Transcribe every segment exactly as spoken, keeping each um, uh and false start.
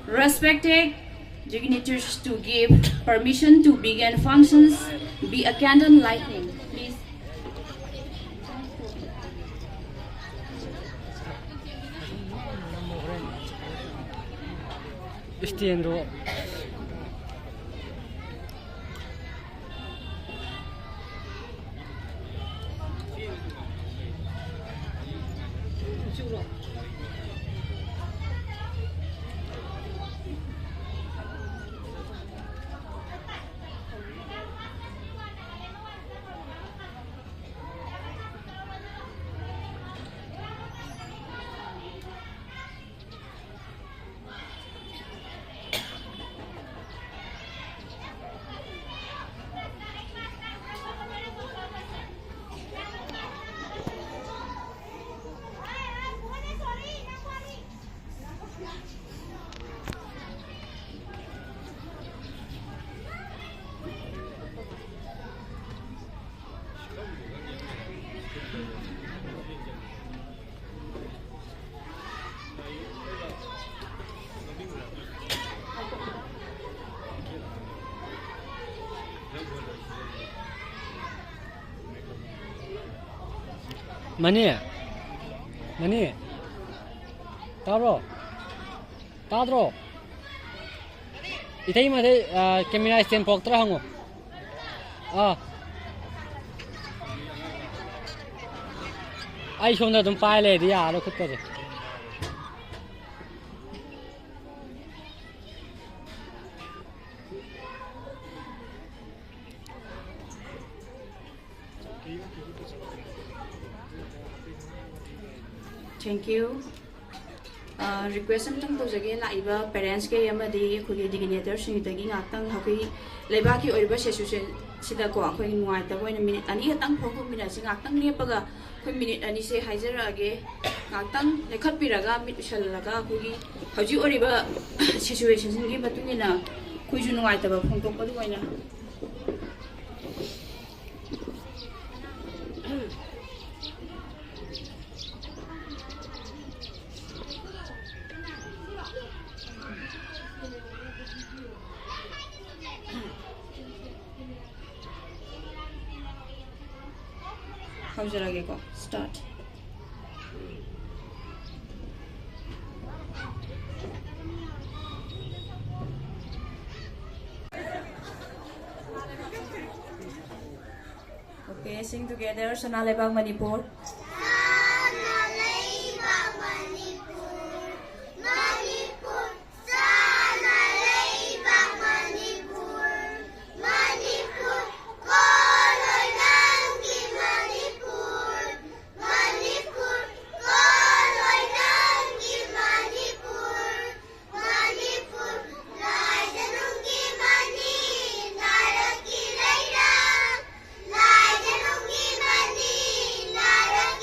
Respected dignitaries, to give permission to begin functions, be a candle lighting, please. Stand ꯗꯣ꯫ Money, money, ꯇꯥꯕ꯭ꯔꯣ? ꯇꯥꯗ꯭ꯔꯣ? ꯏꯇꯩꯃꯗꯩ, ꯑ, camera stand ꯄꯣꯔꯛꯇ꯭ꯔꯥ ꯍꯪꯉꯣ꯫ ꯑꯥ꯫ ꯑꯩ ꯁꯣꯝꯗ ꯑꯗꯨꯝ ꯄꯥꯏ ꯂꯩꯔꯗꯤ ꯌꯥꯔꯔꯣꯏ ꯈꯨꯠꯀꯁꯦ꯫ Thank you. ꯑ, request ꯑꯝꯇꯪ ꯇꯧꯖꯒꯦ, ꯂꯥꯛꯏꯕ parents ꯀꯩ ꯑꯃꯗꯤ ꯑꯩꯈꯣꯏꯒꯤ dignitaryꯁꯤꯡꯗꯒꯤ ꯉꯥꯛꯇꯪ ꯑꯩꯈꯣꯏ ꯂꯩꯕꯥꯛꯀꯤ ꯑꯣꯏꯔꯤꯕ situation ꯁꯤꯗꯀꯣ, ꯑꯩꯈꯣꯏꯒꯤ ꯅꯨꯡꯉꯥꯏꯇꯕ ꯑꯣꯏꯅ minute ꯑꯅꯤ ꯈꯛꯇꯪ ꯐꯣꯡꯗꯣꯛꯃꯤꯟꯅꯁꯤ꯫ ꯉꯥꯛꯇꯪ ꯂꯦꯞꯄꯒ ꯑꯩꯈꯣꯏ minute ꯑꯅꯤꯁꯦ ꯍꯥꯏꯖꯔꯛꯑꯒꯦ, ꯉꯥꯛꯇꯪ ꯂꯦꯞꯈꯠꯄꯤꯔꯒ ꯃꯤꯠ ꯎꯏꯁꯜꯂꯒ ꯑꯩꯈꯣꯏꯒꯤ ꯍꯧꯖꯤꯛ ꯑꯣꯏꯔꯤꯕ situationꯁꯤꯡꯒꯤ ꯃꯇꯨꯡ ꯏꯟꯅ ꯑꯩꯈꯣꯏꯁꯨ ꯅꯨꯡꯉꯥꯏꯇꯕ ꯐꯣꯡꯗꯣꯛꯄꯗꯨ ꯑꯣꯏꯅ꯫ ꯍꯧꯖꯔꯒꯦꯀꯣ, start. Okay, sing together. ꯁꯅꯥ ꯂꯩꯕꯥꯛ ꯃꯅꯤꯄꯨꯔ꯫ ꯁꯅꯥ ꯂꯩꯕꯥꯛ ꯃꯅꯤꯄꯨꯔ, ꯃꯅꯤꯄꯨꯔ, ꯁꯅꯥ ꯂꯩꯕꯥꯛ ꯃꯅꯤꯄꯨꯔ, ꯃꯅꯤꯄꯨꯔ, ꯀꯣꯜꯂꯣꯏ ꯅꯪꯒꯤ ꯃꯅꯤꯄꯨꯔ, ꯃꯅꯤꯄꯨꯔ, ꯀꯣꯜꯂꯣꯏ ꯅꯪꯒꯤ ꯃꯅꯤꯄꯨꯔ, ꯃꯅꯤꯄꯨꯔ, ꯂꯥꯏꯖꯅꯨꯡꯒꯤ ꯃꯅꯤ, ꯅꯥꯔꯛꯀꯤ ꯂꯩꯔꯥꯛ, ꯂꯥꯏꯖꯅꯨꯡꯒꯤ ꯃꯅꯤ, ꯅꯥꯔꯛ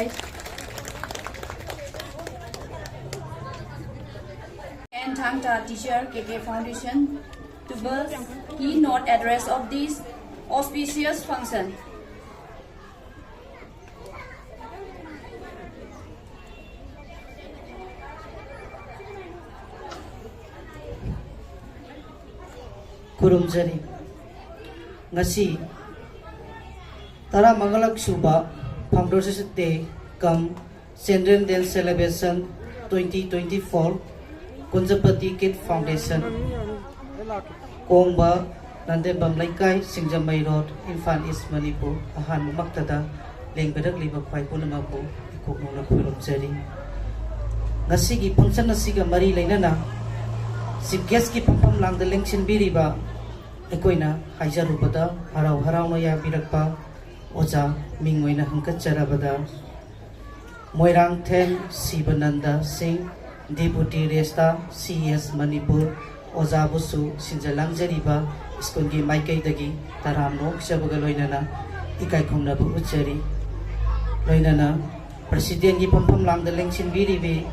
And thank the teacher, K K Foundation, to the keynote address of this auspicious function. ꯈꯨꯔꯨꯝꯖꯔꯤ꯫ ꯉꯁꯤ ꯇꯔꯥꯃꯉꯥꯂꯛ ꯁꯨꯕ Founders Day cum Children Day Celebration twenty twenty-four, ꯀꯨꯟꯖꯄꯇꯤ Kid Foundation, ꯀꯣꯡꯕ, ꯅꯟꯗꯦꯝꯕꯝ ꯂꯩꯀꯥꯏ, ꯁꯤꯡꯖꯃꯩ ꯔꯣꯗ, ꯏꯝꯐꯥꯜ ꯏꯁ, ꯃꯅꯤꯄꯨꯔ꯫ ꯑꯍꯥꯟꯕꯃꯛꯇꯗ ꯂꯦꯡꯕꯤꯔꯛꯂꯤꯕ ꯈ꯭ꯋꯥꯏ ꯄꯨꯝꯅꯃꯛꯄꯨ ꯏꯀꯣꯛꯅꯧꯅ ꯈꯨꯔꯨꯝꯖꯔꯤ꯫ ꯉꯁꯤꯒꯤ function ꯑꯁꯤꯒ ꯃꯔꯤ ꯂꯩꯅꯅ chief guest ꯀꯤ ꯐꯝꯐꯝ ꯂꯥꯡꯗ ꯂꯦꯡꯁꯤꯟꯕꯤꯔꯤꯕ, ꯑꯩꯈꯣꯏꯅ ꯍꯥꯏꯖꯔꯨꯕꯗ ꯍꯔꯥꯎ ꯍꯔꯥꯎꯅ ꯌꯥꯕꯤꯔꯛꯄ ꯑꯣꯖꯥ ꯃꯤꯡ ꯑꯣꯏꯅ ꯍꯪꯀꯠꯆꯔꯕꯗ ꯃꯣꯏꯔꯥꯡꯊꯦꯝ ꯁꯤꯕꯅꯟꯗ ꯁꯤꯡ, Deputy Registrar C S Manipur, ꯑꯣꯖꯥꯕꯨꯁꯨ ꯁꯤꯟꯖ ꯂꯥꯡꯖꯔꯤꯕ ꯁ꯭ꯀꯨꯜꯒꯤ ꯃꯥꯏꯀꯩꯗꯒꯤ ꯇꯔꯥꯝꯅ ꯑꯣꯛꯆꯕꯒ ꯂꯣꯏꯅꯅ ꯏꯀꯥꯏ ꯈꯨꯝꯅꯕ ꯎꯠꯆꯔꯤ꯫ ꯂꯣꯏꯅꯅ president ꯀꯤ ꯐꯝꯐꯝ ꯂꯥꯡꯗ ꯂꯦꯡꯁꯤꯟꯕꯤꯔꯤꯕꯤ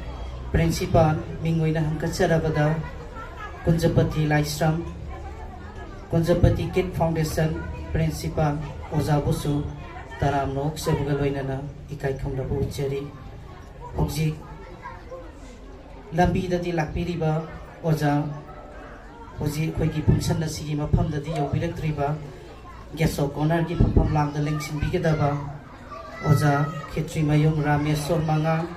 principal ꯃꯤꯡ ꯑꯣꯏꯅ ꯍꯪꯀꯠꯆꯔꯕꯗ ꯀꯨꯟꯖꯄꯇꯤ ꯂꯥꯏꯁ꯭ꯔꯝ, ꯀꯨꯟꯖꯄꯇꯤ Kid Foundation principal ꯑꯣꯖꯥꯕꯨꯁꯨ ꯇꯔꯥꯝꯅ ꯑꯣꯛꯆꯕꯒ ꯂꯣꯏꯅꯅ ꯏꯀꯥꯏ ꯈꯨꯝꯅꯕ ꯎꯠꯆꯔꯤ꯫ ꯍꯧꯖꯤꯛ ꯂꯝꯕꯤꯗꯗꯤ ꯂꯥꯛꯄꯤꯔꯤꯕ ꯑꯣꯖꯥ, ꯍꯧꯖꯤꯛ ꯑꯩꯈꯣꯏꯒꯤ function ꯑꯁꯤꯒꯤ ꯃꯐꯝꯗꯗꯤ ꯌꯧꯕꯤꯔꯛꯇ꯭ꯔꯤꯕ guest of honour ꯒꯤ ꯐꯝꯐꯝ ꯂꯥꯡꯗ ꯂꯦꯡꯁꯤꯟꯕꯤꯒꯗꯕ ꯑꯣꯖꯥ ꯈꯦꯇ꯭ꯔꯤꯃꯌꯨꯝ Rameshwor ꯃꯉꯥꯡ,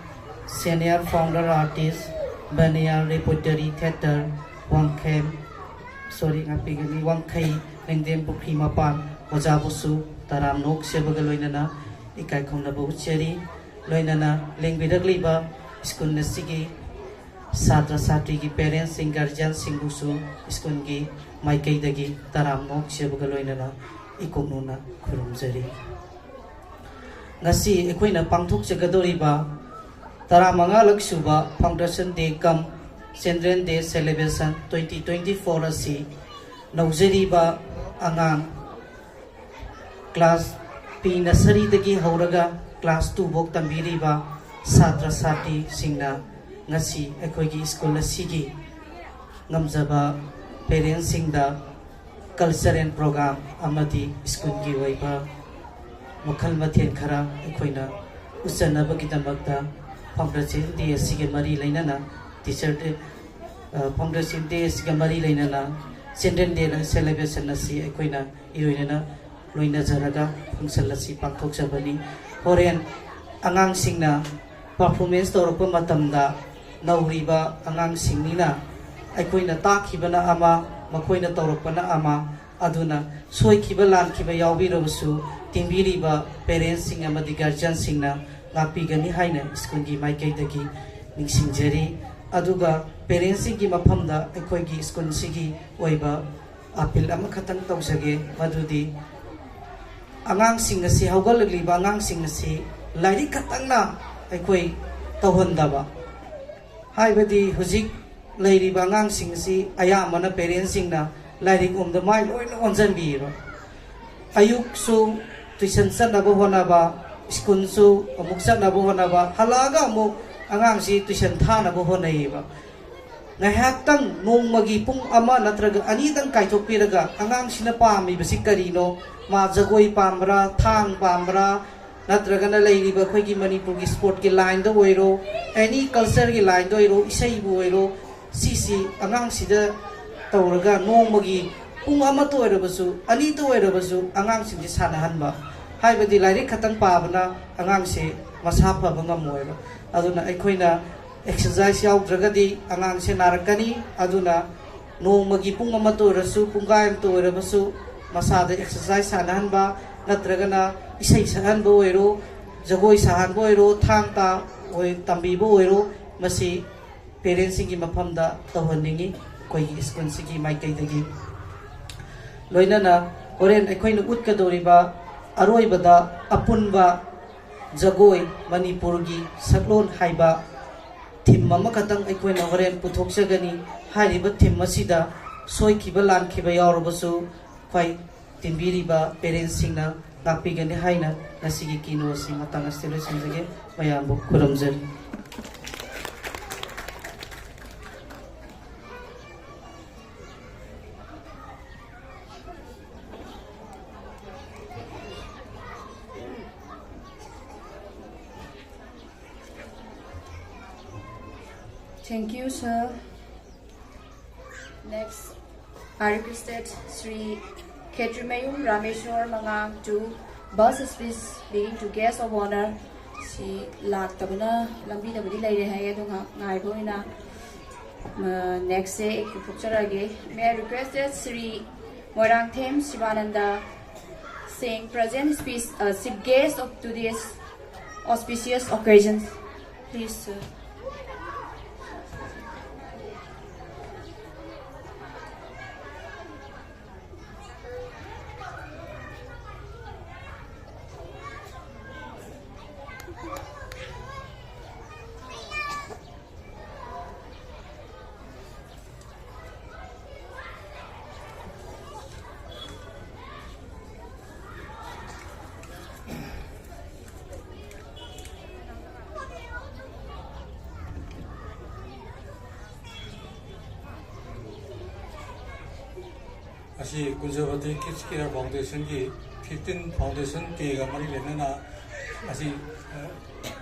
senior founder artist, Baniyar Repertory Theatre, ꯋꯥꯡꯈꯩ, sorry, ꯉꯥꯛꯄꯤꯒꯅꯤ, ꯋꯥꯡꯈꯩ ꯂꯦꯡꯗꯦꯝ ꯄꯨꯈ꯭ꯔꯤ ꯃꯄꯥꯟ, ꯑꯣꯖꯥꯕꯨꯁꯨ ꯇꯔꯥꯝꯅ ꯑꯣꯛꯆꯕꯒ ꯂꯣꯏꯅꯅ ꯏꯀꯥꯏ ꯈꯨꯝꯅꯕ ꯎꯠꯆꯔꯤ꯫ ꯂꯣꯏꯅꯅ ꯂꯦꯡꯕꯤꯔꯛꯂꯤꯕ ꯁ꯭ꯀꯨꯜ ꯑꯁꯤꯒꯤ ꯁꯥꯇ꯭ꯔ ꯁꯥꯇ꯭ꯔꯤꯒꯤ parents ꯁꯤꯡ, guardian ꯁꯤꯡꯕꯨꯁꯨ ꯁ꯭ꯀꯨꯜꯒꯤ ꯃꯥꯏꯀꯩꯗꯒꯤ ꯇꯔꯥꯝꯅ ꯑꯣꯛꯆꯕꯒ ꯂꯣꯏꯅꯅ ꯏꯀꯣꯛꯅꯧꯅ ꯈꯨꯔꯨꯝꯖꯔꯤ꯫ ꯉꯁꯤ ꯑꯩꯈꯣꯏꯅ ꯄꯥꯡꯊꯣꯛꯆꯒꯗꯧꯔꯤꯕ ꯇꯔꯥꯃꯉꯥꯂꯛ ꯁꯨꯕ Foundation Day cum Children Day Celebration twenty twenty-four ꯑꯁꯤ ꯅꯧꯖꯔꯤꯕ ꯑꯉꯥꯡ class pre nursery ꯗꯒꯤ ꯍꯧꯔꯒ class two ꯐꯥꯎ ꯇꯝꯕꯤꯔꯤꯕ ꯁꯥꯇ꯭ꯔ ꯁꯥꯇ꯭ꯔꯤꯁꯤꯡꯅ ꯉꯁꯤ ꯑꯩꯈꯣꯏꯒꯤ ꯁ꯭ꯀꯨꯜ ꯑꯁꯤꯒꯤ ꯉꯝꯖꯕ parents ꯁꯤꯡꯗ cultural program ꯑꯃꯗꯤ ꯁ꯭ꯀꯨꯜꯒꯤ ꯑꯣꯏꯕ ꯃꯈꯜ ꯃꯊꯦꯜ ꯈꯔ ꯑꯩꯈꯣꯏꯅ ꯎꯠꯆꯅꯕꯒꯤꯗꯃꯛꯇ Foundation Day ꯑꯁꯤꯒ ꯃꯔꯤ ꯂꯩꯅꯅ, Teacher Day, Foundation Day ꯑꯁꯤꯒ ꯃꯔꯤ ꯂꯩꯅꯅ Children Day celebration ꯑꯁꯤ ꯑꯩꯈꯣꯏꯅ ꯏꯔꯣꯏꯅꯅ ꯂꯣꯏꯅꯖꯔꯒ function ꯑꯁꯤ ꯄꯥꯡꯊꯣꯛꯆꯕꯅꯤ꯫ ꯍꯣꯔꯦꯟ ꯑꯉꯥꯡꯁꯤꯡꯅ performance ꯇꯧꯔꯛꯄ ꯃꯇꯝꯗ ꯅꯧꯔꯤꯕ ꯑꯉꯥꯡꯁꯤꯡꯅꯤꯅ ꯑꯩꯈꯣꯏꯅ ꯇꯥꯛꯈꯤꯕꯅ ꯑꯃ, ꯃꯈꯣꯏꯅ ꯇꯧꯔꯛꯄꯅ ꯑꯃ, ꯑꯗꯨꯅ ꯁꯣꯏꯈꯤꯕ ꯂꯥꯟꯈꯤꯕ ꯌꯥꯎꯕꯤꯔꯕꯁꯨ ꯇꯤꯟꯕꯤꯔꯤꯕ parents ꯁꯤꯡ ꯑꯃꯗꯤ guardian ꯁꯤꯡꯅ ꯉꯥꯛꯄꯤꯒꯅꯤ ꯍꯥꯏꯅ ꯁ꯭ꯀꯨꯜꯒꯤ ꯃꯥꯏꯀꯩꯗꯒꯤ ꯅꯤꯡꯁꯤꯡꯖꯔꯤ꯫ ꯑꯗꯨꯒ parents ꯁꯤꯡꯒꯤ ꯃꯐꯝꯗ ꯑꯩꯈꯣꯏꯒꯤ ꯁ꯭ꯀꯨꯜꯁꯤꯒꯤ ꯑꯣꯏꯕ appeal ꯑꯃꯈꯛꯇꯪ ꯇꯧꯖꯒꯦ, ꯃꯗꯨꯗꯤ ꯑꯉꯥꯡꯁꯤꯡ ꯑꯁꯤ, ꯍꯧꯒꯠꯂꯛꯂꯤꯕ ꯑꯉꯥꯡꯁꯤꯡ ꯑꯁꯤ ꯂꯥꯏꯔꯤꯛ ꯈꯛꯇꯪꯅ ꯑꯩꯈꯣꯏ ꯇꯧꯍꯟꯗꯕ, ꯍꯥꯏꯕꯗꯤ ꯍꯧꯖꯤꯛ ꯂꯩꯔꯤꯕ ꯑꯉꯥꯡꯁꯤꯡ ꯑꯁꯤ ꯑꯌꯥꯝꯕꯅ parents ꯁꯤꯡꯅ ꯂꯥꯏꯔꯤꯛ ꯂꯣꯝꯗ ꯃꯥꯏ ꯂꯣꯏꯅ ꯑꯣꯟꯁꯤꯟꯕꯤꯌꯦꯕ꯫ ꯑꯌꯨꯛꯁꯨ tuition ꯆꯠꯅꯕ ꯍꯣꯠꯅꯕ, ꯁ꯭ꯀꯨꯜꯁꯨ ꯑꯃꯨꯛ ꯆꯠꯅꯕ ꯍꯣꯠꯅꯕ, ꯍꯜꯂꯛꯑꯒ ꯑꯃꯨꯛ ꯑꯉꯥꯡꯁꯤ tuition ꯊꯥꯅꯕ ꯍꯣꯠꯅꯩꯌꯦꯕ꯫ ꯉꯥꯏꯍꯥꯛꯇꯪ ꯅꯣꯡꯃꯒꯤ ꯄꯨꯡ ꯑꯃ ꯅꯠꯇ꯭ꯔꯒ ꯑꯅꯤꯗꯪ ꯀꯥꯏꯊꯣꯛꯄꯤꯔꯒ ꯑꯉꯥꯡꯁꯤꯅ ꯄꯥꯝꯃꯤꯕꯁꯤ ꯀꯔꯤꯅꯣ, ꯃꯥ ꯖꯒꯣꯏ ꯄꯥꯝꯕ꯭ꯔꯥ, ꯊꯥꯡ ꯄꯥꯝꯕ꯭ꯔꯥ, ꯅꯠꯇ꯭ꯔꯒꯅ ꯂꯩꯔꯤꯕ ꯑꯩꯈꯣꯏꯒꯤ ꯃꯅꯤꯄꯨꯔꯒꯤ sportꯀꯤ lineꯗ ꯑꯣꯏꯔꯣ, any cultureꯒꯤ lineꯗ ꯑꯣꯏꯔꯣ, ꯏꯁꯩꯕꯨ ꯑꯣꯏꯔꯣ, ꯁꯤꯁꯤ ꯑꯉꯥꯡꯁꯤꯗ ꯇꯧꯔꯒ ꯅꯣꯡꯃꯒꯤ ꯄꯨꯡ ꯑꯃꯇ ꯑꯣꯏꯔꯕꯁꯨ, ꯑꯅꯤꯇ ꯑꯣꯏꯔꯕꯁꯨ ꯑꯉꯥꯡꯁꯤꯡꯁꯤ ꯁꯥꯟꯅꯍꯟꯕ꯫ ꯍꯥꯏꯕꯗꯤ ꯂꯥꯏꯔꯤꯛ ꯈꯛꯇꯪ ꯄꯥꯕꯅ ꯑꯉꯥꯡꯁꯦ ꯃꯁꯥ ꯐꯕ ꯉꯝꯃꯣꯏꯕ꯫ ꯑꯗꯨꯅ ꯑꯩꯈꯣꯏꯅ exercise ꯌꯥꯎꯗ꯭ꯔꯒꯗꯤ ꯑꯉꯥꯡꯁꯦ ꯅꯥꯔꯛꯀꯅꯤ꯫ ꯑꯗꯨꯅ ꯅꯣꯡꯃꯒꯤ ꯄꯨꯡ ꯑꯃꯇ ꯑꯣꯏꯔꯁꯨ, ꯄꯨꯡꯈꯥꯏ ꯑꯃꯇ ꯑꯣꯏꯔꯕꯁꯨ ꯃꯁꯥꯗ exercise ꯁꯥꯟꯅꯍꯟꯕ, ꯅꯠꯇ꯭ꯔꯒꯅ ꯏꯁꯩ ꯁꯛꯍꯟꯕ ꯑꯣꯏꯔꯣ, ꯖꯒꯣꯏ ꯁꯥꯍꯟꯕ ꯑꯣꯏꯔꯣ, ꯊꯥꯡ ꯇꯥ ꯑꯣꯏ-, ꯇꯝꯕꯤꯕ ꯑꯣꯏꯔꯣ, ꯃꯁꯤ parents ꯁꯤꯡꯒꯤ ꯃꯐꯝꯗ ꯇꯧꯍꯟꯅꯤꯡꯉꯤ ꯑꯩꯈꯣꯏꯒꯤ ꯁ꯭ꯀꯨꯜꯁꯤꯒꯤ ꯃꯥꯏꯀꯩꯗꯒꯤ꯫ ꯂꯣꯏꯅꯅ ꯍꯣꯔꯦꯟ ꯑꯩꯈꯣꯏꯅ ꯎꯠꯀꯗꯧꯔꯤꯕ ꯑꯔꯣꯏꯕꯗ ꯑꯄꯨꯟꯕ ꯖꯒꯣꯏ ꯃꯅꯤꯄꯨꯔꯒꯤ ꯁꯛꯂꯣꯟ ꯍꯥꯏꯕ theme ꯑꯃꯈꯛꯇꯪ ꯑꯩꯈꯣꯏꯅ ꯍꯣꯔꯦꯟ ꯄꯨꯊꯣꯛꯆꯒꯅꯤ꯫ ꯍꯥꯏꯔꯤꯕ theme ꯑꯁꯤꯗ ꯁꯣꯏꯈꯤꯕ ꯂꯥꯟꯈꯤꯕ ꯌꯥꯎꯔꯕꯁꯨ ꯈ꯭ꯋꯥꯏ ꯇꯤꯟꯕꯤꯔꯤꯕ parents ꯁꯤꯡꯅ ꯂꯥꯛꯄꯤꯒꯅꯤ ꯍꯥꯏꯅ ꯉꯁꯤꯒꯤ keynote ꯑꯁꯤ ꯃꯇꯥꯡ ꯑꯁꯤꯗ ꯂꯣꯏꯁꯤꯟꯖꯒꯦ꯫ ꯃꯌꯥꯝꯕꯨ ꯈꯨꯔꯨꯝꯖꯔꯤ꯫ Thank you, sir. Next, I requested Sri Khetrimayum Rameshwar Mangang to bus speech being to guest of honor. ꯁꯤ ꯂꯥꯛꯇꯕꯅ ꯂꯝꯕꯤꯗꯕꯨꯗꯤ ꯂꯩꯔꯦ ꯍꯥꯏꯌꯦ, ꯑꯗꯣ ꯉꯥꯏꯍꯥꯛ ꯉꯥꯏꯕ ꯑꯣꯏꯅ, ꯑ, next ꯁꯦ ꯑꯩ ꯄꯨꯊꯣꯛꯆꯔꯛꯑꯒꯦ꯫ May I request that Sri Moirangthem Shivananda Singh present speech, uh, chief guest of today's auspicious occasion. Please, sir. ꯑꯁꯤ ꯀꯨꯟꯖꯕꯇꯤ Kids Care Foundation ꯒꯤ fifteen Foundation Day ꯒ ꯃꯔꯤ ꯂꯩꯅꯅ, ꯑꯁꯤ, ꯑ,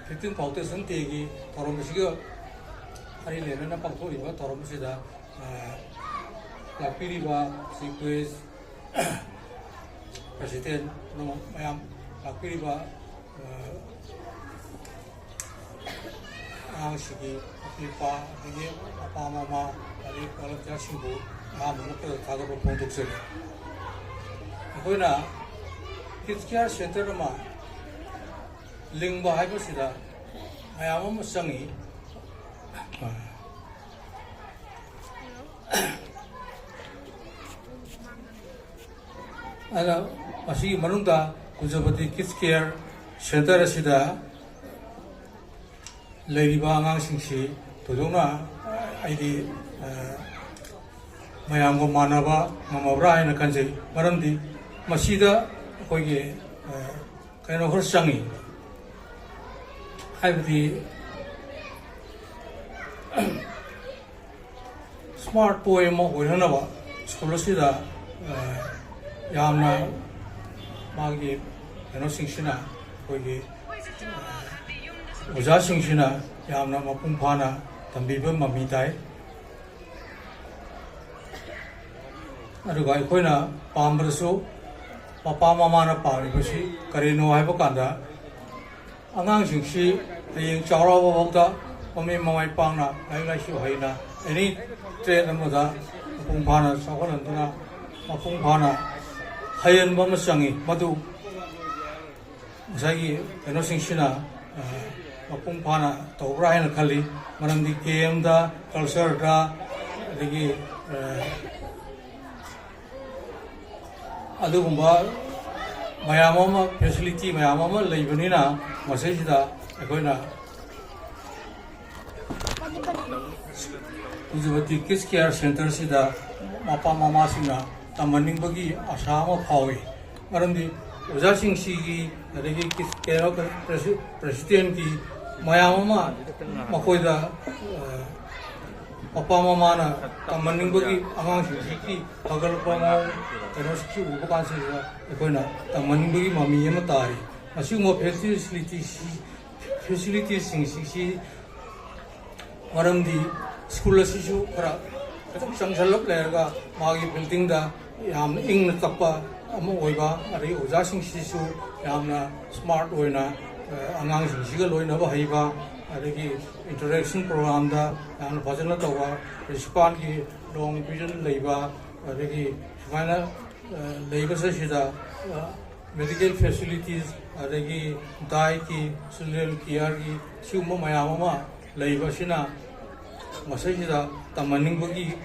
fifteen Foundation Day ꯒꯤ ꯊꯧꯔꯝ ꯑꯁꯤꯒ ꯃꯔꯤ ꯂꯩꯅꯅ ꯄꯥꯡꯊꯣꯛꯂꯤꯕ ꯊꯧꯔꯝ ꯑꯁꯤꯗ, ꯑ, ꯂꯥꯛꯄꯤꯔꯤꯕ ꯁꯤ ꯀ꯭ꯋꯦꯁ ꯄ꯭ꯔꯦꯁꯤꯗꯦꯟ ꯄꯨꯝꯅꯃꯛ, ꯃꯌꯥꯝ ꯂꯥꯛꯄꯤꯔꯤꯕ, ꯑ, ꯑꯉꯥꯡꯁꯤꯒꯤ ꯃꯄꯤ ꯃꯄꯥ, ꯑꯗꯒꯤ ꯃꯄꯥ ꯃꯃꯥ, ꯑꯗꯒꯤ ꯚꯣꯂꯨꯟꯇꯤꯌꯥꯔꯁꯤꯡꯕꯨ ꯑꯍꯥꯟꯕ ꯃꯛꯇꯗ ꯊꯥꯒꯠꯄ ꯐꯣꯡꯗꯣꯛꯆꯔꯤ꯫ ꯑꯩꯈꯣꯏꯅ Kids Care Center ꯑꯃ ꯂꯤꯡꯕ ꯍꯥꯏꯕꯁꯤꯗ ꯃꯌꯥꯝ ꯑꯃ ꯆꯪꯏ꯫ ꯑꯗ ꯃꯁꯤꯒꯤ ꯃꯅꯨꯡꯗ ꯀꯨꯟꯖꯕꯇꯤ Kids Care Center ꯑꯁꯤꯗ ꯂꯩꯔꯤꯕ ꯑꯉꯥꯡꯁꯤꯡꯁꯤ ꯊꯣꯏꯗꯣꯛꯅ ꯑꯩꯗꯤ, ꯑ, ꯃꯌꯥꯝꯒ ꯃꯥꯟꯅꯕ ꯉꯝꯃꯕ꯭ꯔꯥ ꯍꯥꯏꯅ ꯈꯟꯖꯩ꯫ ꯃꯔꯝꯗꯤ ꯃꯁꯤꯗ ꯑꯩꯈꯣꯏꯒꯤ ꯀꯩꯅꯣ ꯈꯔ ꯆꯪꯉꯤ, ꯍꯥꯏꯕꯗꯤ ꯁ꯭ꯃꯥꯔꯠ ꯕꯣꯏ ꯑꯃ ꯑꯣꯏꯅꯅꯕ ꯁ꯭ꯀꯨꯜ ꯑꯁꯤꯗ ꯌꯥꯝꯅ ꯃꯥꯒꯤ ꯀꯩꯅꯣꯁꯤꯡꯁꯤꯅ, ꯑꯩꯈꯣꯏꯒꯤ ꯑꯣꯖꯥꯁꯤꯡꯁꯤꯅ ꯌꯥꯝꯅ ꯃꯄꯨꯡ ꯐꯥꯅ ꯇꯝꯕꯤꯕ ꯃꯃꯤ ꯇꯥꯏ꯫ ꯑꯗꯨꯒ ꯑꯩꯈꯣꯏꯅ ꯄꯥꯝꯕꯗꯁꯨ ꯃꯄꯥ ꯃꯃꯥꯅ ꯄꯥꯝꯃꯤꯕꯁꯤ ꯀꯔꯤꯅꯣ ꯍꯥꯏꯕ ꯀꯥꯟꯗ, ꯑꯉꯥꯡꯁꯤꯡꯁꯤ ꯍꯌꯦꯡ ꯆꯥꯎꯔꯛꯑꯕ ꯐꯥꯎꯗ ꯃꯃꯤ ꯃꯃꯥ ꯏꯄꯥꯅ ꯂꯥꯏꯔꯤꯛ ꯂꯥꯏꯁꯨ ꯍꯩꯅ ꯑꯦꯅꯤ ꯇ꯭ꯔꯦꯠ ꯑꯃꯗ ꯃꯄꯨꯡ ꯐꯥꯅ ꯆꯥꯎꯈꯠꯍꯟꯗꯨꯅ ꯃꯄꯨꯡ ꯐꯥꯅ ꯍꯩꯍꯟꯕ ꯑꯃ ꯆꯪꯉꯤ꯫ ꯃꯗꯨ ꯉꯁꯥꯏꯒꯤ ꯀꯩꯅꯣꯁꯤꯡꯁꯤꯅ ꯃꯄꯨꯡ ꯐꯥꯅ ꯇꯧꯕ꯭ꯔꯥ ꯍꯥꯏꯅ ꯈꯜꯂꯤ꯫ ꯃꯔꯝꯗꯤ ꯒꯦꯝꯗ, ꯀꯜꯆꯔꯗ, ꯑꯗꯒꯤ ꯑꯗꯨꯒꯨꯝꯕ ꯃꯌꯥꯝ ꯑꯃ, ꯐꯦꯁꯤꯂꯤꯇꯤ ꯃꯌꯥꯝ ꯑꯃ ꯂꯩꯕꯅꯤꯅ, ꯃꯁꯤꯁꯤꯗ ꯑꯩꯈꯣꯏꯅ ꯍꯧꯖꯤꯛ ꯍꯧꯖꯤꯛ ꯀꯤꯗꯁ ꯀꯤꯌꯔ ꯁꯦꯟꯇꯔꯁꯤꯗ ꯃꯄꯥ ꯃꯃꯥꯁꯤꯡꯅ ꯇꯝꯍꯟꯅꯤꯡꯕꯒꯤ ꯑꯁꯥ ꯑꯃ ꯐꯥꯎꯏ꯫ ꯃꯔꯝꯗꯤ ꯑꯣꯖꯥꯁꯤꯡꯁꯤꯒꯤ, ꯑꯗꯒꯤ ꯀꯤꯗꯁ ꯀꯤꯌꯔ ꯄ꯭ꯔꯦꯁꯤꯗꯦꯟꯒꯤ ꯃꯌꯥꯝ ꯑꯃ ꯃꯈꯣꯏꯗ ꯃꯄꯥ ꯃꯃꯥꯅ ꯇꯝꯍꯟꯅꯤꯡꯕꯒꯤ, ꯑꯉꯥꯡꯁꯤꯡꯁꯤꯒꯤ ꯐꯒꯠꯂꯛꯄ ꯃꯑꯣꯡ ꯀꯩꯅꯣꯁꯤ ꯎꯕ ꯀꯥꯟꯁꯤꯗ ꯑꯩꯈꯣꯏꯅ ꯇꯝꯍꯟꯅꯤꯡꯕꯒꯤ ꯃꯃꯤ ꯑꯃ ꯇꯥꯔꯤ꯫ ꯑꯁꯤꯒꯨꯝꯕ ꯐꯦꯁꯤꯂꯤꯇꯤꯁꯤ, ꯐꯦꯁꯤꯂꯤꯇꯤꯁꯤꯡꯁꯤ ꯃꯔꯝꯗꯤ ꯁ꯭ꯀꯨꯜ ꯑꯁꯤꯁꯨ ꯈꯔ ꯈꯤꯇꯪ ꯆꯪꯁꯜꯂꯞ ꯂꯩꯔꯒ ꯃꯥꯒꯤ ꯕꯤꯜꯗꯤꯡꯗ ꯌꯥꯝꯅ ꯏꯪꯅ ꯇꯞꯄ ꯑꯃ ꯑꯣꯏꯕ, ꯑꯗꯒꯤ ꯑꯣꯖꯥꯁꯤꯡꯁꯤꯁꯨ ꯌꯥꯝꯅ ꯁ꯭ꯃꯥꯔꯠ ꯑꯣꯏꯅ ꯑꯉꯥꯡꯁꯤꯡꯁꯤꯒ ꯂꯣꯏꯅꯕ ꯍꯩꯕ, ꯑꯗꯒꯤ ꯏꯟꯇꯔꯦꯛꯁꯟ ꯄ꯭ꯔꯣꯒ꯭ꯔꯥꯝꯗ ꯌꯥꯝꯅ ꯐꯖꯅ ꯇꯧꯕ, ꯄ꯭ꯔꯤꯟꯁꯤꯄꯥꯜꯒꯤ ꯂꯣꯡ ꯚꯤꯖꯟ ꯂꯩꯕ, ꯑꯗꯒꯤ ꯁꯨꯃꯥꯏꯅ ꯂꯩꯕꯁꯤꯗ ꯃꯦꯗꯤꯀꯦꯜ ꯐꯦꯁꯤꯂꯤꯇꯤꯁ, ꯑꯗꯒꯤ ꯗꯥꯏꯠꯀꯤ, ꯆꯤꯜꯗ꯭ꯔꯦꯟ ꯀꯤꯌꯔꯒꯤ, ꯁꯤꯒꯨꯝꯕ ꯃꯌꯥꯝ ꯑꯃ ꯂꯩꯕ ꯑꯁꯤꯅ ꯃꯁꯤꯁꯤꯗ ꯇꯝꯍꯟꯅꯤꯡꯕꯒꯤ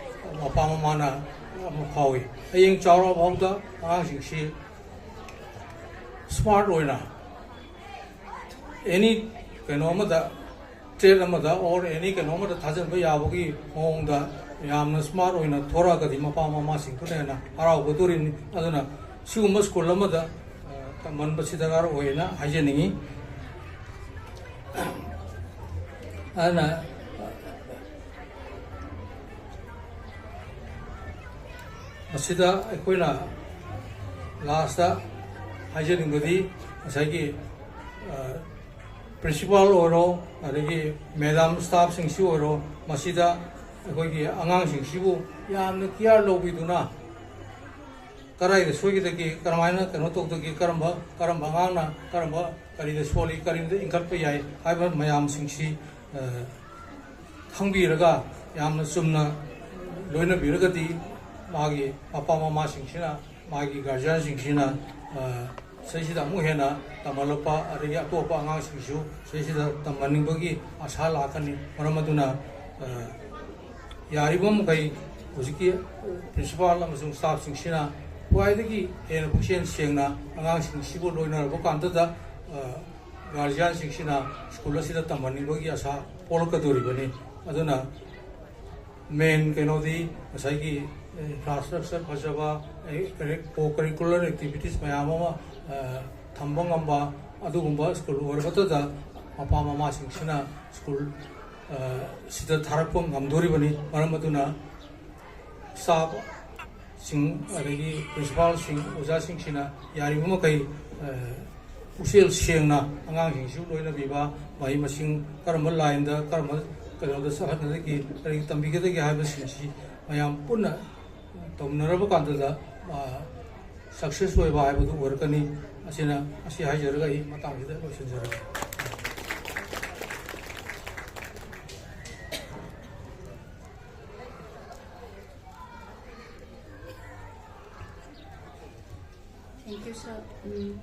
ꯃꯄꯥ ꯃꯃꯥꯅ ꯑꯃ ꯐꯥꯎꯏ꯫ ꯍꯌꯦꯡ ꯆꯥꯎꯔꯛꯑ ꯐꯥꯎꯗ ꯑꯉꯥꯡꯁꯤꯡꯁꯤ ꯁ꯭ꯃꯥꯔꯠ ꯑꯣꯏꯅ ꯑꯦꯅꯤ ꯀꯩꯅꯣ ꯑꯃꯗ, ꯇ꯭ꯔꯦꯠ ꯑꯃꯗ ꯑꯣꯔ ꯑꯦꯅꯤ ꯀꯩꯅꯣ ꯑꯃꯗ ꯊꯥꯖꯤꯟꯕ ꯌꯥꯕꯒꯤ ꯃꯑꯣꯡꯗ ꯌꯥꯝꯅ ꯁ꯭ꯃꯥꯔꯠ ꯑꯣꯏꯅ ꯊꯣꯔꯛꯑꯒꯗꯤ ꯃꯄꯥ ꯃꯃꯥꯁꯤꯡꯗꯨꯅ ꯍꯦꯟꯅ ꯍꯔꯥꯎꯒꯗꯣꯔꯤꯕꯅꯤ꯫ ꯑꯗꯨꯅ ꯁꯤꯒꯨꯝꯕ ꯁ꯭ꯀꯨꯜ ꯑꯃꯗ ꯇꯝꯍꯟꯕꯁꯤ ꯗꯔꯀꯥꯔ ꯑꯣꯏꯌꯦꯅ ꯍꯥꯏꯖꯅꯤꯡꯉꯤ꯫ ꯑꯗꯨꯅ ꯃꯁꯤꯗ ꯑꯩꯈꯣꯏꯅ ꯂꯥꯁꯇ ꯍꯥꯏꯖꯅꯤꯡꯕꯗꯤ, ꯉꯁꯥꯏꯒꯤ, ꯑ, ꯄ꯭ꯔꯤꯟꯁꯤꯄꯥꯜ ꯑꯣꯏꯔꯣ, ꯑꯗꯒꯤ ꯃꯦꯗꯥꯝ ꯁ꯭ꯇꯥꯐꯁꯤꯡꯁꯨ ꯑꯣꯏꯔꯣ, ꯃꯁꯤꯗ ꯑꯩꯈꯣꯏꯒꯤ ꯑꯉꯥꯡꯁꯤꯡꯁꯤꯕꯨ ꯌꯥꯝꯅ ꯀꯤꯌꯥꯔ ꯂꯧꯕꯤꯗꯨꯅ, ꯀꯗꯥꯏꯗ ꯁꯣꯏꯒꯗꯒꯦ, ꯀꯔꯝꯍꯥꯏꯅ ꯀꯩꯅꯣ ꯇꯧꯗꯒꯦ, ꯀꯔꯝꯕ, ꯀꯔꯝꯕ ꯑꯉꯥꯡꯅ ꯀꯔꯝꯕ, ꯀꯔꯤꯗ ꯁꯣꯜꯂꯤ, ꯀꯔꯤꯗ ꯏꯟꯈꯠꯄ ꯌꯥꯏ ꯍꯥꯏꯕ ꯃꯌꯥꯝꯁꯤꯡꯁꯤ, ꯑ, ꯈꯪꯕꯤꯔꯒ, ꯌꯥꯝꯅ ꯆꯨꯝꯅ ꯂꯣꯏꯅꯕꯤꯔꯒꯗꯤ, ꯃꯥꯒꯤ ꯃꯄꯥ ꯃꯃꯥꯁꯤꯡꯁꯤꯅ, ꯃꯥꯒꯤ ꯒꯥꯔꯖꯤꯌꯥꯟꯁꯤꯡꯁꯤꯅ, ꯑ, ꯁꯤꯗꯩꯁꯤꯗ ꯑꯃꯨꯛ ꯍꯦꯟꯅ ꯇꯝꯍꯜꯂꯛꯄ, ꯑꯗꯒꯤ ꯑꯇꯣꯞꯄ ꯑꯉꯥꯡꯁꯤꯡꯁꯨ ꯁꯤꯗꯩꯁꯤꯗ ꯇꯝꯍꯟꯅꯤꯡꯕꯒꯤ ꯑꯁꯥ ꯂꯥꯛꯀꯅꯤ꯫ ꯃꯔꯝ ꯑꯗꯨꯅ, ꯑ, ꯌꯥꯔꯤꯕ ꯃꯈꯩ ꯍꯧꯖꯤꯛꯀꯤ ꯄ꯭ꯔꯤꯟꯁꯤꯄꯥꯜ ꯑꯃꯁꯨꯡ ꯁ꯭ꯇꯥꯐꯁꯤꯡꯁꯤꯅ ꯈ꯭ꯋꯥꯏꯗꯒꯤ ꯍꯦꯟꯅ ꯄꯨꯛꯆꯦꯜ ꯁꯦꯡꯅ ꯑꯉꯥꯡꯁꯤꯡꯁꯤꯕꯨ ꯂꯣꯏꯅꯔꯕ ꯀꯥꯟꯗꯗ, ꯑ, ꯒꯥꯔꯖꯤꯌꯥꯟꯁꯤꯡꯁꯤꯅ ꯁ꯭ꯀꯨꯜ ꯑꯁꯤꯗ ꯇꯝꯍꯟꯅꯤꯡꯕꯒꯤ ꯑꯁꯥ ꯄꯣꯛꯂꯛꯀꯗꯧꯔꯤꯕꯅꯤ꯫ ꯑꯗꯨꯅ ꯃꯦꯟ ꯀꯩꯅꯣꯗꯤ ꯉꯁꯥꯏꯒꯤ ꯏꯟꯐ꯭ꯔꯥꯁ꯭ꯇ꯭ꯔꯛꯆꯔ ꯐꯖꯕ, ꯑꯦ, ꯀꯔꯤ-, ꯀꯣ ꯀꯔꯤꯀꯨꯂꯔ ꯑꯦꯛꯇꯤꯚꯤꯇꯤꯁ ꯃꯌꯥꯝ ꯑꯃ, ꯑ, ꯊꯝꯕ ꯉꯝꯕ ꯑꯗꯨꯒꯨꯝꯕ ꯁ꯭ꯀꯨꯜ ꯑꯣꯏꯔꯕꯇꯗ ꯃꯄꯥ ꯃꯃꯥꯁꯤꯡꯁꯤꯅ ꯁ꯭ꯀꯨꯜ, ꯑ, ꯁꯤꯗ ꯊꯥꯔꯛꯄ ꯉꯝꯗꯣꯔꯤꯕꯅꯤ꯫ ꯃꯔꯝ ꯑꯗꯨꯅ ꯁ꯭ꯇꯥꯐꯁꯤꯡ ꯑꯗꯒꯤ ꯄ꯭ꯔꯤꯟꯁꯤꯄꯥꯜꯁꯤꯡ, ꯑꯣꯖꯥꯁꯤꯡꯁꯤꯅ ꯌꯥꯔꯤꯕ ꯃꯈꯩ, ꯑ, ꯄꯨꯛꯆꯦꯜ ꯁꯦꯡꯅ ꯑꯉꯥꯡꯁꯤꯡꯁꯨ ꯂꯣꯏꯅꯕꯤꯕ, ꯃꯍꯩ ꯃꯁꯤꯡ ꯀꯔꯝꯕ ꯂꯥꯏꯟꯗ, ꯀꯔꯝꯕ ꯀꯩꯅꯣꯗ ꯆꯠꯍꯟꯒꯗꯒꯦ, ꯀꯔꯤ ꯇꯝꯕꯤꯒꯗꯒꯦ ꯍꯥꯏꯕꯁꯤꯡꯁꯤ ꯃꯌꯥꯝ ꯄꯨꯟꯅ ꯇꯧꯃꯤꯟꯅꯔꯕ ꯀꯥꯟꯗꯨꯗ, ꯑ, ꯁꯛꯁꯦꯁ ꯑꯣꯏꯕ ꯍꯥꯏꯕꯗꯨ ꯑꯣꯏꯔꯛꯀꯅꯤ꯫ ꯑꯁꯤꯅ, ꯑꯁꯤ ꯍꯥꯏꯖꯔꯒ ꯑꯩ ꯃꯇꯥꯡꯁꯤꯗ ꯂꯣꯏꯁꯤꯟꯖꯔꯒꯦ꯫ Thank you, sir. Um.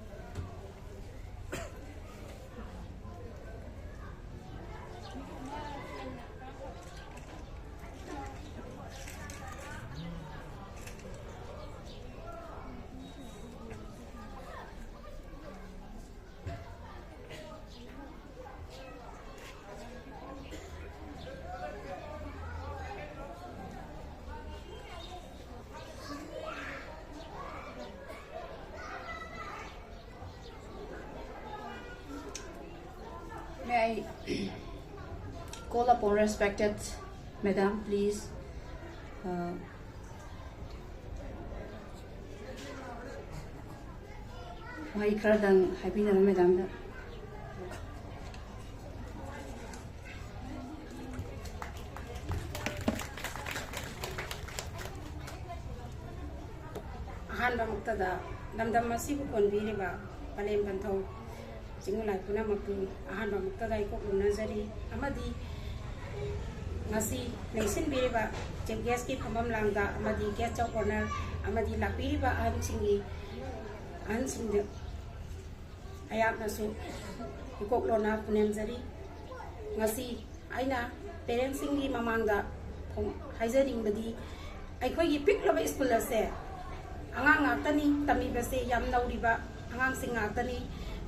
Call upon respected madam, please. Uh, ꯋꯥꯍꯩ ꯈꯔꯗꯪ ꯍꯥꯏꯕꯤꯅꯕ ꯃꯦꯗꯥꯝꯗ꯫ ꯑꯍꯥꯟꯕꯃꯛꯇꯗ ꯂꯝꯗꯝ ꯑꯁꯤꯕꯨ ꯀꯣꯟꯕꯤꯔꯤꯕ ꯄꯂꯦꯝ ꯄꯟꯊꯧ ꯆꯤꯡꯃꯤꯂꯥꯏ ꯄꯨꯝꯅꯃꯛꯄꯨ ꯑꯍꯥꯟꯕꯃꯛꯇꯗ ꯏꯀꯣꯛ ꯂꯨꯝꯅꯖꯔꯤ꯫ ꯑꯃꯗꯤ ꯉꯁꯤ ꯂꯦꯡꯁꯤꯟꯕꯤꯔꯤꯕ Chief Guestꯀꯤ ꯐꯝꯐꯝ ꯂꯥꯡꯗ ꯑꯃꯗꯤ Guest of Honour ꯑꯃꯗꯤ ꯂꯥꯛꯄꯤꯔꯤꯕ ꯑꯍꯟꯁꯤꯡꯒꯤ, ꯑꯍꯟꯁꯤꯡꯗ ꯑꯩꯍꯥꯛꯅꯁꯨ ꯏꯀꯣꯛ ꯂꯣꯟꯅ ꯄꯨꯅꯦꯝꯖꯔꯤ꯫ ꯉꯁꯤ ꯑꯩꯅ parentꯁꯤꯡꯒꯤ ꯃꯃꯥꯡꯗ ꯐꯣꯡ-, ꯍꯥꯏꯖꯅꯤꯡꯕꯗꯤ, ꯑꯩꯈꯣꯏꯒꯤ ꯄꯤꯛꯂꯕ ꯁ꯭ꯀꯨꯜ ꯑꯁꯦ ꯑꯉꯥꯡ ꯉꯥꯛꯇꯅꯤ, ꯇꯝꯃꯤꯕꯁꯦ ꯌꯥꯝ ꯅꯧꯔꯤꯕ ꯑꯉꯥꯡꯁꯤꯡ ꯉꯥꯛꯇꯅꯤ꯫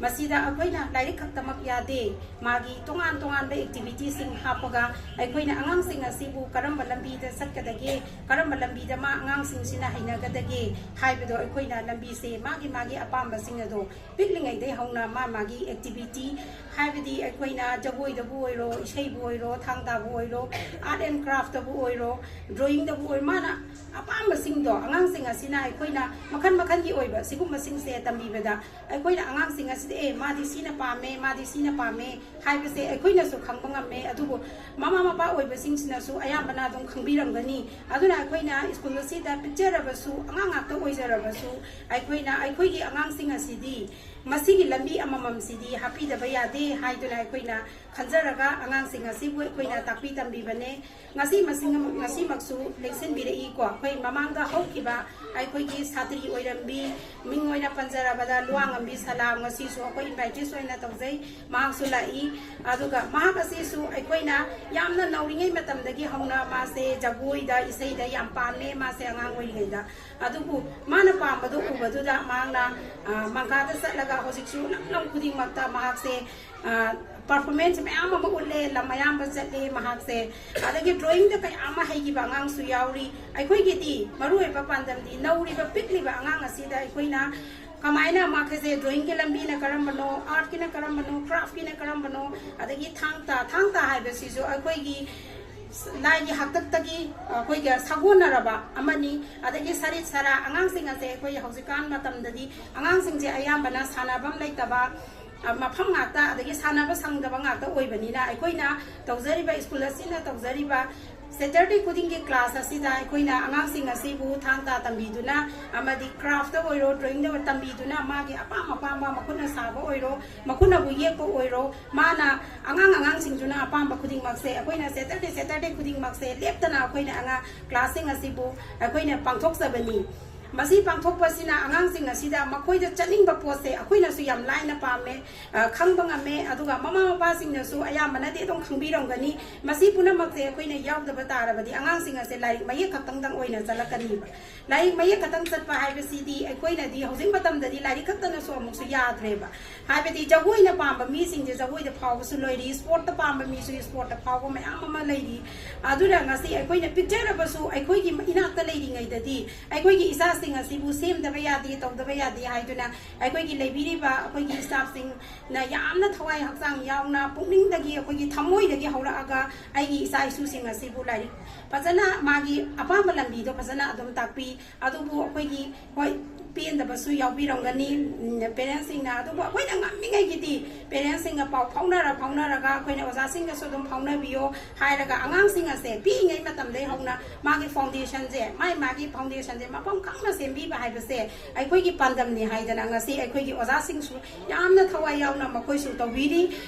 ꯃꯁꯤꯗ ꯑꯩꯈꯣꯏꯅ ꯂꯥꯏꯔꯤꯛ ꯈꯛꯇꯃꯛ ꯌꯥꯗꯦ, ꯃꯥꯒꯤ ꯇꯣꯉꯥꯟ ꯇꯣꯉꯥꯟꯕ activityꯁꯤꯡ ꯍꯥꯞꯄꯒ ꯑꯩꯈꯣꯏꯅ ꯑꯉꯥꯡꯁꯤꯡ ꯑꯁꯤꯕꯨ ꯀꯔꯝꯕ ꯂꯝꯕꯤꯗ ꯆꯠꯀꯗꯒꯦ, ꯀꯔꯝꯕ ꯂꯝꯕꯤꯗ ꯃꯥ ꯑꯉꯥꯡꯁꯤꯡꯁꯤꯅ ꯍꯩꯅꯒꯗꯒꯦ ꯍꯥꯏꯕꯗꯣ ꯑꯩꯈꯣꯏꯅ ꯂꯝꯕꯤꯁꯦ ꯃꯥꯒꯤ ꯃꯥꯒꯤ ꯑꯄꯥꯝꯕꯁꯤꯡ ꯑꯗꯣ ꯄꯤꯛꯂꯤꯉꯩꯗꯩ ꯍꯧꯅ ꯃꯥ ꯃꯥꯒꯤ activity, ꯍꯥꯏꯕꯗꯤ ꯑꯩꯈꯣꯏꯅ ꯖꯒꯣꯏꯗꯕꯨ ꯑꯣꯏꯔꯣ, ꯏꯁꯩꯕꯨ ꯑꯣꯏꯔꯣ, ꯊꯥꯡ ꯇꯥꯕꯨ ꯑꯣꯏꯔꯣ, Art and Craftꯇꯕꯨ ꯑꯣꯏꯔꯣ, drawingꯗꯕꯨ ꯑꯣꯏꯔꯣ, ꯃꯥꯅ ꯑꯄꯥꯝꯕꯁꯤꯡꯗꯣ ꯑꯉꯥꯡꯁꯤꯡ ꯑꯁꯤꯅ ꯑꯩꯈꯣꯏꯅ ꯃꯈꯜ ꯃꯈꯜꯒꯤ ꯑꯣꯏꯕ ꯁꯤꯒꯨꯝꯕꯁꯤꯡꯁꯦ ꯇꯝꯕꯤꯕꯗ ꯑꯩꯈꯣꯏꯅ ꯑꯉꯥꯡꯁꯤꯡ ꯑꯁꯤꯗ, "ꯑꯦ, ꯃꯥꯗꯤ ꯁꯤꯅ ꯄꯥꯝꯃꯦ, ꯃꯥꯗꯤ ꯁꯤꯅ ꯄꯥꯝꯃꯦ" ꯍꯥꯏꯕꯁꯦ ꯑꯩꯈꯣꯏꯅꯁꯨ ꯈꯪꯕ ꯉꯝꯃꯦ꯫ ꯑꯗꯨꯕꯨ ꯃꯃꯥ ꯃꯄꯥ ꯑꯣꯏꯕꯁꯤꯡꯁꯤꯅꯁꯨ ꯑꯌꯥꯝꯕꯅ ꯑꯗꯨꯝ ꯈꯪꯕꯤꯔꯝꯒꯅꯤ꯫ ꯑꯗꯨꯅ ꯑꯩꯈꯣꯏꯅ ꯁ꯭ꯀꯨꯜ ꯑꯁꯤꯗ ꯄꯤꯛꯆꯔꯕꯁꯨ, ꯑꯉꯥꯡ ꯉꯥꯛꯇ ꯑꯣꯏꯖꯔꯕꯁꯨ, ꯑꯩꯈꯣꯏꯅ ꯑꯩꯈꯣꯏꯒꯤ ꯑꯉꯥꯡꯁꯤꯡ ꯑꯁꯤꯗꯤ ꯃꯁꯤꯒꯤ ꯂꯝꯕꯤ ꯑꯃꯃꯝꯁꯤꯗꯤ ꯍꯥꯞꯄꯤꯗꯕ ꯌꯥꯗꯦ ꯍꯥꯏꯗꯨꯅ ꯑꯩꯈꯣꯏꯅ ꯈꯟꯖꯔꯒ ꯑꯉꯥꯡꯁꯤꯡ ꯑꯁꯤꯕꯨ ꯑꯩꯈꯣꯏꯅ ꯇꯥꯛꯄꯤ ꯇꯝꯕꯤꯕꯅꯦ꯫ ꯉꯁꯤ ꯃꯁꯤꯡ-, ꯉꯁꯤꯃꯛꯁꯨ ꯂꯦꯡꯁꯤꯟꯕꯤꯔꯛꯏꯀꯣ꯫ ꯑꯩꯈꯣꯏ ꯃꯃꯥꯡꯗ ꯍꯧꯈꯤꯕ ꯑꯩꯈꯣꯏꯒꯤ ꯁꯥꯇ꯭ꯔꯤ ꯑꯣꯏꯔꯝꯕꯤ, ꯃꯤꯡ ꯑꯣꯏꯅ ꯄꯟꯖꯔꯕꯗ ꯂꯨꯋꯥꯡꯉꯝꯕꯤ ꯁꯂꯥꯝ, ꯉꯁꯤꯁꯨ ꯑꯩꯈꯣꯏ invited ꯑꯣꯏꯅ ꯇꯧꯖꯩ, ꯃꯍꯥꯛꯁꯨ ꯂꯥꯛꯏ꯫ ꯑꯗꯨꯒ ꯃꯍꯥꯛ ꯑꯁꯤꯁꯨ ꯑꯩꯈꯣꯏꯅ ꯌꯥꯝꯅ ꯅꯧꯔꯤꯉꯩ ꯃꯇꯝꯗꯒꯤ ꯍꯧꯅ ꯃꯥꯁꯦ ꯖꯒꯣꯏꯗ, ꯏꯁꯩꯗ ꯌꯥꯝ ꯄꯥꯝꯃꯦ꯫ ꯃꯥꯁꯦ ꯑꯉꯥꯡ ꯑꯣꯏꯔꯤꯉꯩꯗ ꯑꯗꯨꯕꯨ ꯃꯥꯅ ꯄꯥꯝꯕꯗꯨ ꯎꯕꯗꯨꯗ ꯃꯍꯥꯛꯅ, ꯑ, ꯃꯪꯀꯥꯗ ꯆꯠꯂꯒ ꯍꯧꯖꯤꯛꯁꯨ ꯂꯝ ꯂꯝ ꯈꯨꯗꯤꯡꯃꯛꯇ ꯃꯍꯥꯛꯁꯦ, ꯑ, performance ꯃꯌꯥꯝ ꯑꯃ ꯎꯠꯂꯦ, ꯂꯝ ꯑꯌꯥꯝꯕ ꯆꯠꯂꯦ ꯃꯍꯥꯛꯁꯦ꯫ ꯑꯗꯒꯤ drawingꯗ ꯀꯌꯥ ꯑꯃ ꯍꯩꯈꯤꯕ ꯑꯉꯥꯡꯁꯨ ꯌꯥꯎꯔꯤ꯫ ꯑꯩꯈꯣꯏꯒꯤꯗꯤ ꯃꯔꯨꯑꯣꯏꯕ ꯄꯥꯟꯗꯝꯗꯤ ꯅꯧꯔꯤꯕ ꯄꯤꯛꯂꯤꯕ ꯑꯉꯥꯡ ꯑꯁꯤꯗ ꯑꯩꯈꯣꯏꯅ ꯀꯃꯥꯏꯅ ꯃꯥꯈꯩꯁꯦ ꯗ꯭ꯔꯣꯌꯤꯡꯒꯤ ꯂꯝꯕꯤꯅ ꯀꯔꯝꯕꯅꯣ, ꯑꯥꯔꯠꯀꯤꯅ ꯀꯔꯝꯕꯅꯣ, ꯀ꯭ꯔꯥꯐꯀꯤꯅ ꯀꯔꯝꯕꯅꯣ, ꯑꯗꯒꯤ ꯊꯥꯡ ꯇꯥ, ꯊꯥꯡ ꯇꯥ ꯍꯥꯏꯕꯁꯤꯁꯨ ꯑꯩꯈꯣꯏꯒꯤ ꯂꯥꯏꯒꯤ ꯍꯥꯛꯇꯛꯇꯒꯤ ꯑꯩꯈꯣꯏꯒ ꯁꯥꯒꯣꯟꯅꯔꯕ ꯑꯃꯅꯤ꯫ ꯑꯗꯒꯤ ꯁꯔꯤꯠ ꯁꯔꯥ ꯑꯉꯥꯡꯁꯤꯡ ꯑꯁꯦ ꯑꯩꯈꯣꯏ ꯍꯧꯖꯤꯛꯀꯥꯟ ꯃꯇꯝꯗꯗꯤ ꯑꯉꯥꯡꯁꯤꯡꯁꯦ ꯑꯌꯥꯝꯕꯅ ꯁꯥꯟꯅꯐꯝ ꯂꯩꯇꯕ, ꯑ, ꯃꯐꯝ ꯉꯥꯛꯇ, ꯑꯗꯒꯤ ꯁꯥꯟꯅꯕ ꯁꯪꯗꯕ ꯉꯥꯛꯇ ꯑꯣꯏꯕꯅꯤꯅ, ꯑꯩꯈꯣꯏꯅ ꯇꯧꯖꯔꯤꯕ, ꯁ꯭ꯀꯨꯜ ꯑꯁꯤꯅ ꯇꯧꯖꯔꯤꯕ ꯁꯦꯇꯔꯗꯦ ꯈꯨꯗꯤꯡꯒꯤ ꯀ꯭ꯂꯥꯁ ꯑꯁꯤꯗ ꯑꯩꯈꯣꯏꯅ ꯑꯉꯥꯡꯁꯤꯡ ꯑꯁꯤꯕꯨ ꯊꯥꯡ ꯇꯥ ꯇꯝꯕꯤꯗꯨꯅ ꯑꯃꯗꯤ ꯀ꯭ꯔꯥꯐꯇ ꯑꯣꯏꯔꯣ, ꯗ꯭ꯔꯣꯌꯤꯡꯗ ꯑꯣꯏꯔꯣ ꯇꯝꯕꯤꯗꯨꯅ ꯃꯥꯒꯤ ꯑꯄꯥꯝ ꯑꯄꯥꯝꯕ ꯃꯈꯨꯠꯅ ꯁꯥꯕ ꯑꯣꯏꯔꯣ, ꯃꯈꯨꯠꯅꯕꯨ ꯌꯦꯛꯄ ꯑꯣꯏꯔꯣ, ꯃꯥꯅ ꯑꯉꯥꯡ ꯑꯉꯥꯡꯁꯤꯡꯗꯨꯅ ꯑꯄꯥꯝꯕ ꯈꯨꯗꯤꯡꯃꯛꯁꯦ ꯑꯩꯈꯣꯏꯅ ꯁꯦꯇꯔꯗꯦ ꯁꯦꯇꯔꯗꯦ ꯈꯨꯗꯤꯡꯃꯛꯁꯦ ꯂꯦꯞꯇꯅ ꯑꯩꯈꯣꯏꯅ ꯑꯉꯥꯡ ꯀ꯭ꯂꯥꯁꯁꯤꯡ ꯑꯁꯤꯕꯨ ꯑꯩꯈꯣꯏꯅ ꯄꯥꯡꯊꯣꯛꯆꯕꯅꯤ꯫ ꯃꯁꯤ ꯄꯥꯡꯊꯣꯛꯄꯁꯤꯅ ꯑꯉꯥꯡꯁꯤꯡ ꯑꯁꯤꯗ ꯃꯈꯣꯏꯗ ꯆꯠꯅꯤꯡꯕ ꯄꯣꯠꯁꯦ ꯑꯩꯈꯣꯏꯅꯁꯨ ꯌꯥꯝ ꯂꯥꯏꯅ ꯄꯥꯝꯃꯦ, ꯑ, ꯈꯪꯕ ꯉꯝꯃꯦ꯫ ꯑꯗꯨꯒ ꯃꯃꯥ ꯃꯄꯥꯁꯤꯡꯅꯁꯨ ꯑꯌꯥꯝꯕꯅꯗꯤ ꯑꯗꯨꯝ ꯈꯪꯕꯤꯔꯝꯒꯅꯤ꯫ ꯃꯁꯤ ꯄꯨꯝꯅꯃꯛꯁꯦ ꯑꯩꯈꯣꯏꯅ ꯌꯥꯎꯗꯕ ꯇꯥꯔꯕꯗꯤ ꯑꯉꯥꯡꯁꯤꯡ ꯑꯁꯦ ꯂꯥꯏꯔꯤꯛ ꯃꯌꯦꯛ ꯈꯛꯇꯪꯗꯪ ꯑꯣꯏꯅ ꯆꯠꯂꯛꯀꯅꯤꯕ꯫ ꯂꯥꯏꯔꯤꯛ ꯃꯌꯦꯛ ꯈꯛꯇꯪ ꯆꯠꯄ ꯍꯥꯏꯕꯁꯤꯗꯤ ꯑꯩꯈꯣꯏꯅꯗꯤ ꯍꯧꯖꯤꯛ ꯃꯇꯝꯗꯗꯤ ꯂꯥꯏꯔꯤꯛ ꯈꯛꯇꯅꯁꯨ ꯑꯃꯨꯛꯁꯨ ꯌꯥꯗ꯭ꯔꯦꯕ꯫ ꯍꯥꯏꯕꯗꯤ ꯖꯒꯣꯏꯅ ꯄꯥꯝꯕ ꯃꯤꯁꯤꯡꯁꯦ ꯖꯒꯣꯏꯗ ꯐꯥꯎꯕꯁꯨ ꯂꯩꯔꯤ, ꯁ꯭ꯄꯣꯔꯠꯇ ꯄꯥꯝꯕ ꯃꯤꯁꯨ ꯁ꯭ꯄꯣꯔꯠꯇ ꯐꯥꯎꯕ ꯃꯌꯥꯝ ꯑꯃ ꯂꯩꯔꯤ꯫ ꯑꯗꯨꯅ ꯉꯁꯤ ꯑꯩꯈꯣꯏꯅ ꯄꯤꯛꯆꯔꯕꯁꯨ ꯑꯩꯈꯣꯏꯒꯤ ꯏꯅꯥꯛꯇ ꯂꯩꯔꯤꯉꯩꯗꯗꯤ ꯑꯩꯈꯣꯏꯒꯤ ꯏꯆꯥꯁꯤꯡ ꯑꯁꯤꯕꯨ ꯁꯦꯝꯗꯕ ꯌꯥꯗꯦ, ꯇꯧꯗꯕ ꯌꯥꯗꯦ ꯍꯥꯏꯗꯨꯅ ꯑꯩꯈꯣꯏꯒꯤ ꯂꯩꯕꯤꯔꯤꯕ ꯑꯩꯈꯣꯏꯒꯤ ꯁ꯭ꯇꯥꯐꯁꯤꯡꯅ ꯌꯥꯝꯅ ꯊꯋꯥꯏ ꯍꯛꯆꯥꯡ ꯌꯥꯎꯅ, ꯄꯨꯛꯅꯤꯡꯗꯒꯤ, ꯑꯩꯈꯣꯏꯒꯤ ꯊꯃꯣꯏꯗꯒꯤ ꯍꯧꯔꯛꯑꯒ ꯑꯩꯒꯤ ꯏꯆꯥ ꯏꯁꯨꯁꯤꯡ ꯑꯁꯤꯕꯨ ꯂꯥꯏꯔꯤꯛ ꯐꯖꯅ, ꯃꯥꯒꯤ ꯑꯄꯥꯝꯕ ꯂꯝꯕꯤꯗꯣ ꯐꯖꯅ ꯑꯗꯨꯝ ꯇꯥꯛꯄꯤ꯫ ꯑꯗꯨꯕꯨ ꯑꯩꯈꯣꯏꯒꯤ, ꯍꯣꯏ, ꯄꯦꯟꯗꯕꯁꯨ ꯌꯥꯎꯕꯤꯔꯝꯒꯅꯤ, ꯎꯝ, ꯄꯦꯔꯦꯟꯁꯁꯤꯡꯅ꯫ ꯑꯗꯨꯕꯨ ꯑꯩꯈꯣꯏꯅ ꯉꯝꯃꯤꯉꯩꯒꯤꯗꯤ ꯄꯦꯔꯦꯟꯁꯁꯤꯡꯒ ꯄꯥꯎ ꯐꯥꯎꯅꯔ ꯐꯥꯎꯅꯔꯒ ꯑꯩꯈꯣꯏꯅ ꯑꯣꯖꯥꯁꯤꯡꯒꯁꯨ ꯑꯗꯨꯝ ꯐꯥꯎꯅꯕꯤꯌꯣ ꯍꯥꯏꯔꯒ ꯑꯉꯥꯡꯁꯤꯡ ꯑꯁꯦ ꯄꯤꯛꯏꯉꯩ ꯃꯇꯝꯗꯒꯤ ꯍꯧꯅ ꯃꯥꯒꯤ ꯐꯥꯎꯟꯗꯦꯁꯟꯁꯦ, ꯃꯥꯒꯤ, ꯃꯥꯒꯤ ꯐꯥꯎꯟꯗꯦꯁꯟꯁꯦ ꯃꯐꯝ ꯈꯪꯅ ꯁꯦꯝꯕꯤꯕ ꯍꯥꯏꯕꯁꯦ ꯑꯩꯈꯣꯏꯒꯤ ꯄꯥꯟꯗꯝꯅꯤ ꯍꯥꯏꯗꯅ ꯉꯁꯤ ꯑꯩꯈꯣꯏꯒꯤ ꯑꯣꯖꯥꯁꯤꯡꯁꯨ ꯌꯥꯝꯅ ꯊꯋꯥꯏ ꯌꯥꯎꯅ ꯃꯈꯣꯏꯁꯨ ꯇꯧꯕꯤꯔꯤ꯫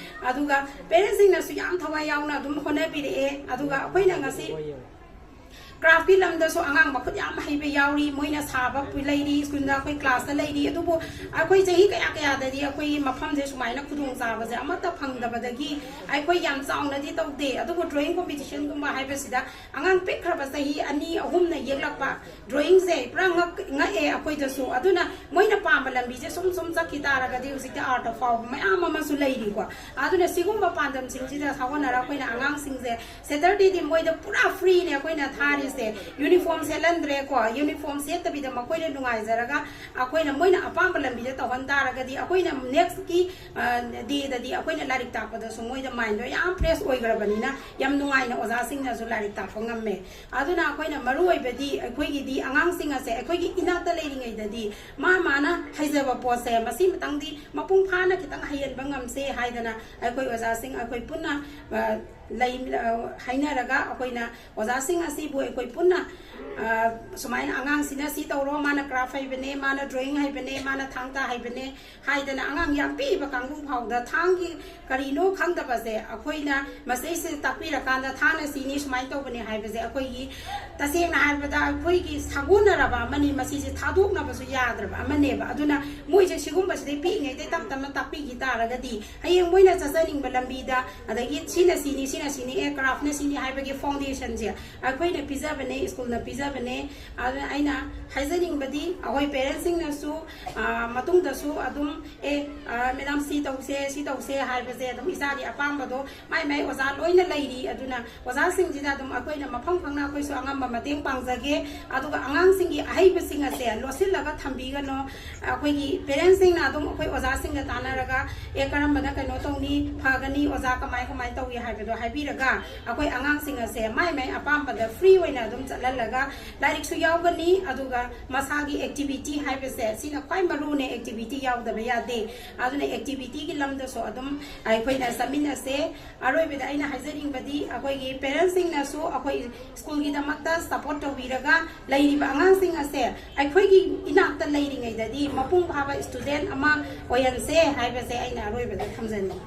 ꯑꯗꯨꯒ ꯄꯦꯔꯦꯟꯁꯁꯤꯡꯅꯁꯨ ꯌꯥꯝ ꯊꯋꯥꯏ ꯌꯥꯎꯅ ꯑꯗꯨꯝ ꯍꯣꯠꯅꯕꯤꯔꯛꯑꯦ꯫ ꯑꯗꯨꯒ ꯑꯩꯈꯣꯏꯅ ꯉꯁꯤ ꯀ꯭ꯔꯥꯐꯀꯤ ꯂꯝꯗꯁꯨ ꯑꯉꯥꯡ ꯃꯈꯨꯠ ꯌꯥꯝ ꯍꯩꯕ ꯌꯥꯎꯔꯤ, ꯃꯣꯏꯅ ꯁꯥꯕ ꯂꯩꯔꯤ, ꯁ꯭ꯀꯨꯜꯗ ꯑꯩꯈꯣꯏ ꯀ꯭ꯂꯥꯁꯇ ꯂꯩꯔꯤ꯫ ꯑꯗꯨꯕꯨ ꯑꯩꯈꯣꯏ ꯆꯍꯤ ꯀꯌꯥ ꯀꯌꯥꯗꯗꯤ ꯑꯩꯈꯣꯏꯒꯤ ꯃꯐꯝꯁꯦ ꯁꯨꯃꯥꯏꯅ ꯈꯨꯗꯣꯡꯆꯥꯕꯁꯦ ꯑꯃꯠꯇ ꯐꯪꯗꯕꯗꯒꯤ ꯑꯩꯈꯣꯏ ꯌꯥꯝ ꯆꯥꯎꯅꯗꯤ ꯇꯧꯗꯦ꯫ ꯑꯗꯨꯕꯨ ꯗ꯭ꯔꯣꯌꯤꯡ ꯀꯣꯝꯄꯤꯇꯤꯁꯟꯒꯨꯝꯕ ꯍꯥꯏꯕꯁꯤꯗ ꯑꯉꯥꯡ ꯄꯤꯛꯈ꯭ꯔꯕ ꯆꯍꯤ ꯑꯅꯤ ꯑꯍꯨꯝꯅ ꯌꯦꯛꯂꯛꯄ ꯗ꯭ꯔꯣꯌꯤꯡꯁꯦ ꯄꯨꯔꯥ ꯉꯛ-, ꯉꯛꯑꯦ ꯑꯩꯈꯣꯏꯗꯁꯨ꯫ ꯑꯗꯨꯅ ꯃꯣꯏꯅ ꯄꯥꯝꯕ ꯂꯝꯕꯤꯁꯦ ꯁꯨꯝ ꯁꯨꯝ ꯆꯠꯈꯤ ꯇꯥꯔꯒꯗꯤ ꯍꯧꯖꯤꯛꯇꯤ ꯑꯥꯔꯠꯇ ꯐꯥꯎꯕ ꯃꯌꯥꯝ ꯑꯃꯁꯨ ꯂꯩꯔꯤꯀꯣ꯫ ꯑꯗꯨꯅ ꯁꯤꯒꯨꯝꯕ ꯄꯥꯟꯗꯝꯁꯤꯡꯁꯤꯗ ꯁꯥꯒꯣꯟꯅꯔ ꯑꯩꯈꯣꯏꯅ ꯑꯉꯥꯡꯁꯤꯡꯁꯦ ꯁꯦꯇꯔꯗꯦꯗꯤ ꯃꯣꯏꯗ ꯄꯨꯔꯥ ꯐ꯭ꯔꯤꯅꯦ ꯑꯩꯈꯣꯏꯅ ꯊꯥꯔꯤ꯫ ꯁꯦ ꯌꯨꯅꯤꯐꯣꯔꯝ ꯁꯦꯠꯍꯟꯗ꯭ꯔꯦꯀꯣ꯫ ꯌꯨꯅꯤꯐꯣꯔꯝ ꯁꯦꯠꯇꯕꯤꯗ ꯃꯈꯣꯏꯅ ꯅꯨꯡꯉꯥꯏꯖꯔꯒ ꯑꯩꯈꯣꯏꯅ ꯃꯣꯏꯅ ꯑꯄꯥꯝꯕ ꯂꯝꯕꯤꯗ ꯇꯧꯍꯟ ꯇꯥꯔꯒꯗꯤ ꯑꯩꯈꯣꯏꯅ ꯅꯦꯛꯁꯀꯤ ꯗꯦꯗꯗꯤ ꯑꯩꯈꯣꯏꯅ ꯂꯥꯏꯔꯤꯛ ꯇꯥꯛꯄꯗꯁꯨ ꯃꯣꯏꯗ ꯃꯥꯏꯟꯗꯣ ꯌꯥꯝ ꯐ꯭ꯔꯦꯁ ꯑꯣꯏꯈ꯭ꯔꯕꯅꯤꯅ ꯌꯥꯝ ꯅꯨꯡꯉꯥꯏꯅ ꯑꯣꯖꯥꯁꯤꯡꯅꯁꯨ ꯂꯥꯏꯔꯤꯛ ꯇꯥꯛꯄ ꯉꯝꯃꯦ꯫ ꯑꯗꯨꯅ ꯑꯩꯈꯣꯏꯅ ꯃꯔꯨ ꯑꯣꯏꯕꯗꯤ ꯑꯩꯈꯣꯏꯒꯤꯗꯤ ꯑꯉꯥꯡꯁꯤꯡ ꯑꯁꯦ ꯑꯩꯈꯣꯏꯒꯤ ꯏꯅꯥꯛꯇ ꯂꯩꯔꯤꯉꯩꯗꯗꯤ ꯃꯥ ꯃꯥꯅ ꯍꯩꯖꯕ ꯄꯣꯠꯁꯦ ꯃꯁꯤꯃꯇꯪꯗꯤ ꯃꯄꯨꯡ ꯐꯥꯅ ꯈꯤꯇꯪ ꯍꯩꯍꯟꯕ ꯉꯝꯁꯦ ꯍꯥꯏꯗꯅ ꯑꯩꯈꯣꯏ ꯑꯣꯖꯥꯁꯤꯡ ꯑꯩꯈꯣꯏ ꯄꯨꯟꯅ ꯂꯩ ꯍꯥꯏꯅꯔꯒ ꯑꯩꯈꯣꯏꯅ ꯑꯣꯖꯥꯁꯤꯡ ꯑꯁꯤꯕꯨ ꯑꯩꯈꯣꯏ ꯄꯨꯟꯅ ꯁꯨꯃꯥꯏꯅ ꯑꯉꯥꯡꯁꯤꯅ ꯁꯤ ꯇꯧꯔꯣ, ꯃꯥꯅ ꯀ꯭ꯔꯥꯐ ꯍꯩꯕꯅꯦ, ꯃꯥꯅ ꯗ꯭ꯔꯣꯌꯤꯡ ꯍꯩꯕꯅꯦ, ꯃꯥꯅ ꯊꯥꯡ ꯇꯥ ꯍꯩꯕꯅꯦ ꯍꯥꯏꯗꯅ ꯑꯉꯥꯡ ꯌꯥꯝ ꯄꯤꯛꯏꯕ ꯀꯥꯡꯕꯨ ꯐꯥꯎꯗ ꯊꯥꯡꯒꯤ ꯀꯔꯤꯅꯣ ꯈꯪꯗꯕꯁꯦ ꯑꯩꯈꯣꯏꯅ ꯃꯁꯤꯁꯦ ꯇꯥꯛꯄꯤꯔꯀꯥꯟꯗ ꯊꯥꯡꯅ ꯁꯤꯅꯤ, ꯁꯨꯃꯥꯏꯅ ꯇꯧꯕꯅꯦ ꯍꯥꯏꯕꯁꯦ ꯑꯩꯈꯣꯏꯒꯤ ꯇꯁꯦꯡꯅ ꯍꯥꯏꯔꯕꯗ ꯑꯩꯈꯣꯏꯒꯤ ꯁꯥꯒꯣꯟꯅꯔꯕ ꯑꯃꯅꯤ꯫ ꯃꯁꯤꯁꯦ ꯊꯥꯗꯣꯛꯅꯕꯁꯨ ꯌꯥꯗ꯭ꯔꯕ ꯑꯃꯅꯦꯕ꯫ ꯑꯗꯨꯅ ꯃꯣꯏꯁꯦ ꯁꯤꯒꯨꯝꯕꯁꯤꯗꯩ ꯄꯤꯛꯏꯉꯩꯗꯩ ꯇꯞ ꯇꯞꯅ ꯇꯥꯛꯄꯤꯈꯤ ꯇꯥꯔꯒꯗꯤ ꯍꯌꯦꯡ ꯃꯣꯏꯅ ꯆꯠꯆꯅꯤꯡꯕ ꯂꯝꯕꯤꯗ, ꯑꯗꯒꯤ ꯁꯤꯅ ꯁꯤꯅꯤ, ꯁꯤꯅ ꯁꯤꯅꯤ, ꯑꯦ ꯀ꯭ꯔꯥꯐꯅ ꯁꯤꯅꯤ ꯍꯥꯏꯕꯒꯤ ꯐꯥꯎꯟꯗꯦꯁꯟꯁꯦ ꯑꯩꯈꯣꯏꯅ ꯄꯤꯖꯕꯅꯦ, ꯁ꯭ꯀꯨꯜꯅ ꯄꯤꯖꯕꯅꯦ꯫ ꯑꯗꯨꯅ ꯑꯩꯅ ꯍꯥꯏꯖꯅꯤꯡꯕꯗꯤ ꯑꯩꯈꯣꯏ ꯄꯦꯔꯦꯟꯁꯁꯤꯡꯅꯁꯨ ꯃꯇꯨꯡꯗꯁꯨ ꯑꯗꯨꯝ ꯑꯦ ꯃꯦꯗꯥꯝ ꯁꯤ ꯇꯧꯁꯦ, ꯁꯤ ꯇꯧꯁꯦ ꯍꯥꯏꯕꯁꯦ ꯑꯗꯨꯝ ꯏꯆꯥꯒꯤ ꯑꯄꯥꯝꯕꯗꯣ ꯃꯥꯏ ꯃꯥꯏ ꯑꯣꯖꯥ ꯂꯣꯏꯅ ꯂꯩꯔꯤ꯫ ꯑꯗꯨꯅ ꯑꯣꯖꯥꯁꯤꯡꯁꯤꯗ ꯑꯗꯨꯝ ꯑꯩꯈꯣꯏꯅ ꯃꯐꯝ ꯈꯪꯅ ꯑꯩꯈꯣꯏꯁꯨ ꯑꯉꯝꯕ ꯃꯇꯦꯡ ꯄꯥꯡꯖꯒꯦ꯫ ꯑꯗꯨꯒ ꯑꯉꯥꯡꯁꯤꯡꯒꯤ ꯑꯍꯩꯕꯁꯤꯡ ꯑꯁꯦ ꯂꯣꯠꯁꯤꯜꯂꯒ ꯊꯝꯕꯤꯒꯅꯣ꯫ ꯑꯩꯈꯣꯏꯒꯤ ꯄꯦꯔꯦꯟꯁꯁꯤꯡꯅ ꯑꯗꯨꯝ ꯑꯩꯈꯣꯏ ꯑꯣꯖꯥꯁꯤꯡꯒ ꯇꯥꯟꯅꯔꯒ ꯑꯦ ꯀꯔꯝꯕꯅ ꯀꯩꯅꯣ ꯇꯧꯅꯤ, ꯐꯒꯅꯤ, ꯑꯣꯖꯥ ꯀꯃꯥꯏ ꯀꯃꯥꯏ ꯇꯧꯏ ꯍꯥꯏꯕꯗꯣ ꯍꯥꯏꯕꯤꯔꯒ ꯑꯩꯈꯣꯏ ꯑꯉꯥꯡꯁꯤꯡ ꯑꯁꯦ ꯃꯥꯏ ꯃꯥꯏ ꯑꯄꯥꯝꯕꯗ ꯐ꯭ꯔꯤ ꯑꯣꯏꯅ ꯑꯗꯨꯝ ꯆꯠꯍꯜꯂꯒ ꯂꯥꯏꯔꯤꯛꯁꯨ ꯌꯥꯎꯒꯅꯤ꯫ ꯑꯗꯨꯒ ꯃꯁꯥꯒꯤ ꯑꯦꯛꯇꯤꯚꯤꯇꯤ ꯍꯥꯏꯕꯁꯦ ꯁꯤꯅ ꯈ꯭ꯋꯥꯏ ꯃꯔꯨꯅꯦ, ꯑꯦꯛꯇꯤꯚꯤꯇꯤ ꯌꯥꯎꯗꯕ ꯌꯥꯗꯦ꯫ ꯑꯗꯨꯅ ꯑꯦꯛꯇꯤꯚꯤꯇꯤꯒꯤ ꯂꯝꯗꯁꯨ ꯑꯗꯨꯝ ꯑꯩꯈꯣꯏꯅ ꯆꯠꯃꯤꯟꯅꯁꯦ꯫ ꯑꯔꯣꯏꯕꯗ ꯑꯩꯅ ꯍꯥꯏꯖꯅꯤꯡꯕꯗꯤ ꯑꯩꯈꯣꯏꯒꯤ ꯄꯦꯔꯦꯟꯁꯁꯤꯡꯅꯁꯨ ꯑꯩꯈꯣꯏ ꯁ꯭ꯀꯨꯜꯒꯤꯗꯃꯛꯇ ꯁꯞꯄꯣꯔꯠ ꯇꯧꯕꯤꯔꯒ ꯂꯩꯔꯤꯕ ꯑꯉꯥꯡꯁꯤꯡ ꯑꯁꯦ ꯑꯩꯈꯣꯏꯒꯤ ꯏꯅꯥꯛꯇ ꯂꯩꯔꯤꯉꯩꯗꯗꯤ ꯃꯄꯨꯡ ꯐꯥꯕ ꯁ꯭ꯇꯨꯗꯦꯟ ꯑꯃ ꯑꯣꯏꯍꯟꯁꯦ ꯍꯥꯏꯕꯁꯦ ꯑꯩꯅ ꯑꯔꯣꯏꯕꯗ ꯊꯝꯖꯅꯤꯡꯉꯤ꯫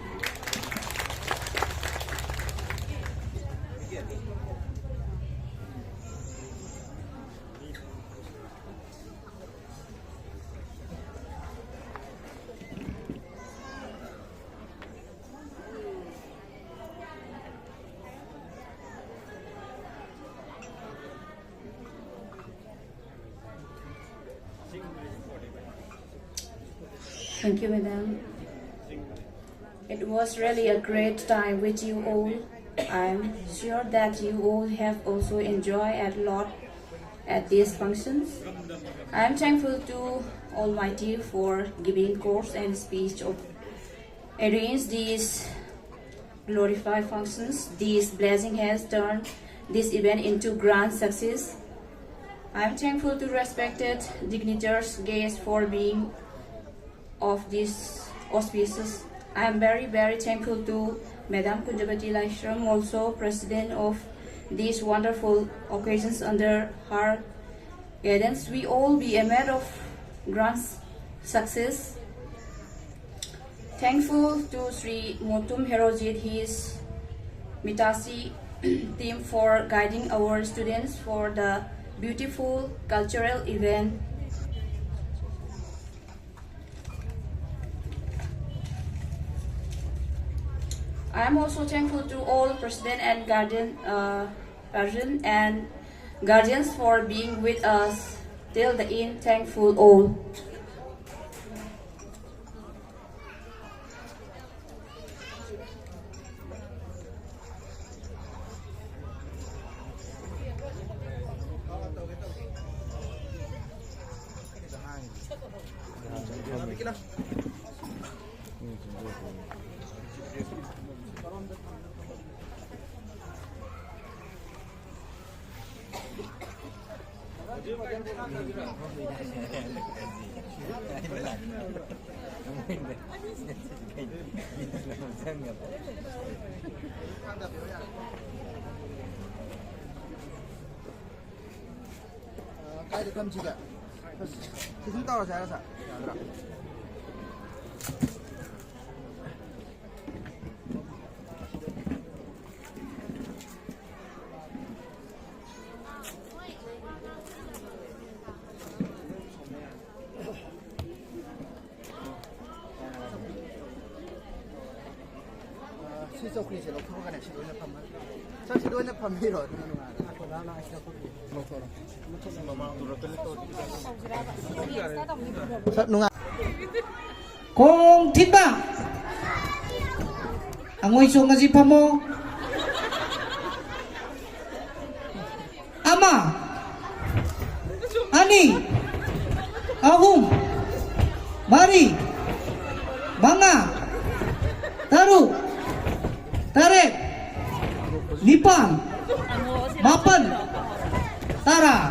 Thank you, madam. It was really a great time with you all. I'm sure that you all have also enjoyed a lot at these functions. I am thankful to Almighty for giving course and speech of arrange these glorified functions. This blessing has turned this event into grand success. I am thankful to respected dignitaries, guests for being of this auspicious. I am very, very thankful to Madam Kunjavati Laishram, also president of these wonderful occasions. Under her guidance, we all be a matter of grand success. Thankful to Sri Motum Herojit, his Mitasi team for guiding our students for the beautiful cultural event. I am also thankful to all president and guardian, uh, guardian and guardians for being with us till the end. Thankful all. ꯀꯥꯏꯗ ꯊꯝꯁꯤꯒꯦ? ꯁꯤ ꯁꯨꯝ ꯇꯧꯔꯁꯦ ꯍꯥꯏꯔ, ꯁꯥꯔ? ꯌꯥꯗ꯭ꯔꯥ? ꯁꯤ ꯆꯧꯀ꯭ꯔꯤꯁꯦ ꯂꯧꯊꯣꯛꯑꯒꯅꯦ, ꯁꯤꯗ ꯑꯣꯏꯅ ꯐꯝꯃ-, ꯁꯥꯔ, ꯁꯤꯗ ꯑꯣꯏꯅ ꯐꯝꯕꯤꯔꯣ, ꯑꯗꯨꯅ ꯅꯨꯡꯉꯥꯏꯔꯅꯤ꯫ ꯂꯧꯊꯣꯛꯑꯣ꯫ ꯁꯥꯔ, ꯅꯨꯡꯉꯥꯏ-, ꯈꯣꯡ ꯊꯤꯟꯕ꯫ ꯑꯉꯣꯏ ꯆꯣꯡ ꯑꯁꯤ ꯐꯝꯃꯣ꯫ ꯑꯃ, ꯑꯅꯤ, ꯑꯍꯨꯝ, ꯃꯔꯤ, ꯃꯉꯥ, ꯇꯔꯨꯛ, ꯇꯔꯦꯠ, ꯅꯤꯄꯥꯟ, ꯃꯥꯄꯟ, ꯇꯔꯥ꯫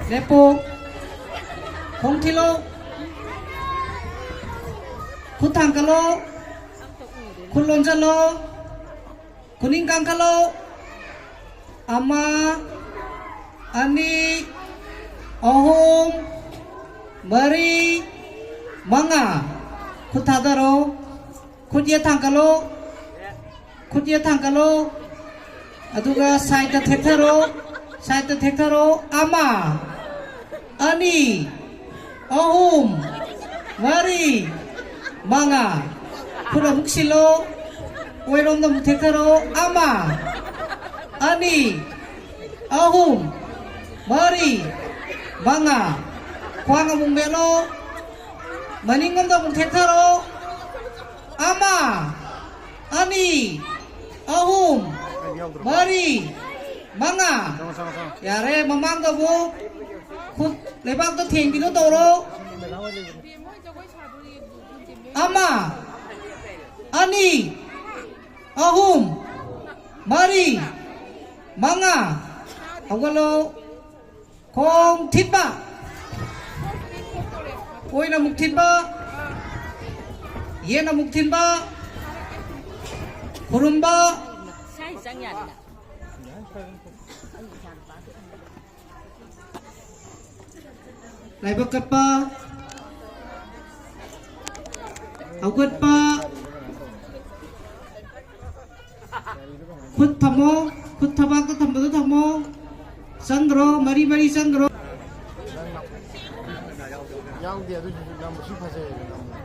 ꯂꯦꯞꯄꯨ꯫ ꯈꯣꯡ ꯊꯤꯜꯂꯨ꯫ ꯈꯨꯠ ꯊꯥꯡꯒꯠꯂꯨ꯫ ꯈꯨꯠ ꯂꯣꯟꯖꯜꯂꯨ꯫ ꯈꯨꯅꯤꯡ ꯀꯥꯡꯈꯠꯂꯨ꯫ ꯑꯃ, ꯑꯅꯤ, ꯑꯍꯨꯝ, ꯃꯔꯤ, ꯃꯉꯥ꯫ ꯈꯨꯠ ꯊꯥꯗꯔꯣ꯫ ꯈꯨꯠ ꯌꯦꯠ ꯊꯥꯡꯒꯠꯂꯣ꯫ ꯈꯨꯠ ꯌꯦꯠ ꯊꯥꯡꯒꯠꯂꯣ꯫ ꯑꯗꯨꯒ ꯁꯥꯏꯠꯇ ꯊꯦꯛꯊꯔꯣ꯫ ꯁꯥꯏꯠꯇ ꯊꯦꯛꯊꯔꯣ꯫ ꯑꯃ, ꯑꯅꯤ, ꯑꯍꯨꯝ, ꯃꯔꯤ, ꯃꯉꯥ꯫ ꯈꯨꯠ ꯑꯃꯨꯛ ꯁꯤꯜꯂꯣ꯫ ꯑꯣꯏꯔꯣꯝꯗ ꯑꯃꯨꯛ ꯊꯦꯛꯊꯔꯣ꯫ ꯑꯃ, ꯑꯅꯤ, ꯑꯍꯨꯝ, ꯃꯔꯤ, ꯃꯉꯥ꯫ ꯈ꯭ꯋꯥꯡ ꯑꯃꯨꯛ ꯃꯦꯠꯂꯣ꯫ ꯃꯅꯤꯡꯂꯣꯝꯗ ꯑꯃꯨꯛ ꯊꯦꯛꯊꯔꯣ꯫ ꯑꯃ, ꯑꯅꯤ, ꯑꯍꯨꯝ, ꯃꯔꯤ, ꯃꯉꯥ꯫ ꯌꯥꯔꯦ, ꯃꯃꯥꯡꯗ ꯑꯃꯨꯛ ꯈꯨꯠ ꯂꯩꯕꯥꯛꯇ ꯊꯦꯡꯕꯤꯗꯣ ꯇꯧꯔꯣ꯫ ꯑꯃ, ꯑꯅꯤ, ꯑꯍꯨꯝ, ꯃꯔꯤ, ꯃꯉꯥ꯫ ꯍꯧꯒꯠꯂꯣ꯫ ꯈꯣꯡ ꯊꯤꯟꯕ꯫ ꯑꯣꯏꯅ ꯑꯃꯨꯛ ꯊꯤꯟꯕ꯫ ꯌꯦꯠꯅ ꯑꯃꯨꯛ ꯊꯤꯟꯕ꯫ ꯈꯨꯔꯨꯝꯕ꯫ ꯂꯥꯏꯕꯛ ꯀꯠꯄ꯫ ꯍꯧꯒꯠꯄ꯫ ꯈꯨꯠ ꯊꯝꯃꯣ꯫ ꯈꯨꯠ ꯊꯕꯥꯛꯇ ꯊꯝꯕꯗꯣ ꯊꯝꯃꯣ꯫ ꯆꯪꯈ꯭ꯔꯣ꯫ ꯃꯔꯤ ꯃꯔꯤ ꯆꯪꯈ꯭ꯔꯣ꯫ ꯌꯥꯎꯗꯦ꯫ ꯑꯗꯨꯁꯨ ꯅꯝꯕꯁꯨ ꯐꯖꯩꯌꯦꯕ ꯅꯝꯕ꯫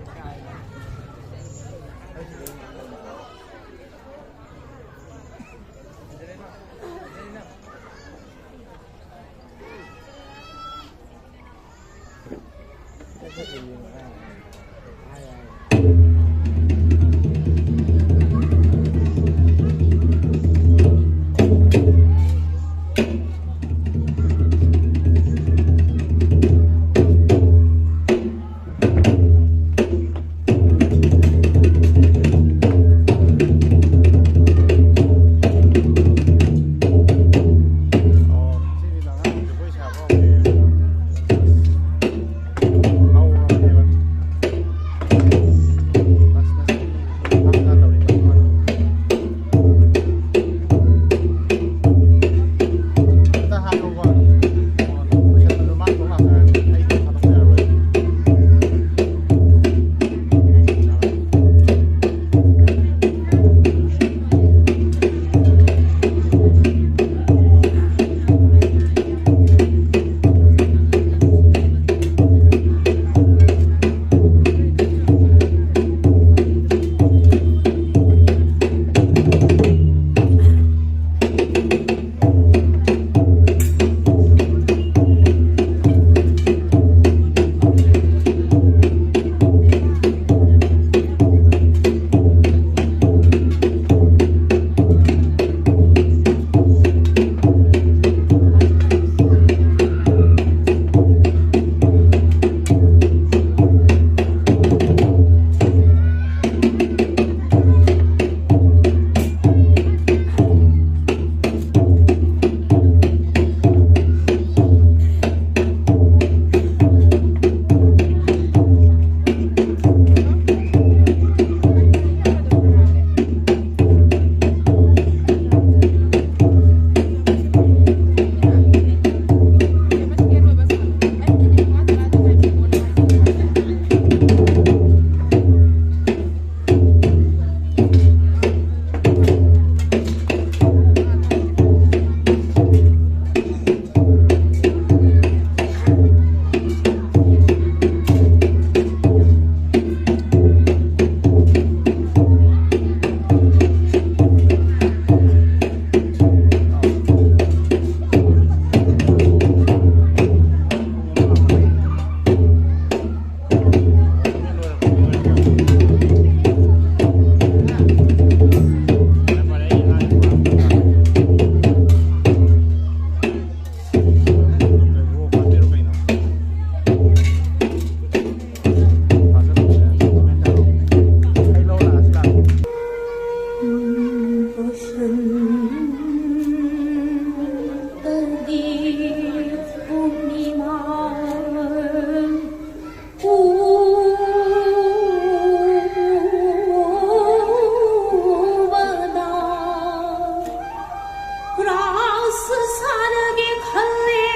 ꯁꯥꯔꯒꯦ ꯈꯜꯂꯦ꯫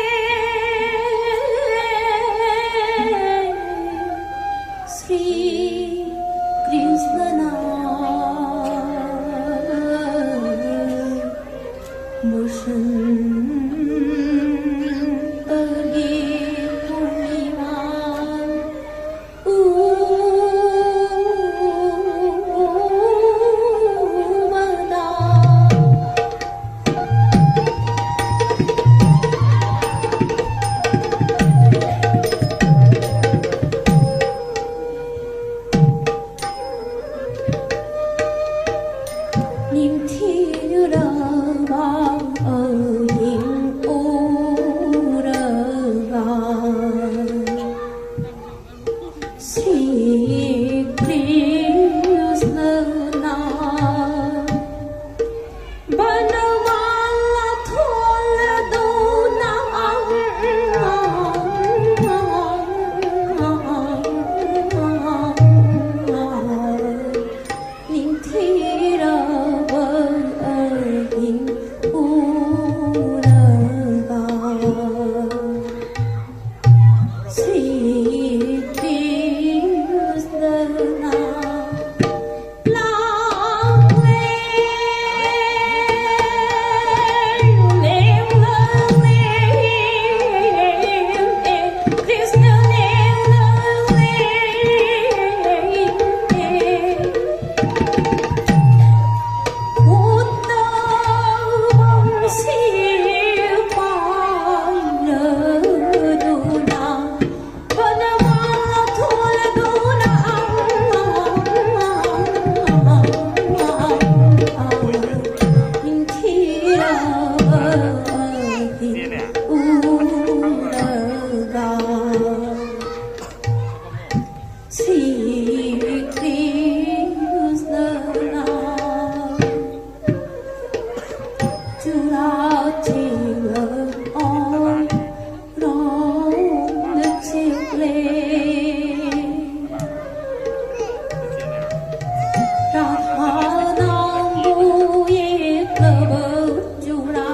ꯁ꯭ꯔꯤ ꯀ꯭ꯔꯤꯁꯅꯅ ꯃꯨꯁꯟ ꯇꯒꯤ ꯄꯨꯔꯅꯤꯃꯥ ꯎꯕꯗ꯫ ꯅꯤꯡꯊꯤꯔꯕ ꯑꯍꯤꯡ ꯎꯔꯒ ꯁ꯭ꯔꯤ ꯀ꯭ꯔꯤꯁꯅꯅ ꯕꯅꯃꯥꯂꯥ ꯊꯣꯜꯂꯗꯨꯅ ꯅꯤꯡꯊꯤꯔꯕ ꯑꯍꯤꯡ ꯎꯔꯒ ꯁ꯭ꯔꯤ ꯀ꯭ꯔꯤꯁꯅꯅ ꯂꯥꯎꯋꯦ꯫ ꯀ꯭ꯔꯤꯁꯅ ꯂꯦꯡꯂꯦ꯫ ꯎꯠꯇꯕꯝ ꯁꯤꯜ ꯄꯥꯏꯔꯗꯨꯅ ꯕꯅꯃꯥꯂꯥ ꯊꯣꯜꯂꯗꯨꯅ ꯅꯤꯡꯊꯤꯔꯕ ꯑꯍꯤꯡ ꯎꯔꯒ ꯁ꯭ꯔꯤ ꯀ꯭ꯔꯤꯁꯅꯅ ꯆꯨꯔꯥ ꯆꯦꯡꯂꯪ ꯑꯣꯏꯔꯣꯝꯗ ꯆꯦꯜꯂꯦ꯫ ꯔꯥꯙꯥ ꯅꯪꯕꯨ ꯌꯦꯛꯂꯕ ꯆꯨꯔꯥ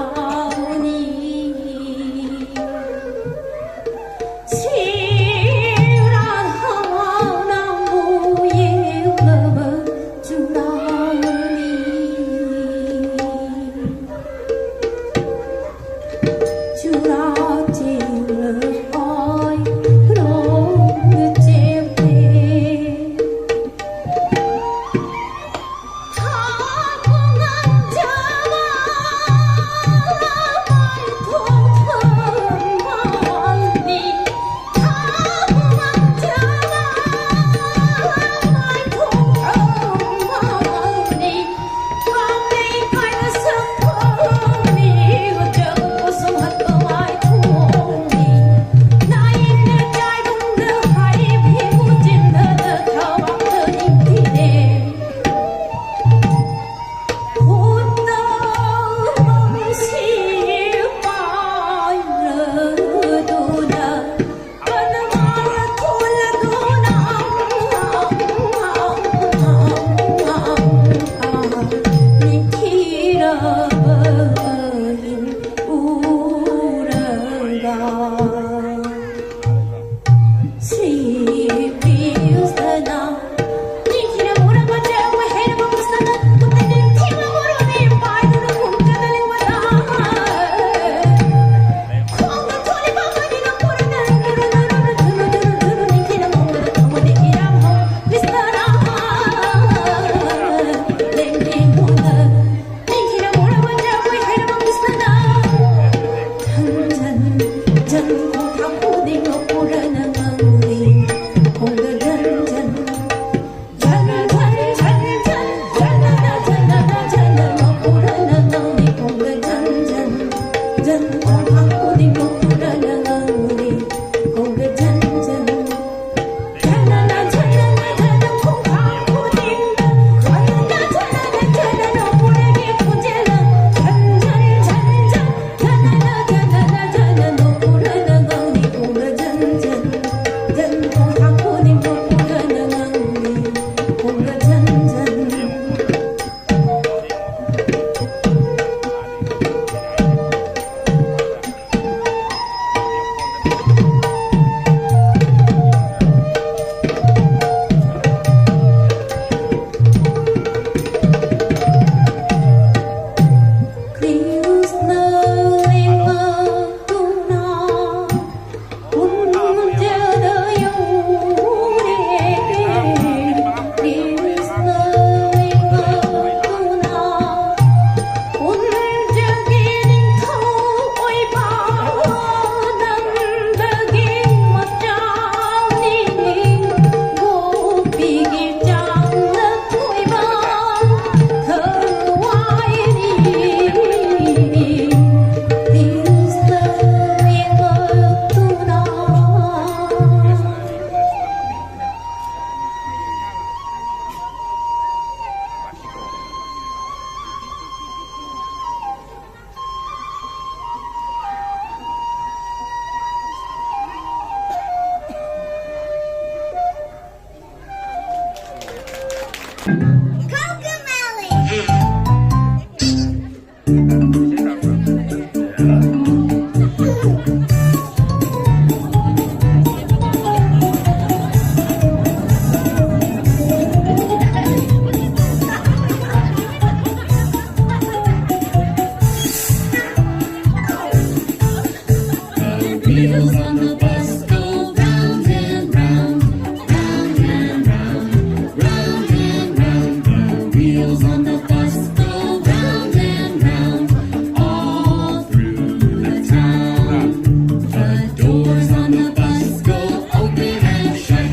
Wheels on the bus go round and round, round and round, round and round. The wheels on the bus go round and round, all through the town. The doors on the bus go open and shut,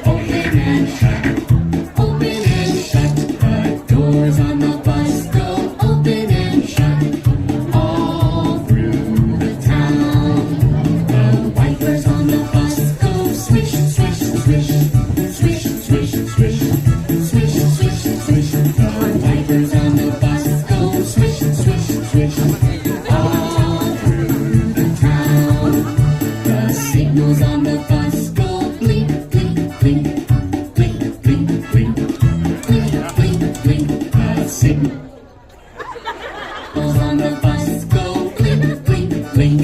open and shut, open and shut. The doors on the bus go open and shut, all through the town. The wipers on the bus go swish, swish, swish, swish, swish, swish, swish, swish, swish. The wipers on the bus go swish, swish, swish, all through the town. The signals on the bus go blink, blink, blink, blink, blink, blink, blink, blink, blink. The signals on the bus go blink, blink, blink,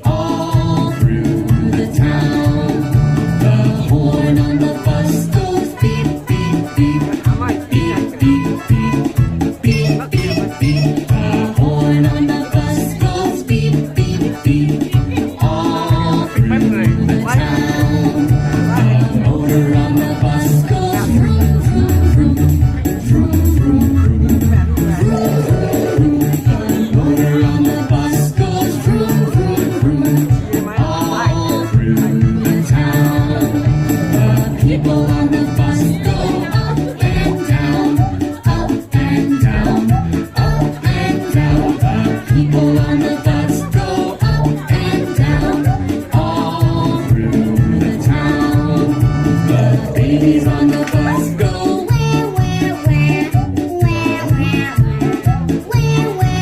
all through the town. The horn on the bus goes beep, beep, beep, beep, beep, beep, beep, beep, beep. The horn on the bus goes beep, beep, beep, all through the town. The motor on the bus goes vroom, vroom, vroom, vroom, vroom, vroom, vroom, vroom. The motor on the bus goes vroom, vroom, vroom, all through the town. The people on the bus go up and down, up and down, up and down. The people on the bus go up and down, all through the town. The babies on the bus go wah, wah, wah, wah, wah, wah, wah, wah, wah.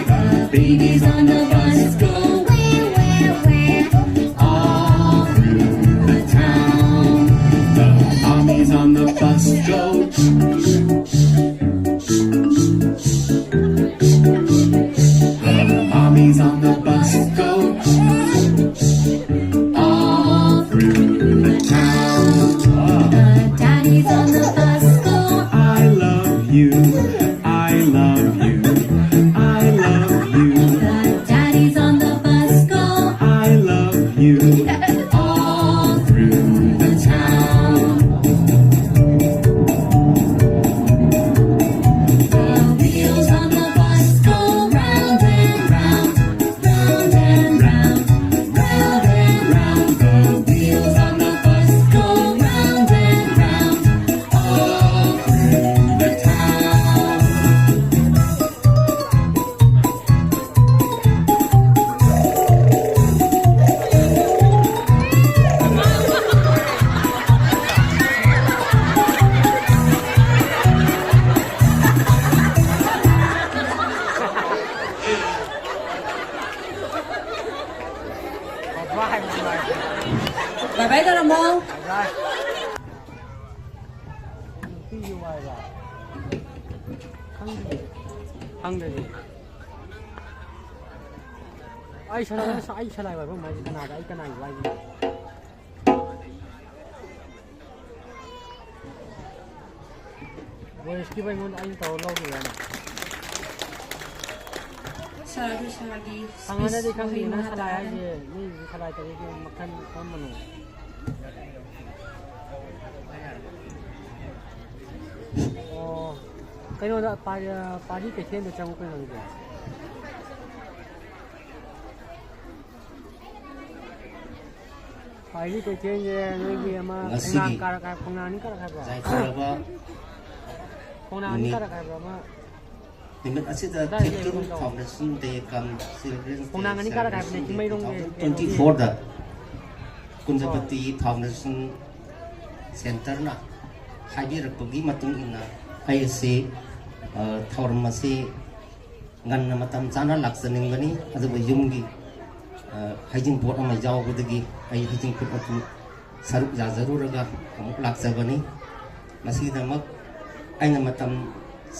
The babies on the bus go wah, wah, wah, all through the town. The mommies on the bus go. The mommies on the bus go all through the town. The daddies on the bus go, I love you, I love you, I love you. The daddies on the bus go, I love ꯕꯥꯏ ꯕꯥꯏ ꯇꯧꯔꯝꯃꯣ꯫ ꯑꯩ ꯁꯂꯥꯏ ꯑꯩ ꯁꯂꯥꯏ ꯋꯥꯏꯐꯝ ꯍꯥꯏꯁꯦ ꯀꯅꯥꯗ ꯑꯩ ꯀꯅꯥꯒꯤ ꯋꯥꯏꯕꯅꯣ? ꯕꯣꯔꯤꯁꯀꯤꯕꯨ ꯑꯩꯉꯣꯟꯗ ꯑꯩꯅ ꯇꯧꯔ ꯂꯧꯔꯤꯔꯥꯅꯦ? ꯁꯥꯔ, ꯑꯩꯈꯣꯏ ꯁꯥꯔꯒꯤ ꯍꯪꯉꯅꯗꯤ ꯈꯪꯗꯦ ꯅꯪ ꯁꯂꯥꯏ ꯍꯥꯏꯁꯦ ꯃꯤ ꯁꯂꯥꯏ ꯇꯧꯔꯤꯁꯦ ꯃꯈꯜ ꯀꯔꯝꯕꯅꯣ? ꯑꯣ, ꯀꯩꯅꯣꯗ ꯄꯥꯔꯤ ꯀꯩꯊꯦꯜꯗ ꯆꯪꯉꯨ ꯀꯩꯅꯣ ꯑꯗꯨꯗꯤ꯫ ꯄꯥꯔꯤ ꯀꯩꯊꯦꯜꯁꯦ ꯅꯣꯏꯒꯤ ꯑꯃ ꯈꯣꯡꯅꯥꯡ ꯀꯥꯔꯛ ꯍꯥꯏ- ꯈꯣꯡꯅꯥꯡ ꯑꯅꯤ ꯀꯥꯔꯛ ꯍꯥꯏꯕ꯭ꯔꯣ? ꯈꯣꯡꯅꯥꯡ ꯑꯅꯤ ꯀꯥꯔꯛ ꯍꯥꯏꯕ꯭ꯔꯣ ꯑꯃ? ꯅꯨꯃꯤꯠ ꯑꯁꯤꯗ fifteen Foundation Day cum Children's Day ꯈꯣꯡꯅꯥꯡ ꯑꯅꯤ ꯀꯥꯔꯛ ꯍꯥꯏꯕꯅꯦ, Celebration Day ꯆꯤꯡꯃꯩꯔꯣꯡꯒꯤ two thousand twenty-fourꯗ ꯀꯨꯟꯖꯄꯇꯤ Foundation Centerꯅ ꯍꯥꯏꯕꯤꯔꯛꯄꯒꯤ ꯃꯇꯨꯡ ꯏꯟꯅ ꯑꯩ ꯑꯁꯤ ꯊꯧꯔꯝ ꯑꯁꯤ ꯉꯟꯅ ꯃꯇꯝ ꯆꯥꯅ ꯂꯥꯛꯆꯅꯤꯡꯕꯅꯤ꯫ ꯑꯗꯨꯕꯨ ꯌꯨꯝꯒꯤ ꯍꯩꯖꯤꯡꯄꯣꯠ ꯑꯃ ꯌꯥꯎꯕꯗꯒꯤ ꯑꯩ ꯍꯩꯖꯤꯡꯄꯣꯠ ꯑꯗꯨ ꯁꯔꯨꯛ ꯌꯥꯖꯔꯨꯔꯒ ꯑꯃꯨꯛ ꯂꯥꯛꯆꯕꯅꯤ꯫ ꯃꯁꯤꯒꯤꯗꯃꯛ ꯑꯩꯅ ꯃꯇꯝ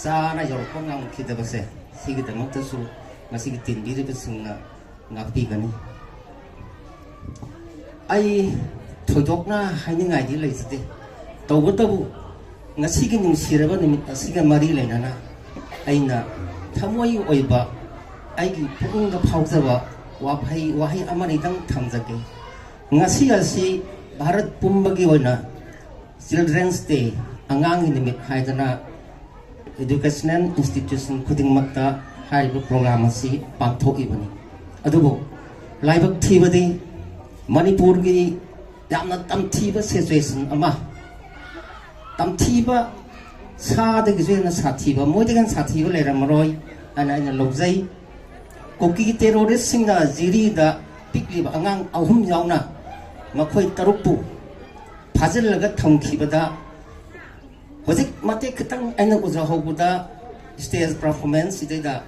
ꯆꯥꯅ ꯌꯧꯔꯛꯄ ꯉꯝꯈꯤꯗꯕꯁꯦ ꯁꯤꯒꯤꯗꯃꯛꯇꯁꯨ ꯃꯁꯤꯒꯤ ꯇꯤꯟꯕꯤꯔꯤꯕꯁꯤꯡꯅ ꯉꯥꯛꯄꯤꯒꯅꯤ꯫ ꯑꯩ ꯊꯣꯏꯗꯣꯛꯅ ꯍꯥꯏꯅꯤꯡꯉꯥꯏꯗꯤ ꯂꯩꯖꯗꯦ꯫ ꯇꯧꯕꯇꯕꯨ ꯉꯁꯤꯒꯤ ꯅꯨꯡꯁꯤꯔꯕ ꯅꯨꯃꯤꯠ ꯑꯁꯤꯒ ꯃꯔꯤ ꯂꯩꯅꯅ ꯑꯩꯅ ꯊꯃꯣꯏ ꯑꯣꯏꯕ ꯑꯩꯒꯤ ꯄꯨꯛꯅꯤꯡꯗ ꯐꯥꯎꯖꯕ ꯋꯥꯍꯩ ꯋꯥꯍꯩ ꯑꯃꯅꯤꯗꯪ ꯊꯝꯖꯒꯦ꯫ ꯉꯁꯤ ꯑꯁꯤ ꯚꯥꯔꯠ ꯄꯨꯝꯕꯒꯤ ꯑꯣꯏꯅ Children's Day, ꯑꯉꯥꯡꯒꯤ ꯅꯨꯃꯤꯠ ꯍꯥꯏꯗꯅ educational institution ꯈꯨꯗꯤꯡꯃꯛꯇ ꯍꯥꯏꯔꯤꯕ program ꯑꯁꯤ ꯄꯥꯡꯊꯣꯛꯏꯕꯅꯤ꯫ ꯑꯗꯨꯕꯨ ꯂꯥꯏꯕꯛ ꯊꯤꯕꯗꯤ ꯃꯅꯤꯄꯨꯔꯒꯤ ꯌꯥꯝꯅ ꯇꯝꯊꯤꯕ situation ꯑꯃ, ꯇꯝꯊꯤꯕ ꯁꯥꯗꯒꯤꯁꯨ ꯍꯦꯟꯅ ꯁꯥꯊꯤꯕ, ꯃꯣꯏꯗꯒꯤ ꯍꯦꯟꯅ ꯁꯥꯊꯤꯕ ꯂꯩꯔꯝꯃꯔꯣꯏ ꯍꯥꯏꯅ ꯑꯩꯅ ꯂꯧꯖꯩ꯫ ꯀꯨꯀꯤ terroristꯁꯤꯡꯅ ꯖꯤꯔꯤꯗ ꯄꯤꯛꯂꯤꯕ ꯑꯉꯥꯡ ꯑꯍꯨꯝ ꯌꯥꯎꯅ ꯃꯈꯣꯏ ꯇꯔꯨꯛꯄꯨ ꯐꯥꯖꯤꯜꯂꯒ ꯊꯝꯈꯤꯕꯗ ꯍꯧꯖꯤꯛ ꯃꯇꯦꯛ ꯈꯤꯇꯪ ꯑꯩꯅ ꯎꯖꯍꯧꯕꯗ stage performance ꯁꯤꯗꯩꯗ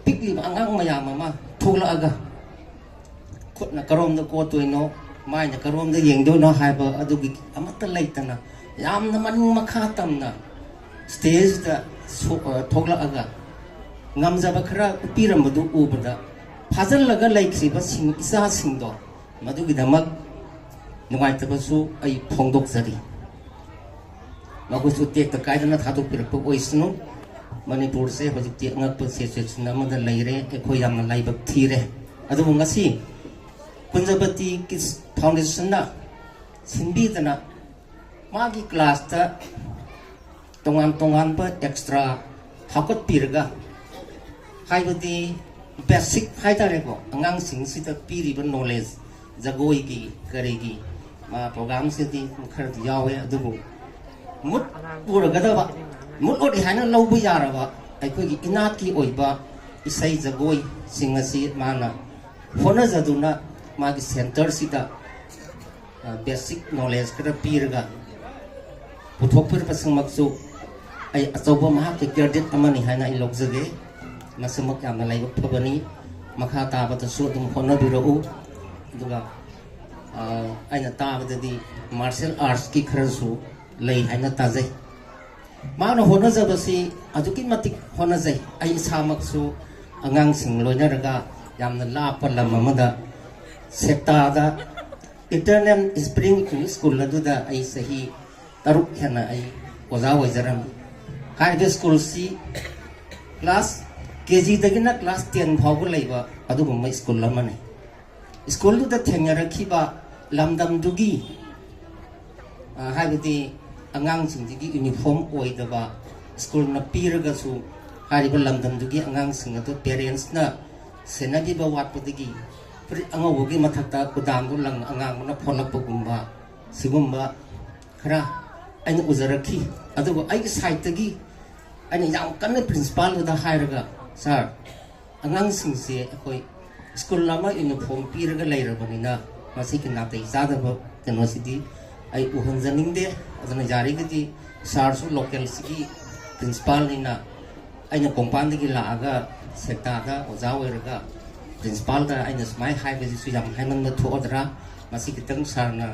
ꯄꯤꯛꯂꯤꯕ ꯑꯉꯥꯡ ꯃꯌꯥꯝ ꯑꯃ ꯊꯣꯛꯂꯛꯑꯒ ꯈꯨꯠꯅ ꯀꯔꯣꯝꯗ ꯀꯣꯠꯇꯣꯏꯅꯣ, ꯃꯥꯏꯅ ꯀꯔꯣꯝꯗ ꯌꯦꯡꯗꯣꯏꯅꯣ ꯍꯥꯏꯕ ꯑꯗꯨꯒꯤ ꯑꯃꯠꯇ ꯂꯩꯇꯅ, ꯌꯥꯝꯅ ꯃꯅꯤꯡ ꯃꯈꯥ ꯇꯝꯅ ꯁ꯭ꯇꯦꯖꯇ ꯁꯣ-, ꯑ, ꯊꯣꯛꯂꯛꯑꯒ ꯉꯝꯖꯕ ꯈꯔ ꯎꯠꯄꯤꯔꯝꯕꯗꯨ ꯎꯕꯗ, ꯐꯥꯖꯤꯜꯂꯒ ꯂꯩꯈ꯭ꯔꯤꯕꯁꯤꯡ, ꯏꯆꯥꯁꯤꯡꯗꯣ, ꯃꯗꯨꯒꯤꯗꯃꯛ ꯅꯨꯡꯉꯥꯏꯇꯕꯁꯨ ꯑꯩ ꯐꯣꯡꯗꯣꯛꯆꯔꯤ꯫ ꯃꯈꯣꯏꯁꯨ ꯇꯦꯛꯇ ꯀꯥꯏꯗꯅ ꯊꯥꯗꯣꯛꯄꯤꯔꯛꯄ ꯑꯣꯏꯁꯅꯨ꯫ ꯃꯅꯤꯄꯨꯔꯁꯦ ꯍꯧꯖꯤꯛꯇꯤ ꯑꯉꯛꯄ situation ꯑꯃꯗ ꯂꯩꯔꯦ꯫ ꯑꯩꯈꯣꯏ ꯌꯥꯝꯅ ꯂꯥꯏꯕꯛ ꯊꯤꯔꯦ꯫ ꯑꯗꯨꯕꯨ ꯉꯁꯤ ꯀꯨꯟꯖꯕꯇꯤ ꯀꯤꯗꯁ ꯐꯥꯎꯟꯗꯦꯁꯟꯅ ꯁꯤꯟꯕꯤꯗꯅ ꯃꯥꯒꯤ ꯀ꯭ꯂꯥꯁꯇ ꯇꯣꯉꯥꯟ ꯇꯣꯉꯥꯟꯕ extra ꯍꯥꯞꯀꯠꯄꯤꯔꯒ, ꯍꯥꯏꯕꯗꯤ basic ꯍꯥꯏꯇꯥꯔꯦꯀꯣ, ꯑꯉꯥꯡꯁꯤꯡꯁꯤꯗ ꯄꯤꯔꯤꯕ knowledge, ꯖꯒꯣꯏꯒꯤ ꯀꯔꯤꯒꯤ, ꯃꯥ programꯁꯤꯗꯤ ꯈꯔꯗꯤ ꯌꯥꯎꯋꯦ, ꯑꯗꯨꯕꯨ ꯃꯨꯠ ꯎꯔꯒꯗꯕ, ꯃꯨꯠ ꯎꯔꯦ ꯍꯥꯏꯅ ꯂꯧꯕ ꯌꯥꯔꯕ ꯑꯩꯈꯣꯏꯒꯤ ꯏꯅꯥꯠꯀꯤ ꯑꯣꯏꯕ ꯏꯁꯩ ꯖꯒꯣꯏꯁꯤꯡ ꯑꯁꯤ ꯃꯥꯅ ꯍꯣꯠꯅꯖꯗꯨꯅ ꯃꯥꯒꯤ centreꯁꯤꯗ, ꯑ, basic knowledge ꯈꯔ ꯄꯤꯔꯒ ꯄꯨꯊꯣꯛꯄꯤꯔꯛꯄꯁꯤꯡꯃꯛꯁꯨ ꯑꯩ ꯑꯆꯧꯕ ꯃꯍꯥꯛꯀꯤ credit ꯑꯃꯅꯤ ꯍꯥꯏꯅ ꯑꯩ ꯂꯧꯖꯒꯦ꯫ ꯃꯁꯤꯃꯛ ꯌꯥꯝꯅ ꯂꯥꯏꯕꯛ ꯐꯕꯅꯤ꯫ ꯃꯈꯥ ꯇꯥꯕꯗꯁꯨ ꯑꯗꯨꯝ ꯍꯣꯠꯅꯕꯤꯔꯛꯎ꯫ ꯑꯗꯨꯒ, ꯑ, ꯑꯩꯅ ꯇꯥꯕꯗꯗꯤ martial artsꯀꯤ ꯈꯔꯁꯨ ꯂꯩ ꯍꯥꯏꯅ ꯇꯥꯖꯩ꯫ ꯃꯥꯅ ꯍꯣꯠꯅꯖꯕꯁꯤ ꯑꯗꯨꯛꯀꯤ ꯃꯇꯤꯛ ꯍꯣꯠꯅꯖꯩ꯫ ꯑꯩ ꯏꯁꯥꯃꯛꯁꯨ ꯑꯉꯥꯡꯁꯤꯡ ꯂꯣꯏꯅꯔꯒ ꯌꯥꯝꯅ ꯂꯥꯞꯄ ꯂꯝ ꯑꯃꯗ ꯁꯦꯛꯇꯥꯗ Eternal Spring English School ꯑꯗꯨꯗ ꯑꯩ ꯆꯍꯤ ꯇꯔꯨꯛ ꯍꯦꯟꯅ ꯑꯩ ꯑꯣꯖꯥ ꯑꯣꯏꯖꯔꯝꯃꯤ꯫ ꯍꯥꯏꯔꯤꯕ schoolꯁꯤ class KGꯗꯒꯤꯅ class ten ꯐꯥꯎꯕ ꯂꯩꯕ ꯑꯗꯨꯒꯨꯝꯕ school ꯑꯃꯅꯤ꯫ Schoolꯗꯨꯗ ꯊꯦꯡꯅꯔꯛꯈꯤꯕ ꯂꯝꯗꯝꯗꯨꯒꯤ, ꯑ, ꯍꯥꯏꯕꯗꯤ ꯑꯉꯥꯡꯁꯤꯡꯁꯤꯒꯤ uniform ꯑꯣꯏꯗꯕ, schoolꯅ ꯄꯤꯔꯒꯁꯨ ꯍꯥꯏꯔꯤꯕ ꯂꯝꯗꯝꯗꯨꯒꯤ ꯑꯉꯥꯡꯁꯤꯡ ꯑꯗꯨ parentsꯅ ꯁꯦꯟꯅꯕꯤꯕ ꯋꯥꯠꯄꯗꯒꯤ ꯐꯨꯔꯤꯠ ꯑꯉꯧꯕꯒꯤ ꯃꯊꯛꯇ ꯀꯨꯗꯥꯝꯗꯣ ꯂꯪ ꯑꯉꯥꯡꯕꯅ ꯐꯣꯠꯂꯛꯄꯒꯨꯝꯕ, ꯁꯤꯒꯨꯝꯕ ꯈꯔ ꯑꯩꯅ ꯎꯖꯔꯛꯈꯤ꯫ ꯑꯗꯨꯕꯨ ꯑꯩꯒꯤ sideꯇꯒꯤ ꯑꯩꯅ ꯌꯥꯝ ꯀꯟꯅ principalꯗꯨꯗ ꯍꯥꯏꯔꯒ, "Sir, ꯑꯉꯥꯡꯁꯤꯡꯁꯦ ꯑꯩꯈꯣꯏ school ꯑꯃ uniform ꯄꯤꯔꯒ ꯂꯩꯔꯕꯅꯤꯅ ꯃꯁꯤꯒꯤ ꯅꯥꯇꯩ ꯆꯥꯗꯕ ꯀꯩꯅꯣꯁꯤꯗꯤ ꯑꯩ ꯎꯍꯟꯖꯅꯤꯡꯗꯦ꯫ ꯑꯗꯨꯅ ꯌꯥꯔꯤꯒꯗꯤ sirꯁꯨ localꯁꯤꯒꯤ principalꯅꯤꯅ ꯑꯩꯅ ꯀꯣꯡꯄꯥꯟꯗꯒꯤ ꯂꯥꯛꯑꯒ ꯁꯦꯛꯇꯥꯗ ꯑꯣꯖꯥ ꯑꯣꯏꯔꯒ ꯄ꯭ꯔꯤꯟꯁꯤꯄꯥꯜꯗ ꯑꯩꯅ ꯁꯨꯃꯥꯏꯅ ꯍꯥꯏꯕꯁꯤꯁꯨ ꯌꯥꯝ ꯍꯥꯏꯃꯟꯕ ꯊꯣꯛꯑꯗ꯭ꯔꯥ, ꯃꯁꯤ ꯈꯤꯇꯪ ꯁꯥꯔꯅ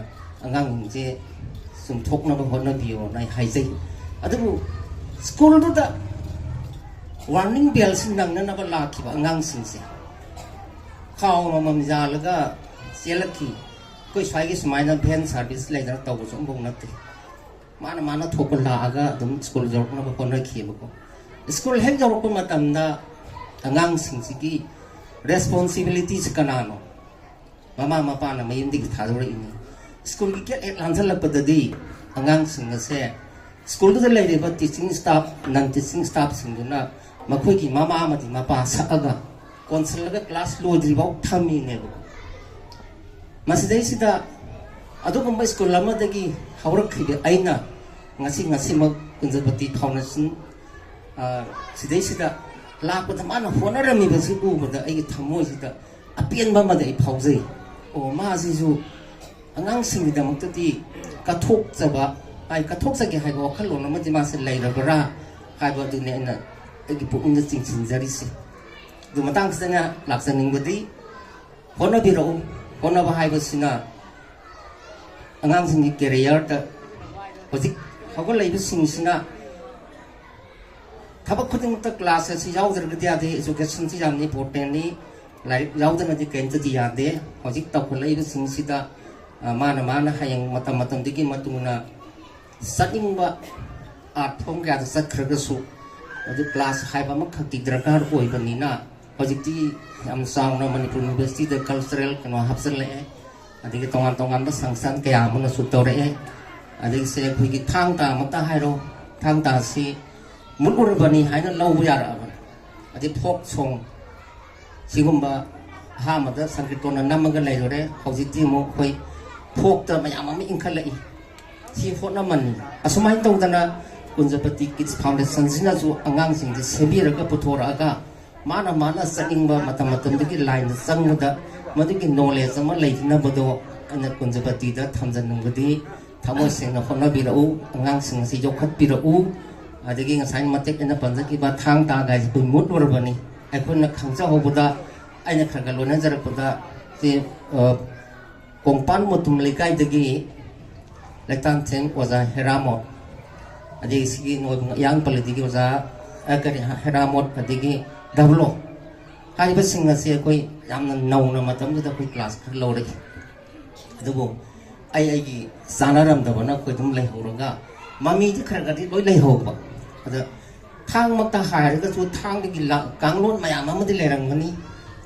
ꯑꯉꯥꯡꯁꯤꯡꯁꯦ ꯆꯨꯝꯊꯣꯛꯅꯕ ꯍꯣꯠꯅꯕꯤꯌꯣꯅ ꯑꯩ ꯍꯥꯏꯖꯩ꯫ ꯑꯗꯨꯕꯨ ꯁ꯭ꯀꯨꯜꯗꯨꯗ ꯋꯥꯔꯅꯤꯡ ꯕꯦꯜꯁꯤ ꯅꯪꯅꯅꯕ ꯂꯥꯛꯈꯤꯕ ꯑꯉꯥꯡꯁꯤꯡꯁꯦ ꯈꯥꯎ ꯑꯃꯃꯝ ꯌꯥꯜꯂꯒ ꯆꯦꯜꯂꯛꯈꯤ꯫ ꯑꯩꯈꯣꯏ ꯁ꯭ꯋꯥꯏꯒꯤ ꯁꯨꯃꯥꯏꯅ ꯚꯦꯟ ꯁꯥꯔꯚꯤꯁ ꯂꯩꯗꯅ ꯇꯧꯕꯁꯨ ꯑꯃꯐꯥꯎ ꯅꯠꯇꯦ꯫ ꯃꯥꯅ ꯃꯥꯅ ꯊꯣꯛꯄ ꯂꯥꯛꯑꯒ ꯑꯗꯨꯝ ꯁ꯭ꯀꯨꯜ ꯌꯧꯔꯛꯅꯕ ꯍꯣꯠꯅꯈꯤꯑꯕꯀꯣ꯫ ꯁ꯭ꯀꯨꯜ ꯍꯦꯛ ꯌꯧꯔꯛꯄ ꯃꯇꯝꯗ ꯑꯉꯥꯡꯁꯤꯡꯁꯤꯒꯤ ꯔꯦꯁꯄꯣꯟꯁꯤꯕꯤꯂꯤꯇꯤꯁꯤ ꯀꯅꯥꯅꯣ? ꯃꯃꯥ ꯃꯄꯥꯅ ꯃꯌꯨꯝꯗꯒꯤ ꯊꯥꯗꯣꯔꯛꯏꯅꯤ꯫ ꯁ꯭ꯀꯨꯜꯒꯤ ꯒꯦꯠ ꯍꯦꯛ ꯂꯥꯟꯁꯤꯜꯂꯛꯄꯗꯗꯤ ꯑꯉꯥꯡꯁꯤꯡ ꯑꯁꯦ ꯁ꯭ꯀꯨꯜꯗꯨꯗ ꯂꯩꯔꯤꯕ ꯇꯤꯆꯤꯡ ꯁ꯭ꯇꯥꯐ, ꯅꯟ ꯇꯤꯆꯤꯡ ꯁ꯭ꯇꯥꯐꯁꯤꯡꯗꯨꯅ ꯃꯈꯣꯏꯒꯤ ꯃꯃꯥ ꯑꯃꯗꯤ ꯃꯄꯥ ꯁꯛꯑꯒ ꯀꯣꯟꯁꯤꯜꯂꯒ ꯀ꯭ꯂꯥꯁ ꯂꯣꯏꯗ꯭ꯔꯤꯐꯥꯎ ꯊꯝꯃꯤꯅꯦꯕ꯫ ꯃꯁꯤꯗꯩꯁꯤꯗ ꯑꯗꯨꯒꯨꯝꯕ ꯁ꯭ꯀꯨꯜ ꯑꯃꯗꯒꯤ ꯍꯧꯔꯛꯈꯤꯕ ꯑꯩꯅ ꯉꯁꯤ, ꯉꯁꯤꯃꯛ ꯀꯨꯟꯖꯄꯇꯤ ꯐꯥꯎꯟꯗꯦꯁꯟ, ꯑ, ꯁꯤꯗꯩꯁꯤꯗ ꯂꯥꯛꯄꯗ ꯃꯥꯅ ꯍꯣꯠꯅꯔꯝꯃꯤꯕꯁꯤ ꯎꯕꯗ ꯑꯩꯒꯤ ꯊꯃꯣꯏꯁꯤꯗ ꯑꯄꯦꯟꯕ ꯑꯃꯗꯤ ꯑꯩ ꯐꯥꯎꯖꯩ꯫ ꯑꯣ, ꯃꯥꯁꯤꯁꯨ ꯑꯉꯥꯡꯁꯤꯡꯒꯤꯗꯃꯛꯇꯗꯤ ꯀꯠꯊꯣꯛꯆꯕ, ꯍꯥꯏ, ꯀꯠꯊꯣꯛꯆꯒꯦ ꯍꯥꯏꯕ ꯋꯥꯈꯜꯂꯣꯟ ꯑꯃꯗꯤ ꯃꯥꯁꯦ ꯂꯩꯔꯕ꯭ꯔꯥ ꯍꯥꯏꯕ ꯑꯗꯨꯅꯤ ꯑꯩꯅ ꯑꯩꯒꯤ ꯄꯨꯛꯅꯤꯡꯗ ꯆꯤꯡꯁꯤꯟꯖꯔꯤꯁꯦ꯫ ꯑꯗꯨ ꯃꯇꯥꯡꯁꯤꯗ ꯑꯩꯅ ꯂꯥꯛꯆꯅꯤꯡꯕꯗꯤ, ꯍꯣꯠꯅꯕꯤꯔꯛꯎ꯫ ꯍꯣꯠꯅꯕ ꯍꯥꯏꯕꯁꯤꯅ ꯑꯉꯥꯡꯁꯤꯡꯒꯤ ꯀꯦꯔꯤꯌꯔꯗ ꯍꯧꯖꯤꯛ ꯍꯧꯒꯠꯂꯛꯏꯕꯁꯤꯡꯁꯤꯅ ꯊꯕꯛ ꯈꯨꯗꯤꯡꯃꯛꯇ ꯀ꯭ꯂꯥꯁ ꯑꯁꯤ ꯌꯥꯎꯗ꯭ꯔꯒꯗꯤ ꯌꯥꯗꯦ꯫ ꯏꯖꯨꯀꯦꯁꯟꯁꯤ ꯌꯥꯝꯅ ꯏꯝꯄꯣꯔꯇꯦꯟꯅꯤ꯫ ꯂꯥꯏꯔꯤꯛ ꯌꯥꯎꯗꯅꯗꯤ ꯀꯔꯤꯝꯇꯗꯤ ꯌꯥꯗꯦ꯫ ꯍꯧꯖꯤꯛ ꯇꯧꯈꯠꯂꯛꯏꯕꯁꯤꯡꯁꯤꯗ, ꯑ, ꯃꯥꯅ ꯃꯥꯅ ꯍꯌꯦꯡ ꯃꯇꯝ ꯃꯇꯝꯗꯨꯒꯤ ꯃꯇꯨꯡ ꯏꯟꯅ ꯆꯠꯅꯤꯡꯕ ꯑꯥꯔꯠ ꯐꯣꯝ ꯀꯌꯥꯗ ꯆꯠꯈ꯭ꯔꯒꯁꯨ, ꯑꯗꯨ ꯀ꯭ꯂꯥꯁ ꯍꯥꯏꯕ ꯑꯃꯈꯛꯀꯤ ꯗꯔꯀꯥꯔ ꯑꯣꯏꯕꯅꯤꯅ, ꯍꯧꯖꯤꯛꯇꯤ ꯌꯥꯝ ꯆꯥꯎꯅ ꯃꯅꯤꯄꯨꯔ ꯌꯨꯅꯤꯚꯔꯁꯤꯇꯤꯗ ꯀꯜꯆꯔꯦꯜ ꯀꯩꯅꯣ ꯍꯥꯞꯆꯤꯜꯂꯛꯑꯦ꯫ ꯑꯗꯒꯤ ꯇꯣꯉꯥꯟ ꯇꯣꯉꯥꯟꯕ ꯁꯪꯁꯟ ꯀꯌꯥ ꯑꯃꯅꯁꯨ ꯇꯧꯔꯛꯑꯦ꯫ ꯑꯗꯒꯤ ꯁꯦ ꯑꯩꯈꯣꯏꯒꯤ ꯊꯥꯡ ꯇꯥꯃꯛꯇ ꯍꯥꯏꯔꯣ, ꯊꯥꯡ ꯇꯥꯁꯤ ꯃꯨꯠꯂꯨꯔꯕꯅꯤ ꯍꯥꯏꯅ ꯂꯧꯕ ꯌꯥꯔꯛꯑꯕꯅꯤ꯫ ꯑꯗꯩ ꯐꯣꯛ ꯁꯣꯡ ꯁꯤꯒꯨꯝꯕ ꯑꯍꯥꯟꯕꯗ ꯁꯪꯀꯤꯔꯇꯣꯟꯅ ꯅꯝꯃꯒ ꯂꯩꯔꯨꯔꯦ꯫ ꯍꯧꯖꯤꯛꯇꯤ ꯑꯃꯨꯛ ꯑꯩꯈꯣꯏ ꯐꯣꯛꯇ ꯃꯌꯥꯝ ꯑꯃ ꯏꯟꯈꯠꯂꯛꯏ꯫ ꯁꯤ ꯍꯣꯠꯅꯃꯟ꯫ ꯑꯁꯨꯃꯥꯏꯅ ꯇꯧꯗꯅ ꯀꯨꯟꯖꯄꯇꯤ ꯀꯤꯗꯁ ꯐꯥꯎꯟꯗꯦꯁꯟꯁꯤꯅꯁꯨ ꯑꯉꯥꯡꯁꯤꯡꯁꯦ ꯁꯦꯝꯕꯤꯔꯒ ꯄꯨꯊꯣꯔꯛꯑꯒ ꯃꯥꯅ ꯃꯥꯅ ꯆꯠꯅꯤꯡꯕ ꯃꯇꯝ ꯃꯇꯝꯗꯨꯒꯤ ꯂꯥꯏꯟꯗ ꯆꯪꯕꯗ ꯃꯗꯨꯒꯤ ꯅꯣꯂꯦꯖ ꯑꯃ ꯂꯩꯅꯕꯗꯣ ꯑꯩꯅ ꯀꯨꯟꯖꯄꯇꯤꯗ ꯊꯝꯖꯅꯤꯡꯕꯗꯤ ꯊꯃꯣꯏ ꯁꯦꯡꯅ ꯍꯣꯠꯅꯕꯤꯔꯛꯎ, ꯑꯉꯥꯡꯁꯤꯡ ꯑꯁꯤ ꯌꯣꯛꯈꯠꯄꯤꯔꯛꯎ꯫ ꯑꯗꯒꯤ ꯉꯁꯥꯏ ꯃꯇꯦꯛ ꯑꯩꯅ ꯄꯟꯖꯈꯤꯕ ꯊꯥꯡ ꯇꯥ ꯒꯥꯏꯁꯦ ꯑꯩꯈꯣꯏ ꯃꯨꯠꯂꯨꯔꯕꯅꯤ꯫ ꯑꯩꯈꯣꯏꯅ ꯈꯪꯖꯍꯧꯕꯗ ꯑꯩꯅ ꯈꯔ ꯈꯔ ꯂꯣꯏꯅꯖꯔꯛꯄꯗ ꯁꯤ, ꯑ, ꯀꯣꯡꯄꯥꯟ ꯃꯣꯇꯨꯝ ꯂꯩꯀꯥꯏꯗꯒꯤ ꯂꯩꯇꯥꯟꯊꯦꯡ ꯑꯣꯖꯥ ꯍꯦꯔꯥꯃꯣꯠ, ꯑꯗꯒꯤ ꯁꯤꯒꯤ ꯅꯣꯏꯕ ꯌꯥꯡ ꯄꯜꯂꯤꯗꯒꯤ ꯑꯣꯖꯥ, ꯑ, ꯀꯔꯤ, ꯍꯦꯔꯥꯃꯣꯠ, ꯑꯗꯒꯤ ꯗꯕ꯭ꯂꯣ ꯍꯥꯏꯔꯤꯕꯁꯤꯡ ꯑꯁꯤ ꯑꯩꯈꯣꯏ ꯌꯥꯝꯅ ꯅꯧꯅ ꯃꯇꯝꯗꯨꯗ ꯑꯩꯈꯣꯏ ꯀ꯭ꯂꯥꯁ ꯈꯔ ꯂꯧꯔꯛꯏ꯫ ꯑꯗꯨꯕꯨ ꯑꯩ ꯑꯩꯒꯤ ꯆꯥꯅꯔꯝꯗꯕꯅ ꯑꯩꯈꯣꯏ ꯑꯗꯨꯝ ꯂꯩꯍꯧꯔꯒ ꯃꯃꯤꯗꯤ ꯈꯔ ꯈꯔꯗꯤ ꯂꯣꯏ ꯂꯩꯍꯧꯕ꯫ ꯑꯗ ꯊꯥꯡꯃꯛꯇ ꯍꯥꯏꯔꯒꯁꯨ ꯊꯥꯡꯗꯒꯤ ꯂꯥ-, ꯀꯥꯡꯂꯣꯟ ꯃꯌꯥꯝ ꯑꯃꯗꯤ ꯂꯩꯔꯝꯒꯅꯤ꯫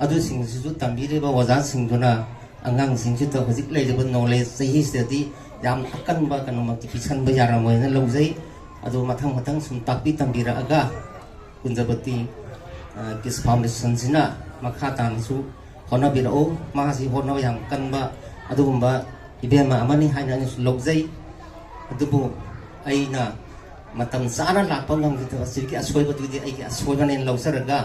ꯑꯗꯨꯁꯤꯡꯁꯤꯁꯨ ꯇꯝꯕꯤꯔꯤꯕ ꯑꯣꯖꯥꯁꯤꯡꯗꯨꯅ ꯑꯉꯥꯡꯁꯤꯡꯁꯤꯗ ꯍꯧꯖꯤꯛ ꯂꯩꯔꯤꯕ ꯅꯣꯂꯦꯖ ꯆꯍꯤꯁꯤꯗꯗꯤ ꯌꯥꯝ ꯑꯀꯟꯕ ꯀꯩꯅꯣꯃꯛꯇꯤ ꯄꯤꯁꯟꯕ ꯌꯥꯔꯝꯃꯣꯏꯅ ꯂꯧꯖꯩ꯫ ꯑꯗꯨ ꯃꯊꯪ ꯃꯊꯪ ꯁꯨꯝ ꯇꯥꯛꯄꯤ ꯇꯝꯕꯤꯔꯛꯑꯒ ꯀꯨꯟꯖꯕꯇꯤ, ꯑ, ꯀꯤꯁ ꯐꯥꯎꯟꯗꯦꯁꯟꯁꯤꯅ ꯃꯈꯥ ꯇꯥꯅꯁꯨ ꯍꯣꯠꯅꯕꯤꯔꯛꯎ꯫ ꯃꯥꯁꯤ ꯍꯣꯠꯅꯕ ꯌꯥꯝ ꯀꯟꯕ ꯑꯗꯨꯒꯨꯝꯕ ꯏꯕꯦꯝꯃ ꯑꯃꯅꯤ ꯍꯥꯏꯅ ꯑꯩꯅꯁꯨ ꯂꯧꯖꯩ꯫ ꯑꯗꯨꯕꯨ ꯑꯩꯅ ꯃꯇꯝ ꯆꯥꯅ ꯂꯥꯛꯄ ꯉꯝꯈꯤꯗꯕ ꯑꯁꯤꯒꯤ ꯑꯁꯣꯏꯕꯗꯨꯗꯤ ꯑꯩꯒꯤ ꯑꯁꯣꯏꯕꯅꯦꯅ ꯂꯧꯖꯔꯒ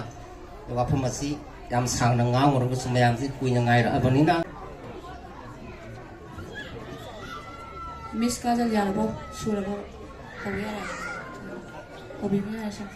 ꯋꯥꯐꯝ ꯑꯁꯤ ꯌꯥꯝ ꯁꯥꯡꯅ ꯉꯥꯡꯉꯨꯔꯒꯁꯨ ꯃꯌꯥꯝꯁꯤ ꯀꯨꯏꯅ ꯉꯥꯏꯔꯛꯑꯕꯅꯤꯅ꯫ ꯃꯤꯁ ꯀꯥꯖꯜ ꯌꯥꯔꯕꯣ? ꯁꯨꯔꯕꯣ? ꯍꯧꯕ ꯌꯥꯔꯦ꯫ ꯍꯧꯕꯤꯕ ꯌꯥꯔꯦ, ꯁꯥꯔ꯫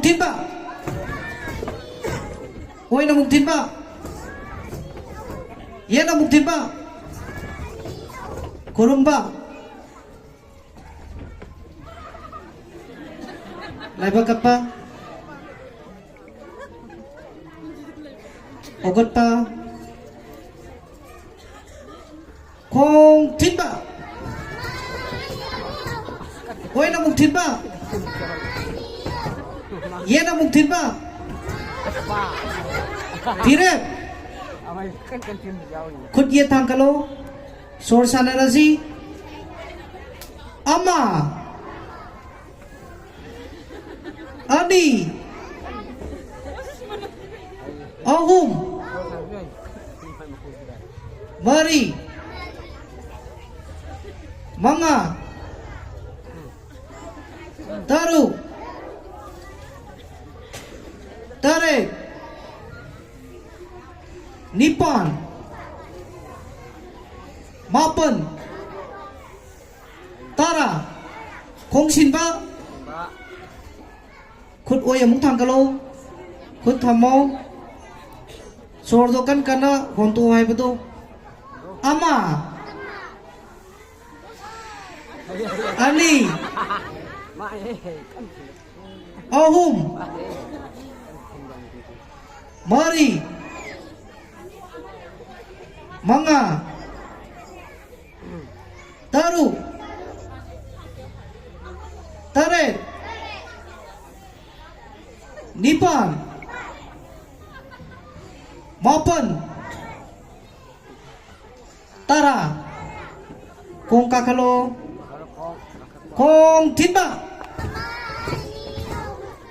ꯊꯤꯟꯕ꯫ ꯑꯣꯏꯅ ꯑꯃꯨꯛ ꯊꯤꯟꯕ꯫ ꯌꯦꯠ ꯑꯃꯨꯛ ꯊꯤꯟꯕ꯫ ꯈꯨꯔꯨꯝꯕ꯫ ꯂꯥꯏꯕꯛ ꯀꯠꯄ꯫ ꯍꯧꯒꯠꯄ꯫ ꯈꯣꯡ ꯊꯤꯟꯕ꯫ ꯑꯣꯏꯅ ꯑꯃꯨꯛ ꯊꯤꯟꯕ꯫ ꯌꯦꯠ ꯑꯃꯨꯛ ꯊꯤꯟꯕ꯫ ꯐꯤꯔꯦꯞ꯫ ꯈꯨꯠ ꯌꯦꯠ ꯊꯥꯡꯒꯠꯂꯣ꯫ ꯁꯣꯔ ꯁꯥꯟꯅꯔꯁꯤ꯫ ꯑꯃ꯫ ꯑꯅꯤ꯫ ꯑꯍꯨꯝ꯫ ꯃꯔꯤ꯫ ꯃꯉꯥ꯫ ꯇꯔꯨꯛ꯫ ꯇꯔꯦꯠ꯫ ꯅꯤꯄꯥꯟ꯫ ꯃꯥꯄꯟ꯫ ꯇꯔꯥ꯫ ꯈꯣꯡ ꯁꯤꯟꯕ꯫ ꯈꯨꯠ ꯑꯣꯏ ꯑꯃꯨꯛ ꯊꯥꯡꯒꯠꯂꯣ꯫ ꯈꯨꯠ ꯊꯝꯃꯣ꯫ ꯁꯣꯔꯗꯣ ꯀꯟ ꯀꯟꯅ ꯍꯣꯟꯇꯣꯛꯑꯣ ꯍꯥꯏꯕꯗꯣ꯫ ꯑꯃ꯫ ꯑꯅꯤ꯫ ꯑꯍꯨꯝ꯫ ꯃꯔꯤ꯫ ꯃꯉꯥ꯫ ꯇꯔꯨꯛ꯫ ꯇꯔꯦꯠ꯫ ꯅꯤꯄꯥꯟ꯫ ꯃꯥꯄꯟ꯫ ꯇꯔꯥ꯫ ꯈꯣꯡ ꯀꯥꯈꯠꯂꯣ꯫ ꯈꯣꯡ ꯊꯤꯟꯕ꯫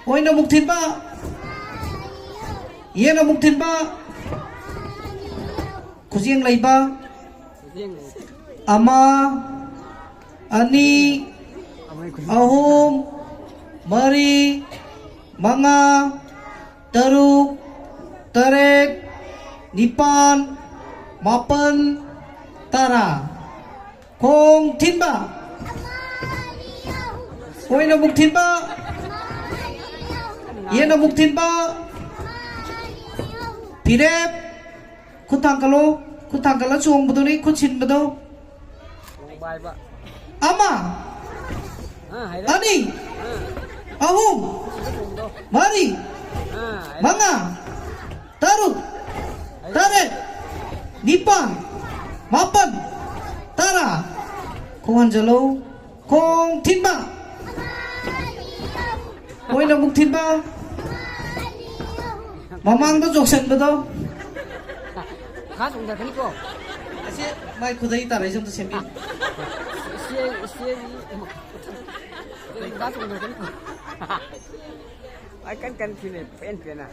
ꯑꯣꯏꯅ ꯑꯃꯨꯛ ꯊꯤꯟꯕ꯫ ꯌꯦꯠ ꯑꯃꯨꯛ ꯊꯤꯟꯕ꯫ ꯈꯨꯖꯦꯡ ꯂꯩꯕ꯫ ꯑꯃ, ꯑꯅꯤ, ꯑꯍꯨꯝ, ꯃꯔꯤ, ꯃꯉꯥ, ꯇꯔꯨꯛ, ꯇꯔꯦꯠ, ꯅꯤꯄꯥꯟ, ꯃꯥꯄꯟ, ꯇꯔꯥ꯫ ꯈꯣꯡ ꯊꯤꯟꯕ꯫ ꯑꯣꯏꯅ ꯑꯃꯨꯛ ꯊꯤꯟꯕ꯫ ꯌꯦꯟ ꯑꯃꯨꯛ ꯊꯤꯟꯕ꯫ ꯐꯤꯔꯦꯞ꯫ ꯈꯨꯠ ꯊꯥꯡꯒꯠꯂꯣ꯫ ꯈꯨꯠ ꯊꯥꯡꯒꯠꯂ ꯆꯣꯡꯕꯗꯨꯅꯤ, ꯈꯨꯠ ꯁꯤꯟꯕꯗꯣ꯫ ꯑꯃ꯫ ꯑꯅꯤ꯫ ꯑꯍꯨꯝ꯫ ꯃꯔꯤ꯫ ꯃꯉꯥ꯫ ꯇꯔꯨꯛ꯫ ꯇꯔꯦꯠ꯫ ꯅꯤꯄꯥꯟ꯫ ꯃꯥꯄꯟ꯫ ꯇꯔꯥ꯫ ꯈꯣꯡ ꯍꯟꯖꯜꯂꯣ꯫ ꯈꯣꯡ ꯊꯤꯟꯕ꯫ ꯑꯣꯏꯅ ꯑꯃꯨꯛ ꯊꯤꯟꯕ꯫ ꯃꯃꯥꯡꯗ ꯆꯣꯡꯁꯟꯕꯗꯣ꯫ ꯈꯥ ꯆꯣꯡꯊꯔꯛꯀꯅꯤꯀꯣ꯫ ꯑꯁꯤ ꯃꯥꯏ ꯈꯨꯗꯩ ꯇꯥꯔꯛꯏꯁꯦ ꯑꯝꯇ ꯁꯦꯝꯕꯤꯌꯨ꯫ ꯏꯆꯦ, ꯏꯆꯦ, ꯈꯥ ꯆꯣꯡꯊꯔꯛꯀꯅꯤꯀꯣ꯫ ꯑꯩ ꯀꯟ ꯀꯟ ꯊꯤꯜꯂꯦ, ꯄꯦꯟ ꯄꯦꯟꯅ꯫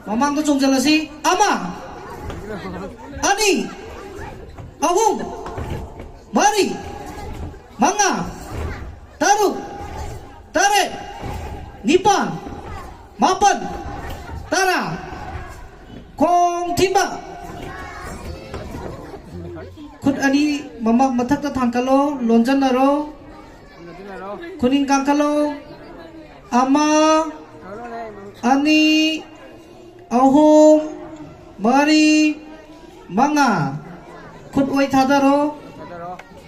ꯃꯃꯥꯡꯗ ꯆꯣꯡꯁꯤꯜꯂꯁꯤ꯫ ꯑꯃ, ꯑꯅꯤ, ꯑꯍꯨꯝ, ꯃꯔꯤ, ꯃꯉꯥ, ꯇꯔꯨꯛ, ꯇꯔꯦꯠ, ꯅꯤꯄꯥꯟ, ꯃꯥꯄꯟ, ꯇꯔꯥ꯫ ꯈꯣꯡ ꯊꯤꯟꯕ꯫ ꯈꯨꯠ ꯑꯅꯤ ꯃꯃꯥ ꯃꯊꯛꯇ ꯊꯥꯡꯒꯠꯂꯣ, ꯂꯣꯟꯖꯟꯅꯔꯣ꯫ ꯈꯨꯅꯤꯡ ꯀꯥꯡꯈꯠꯂꯣ꯫ ꯑꯃ, ꯑꯅꯤ, ꯑꯍꯨꯝ, ꯃꯔꯤ, ꯃꯉꯥ꯫ ꯈꯨꯠ ꯑꯣꯏ ꯊꯥꯗꯔꯣ꯫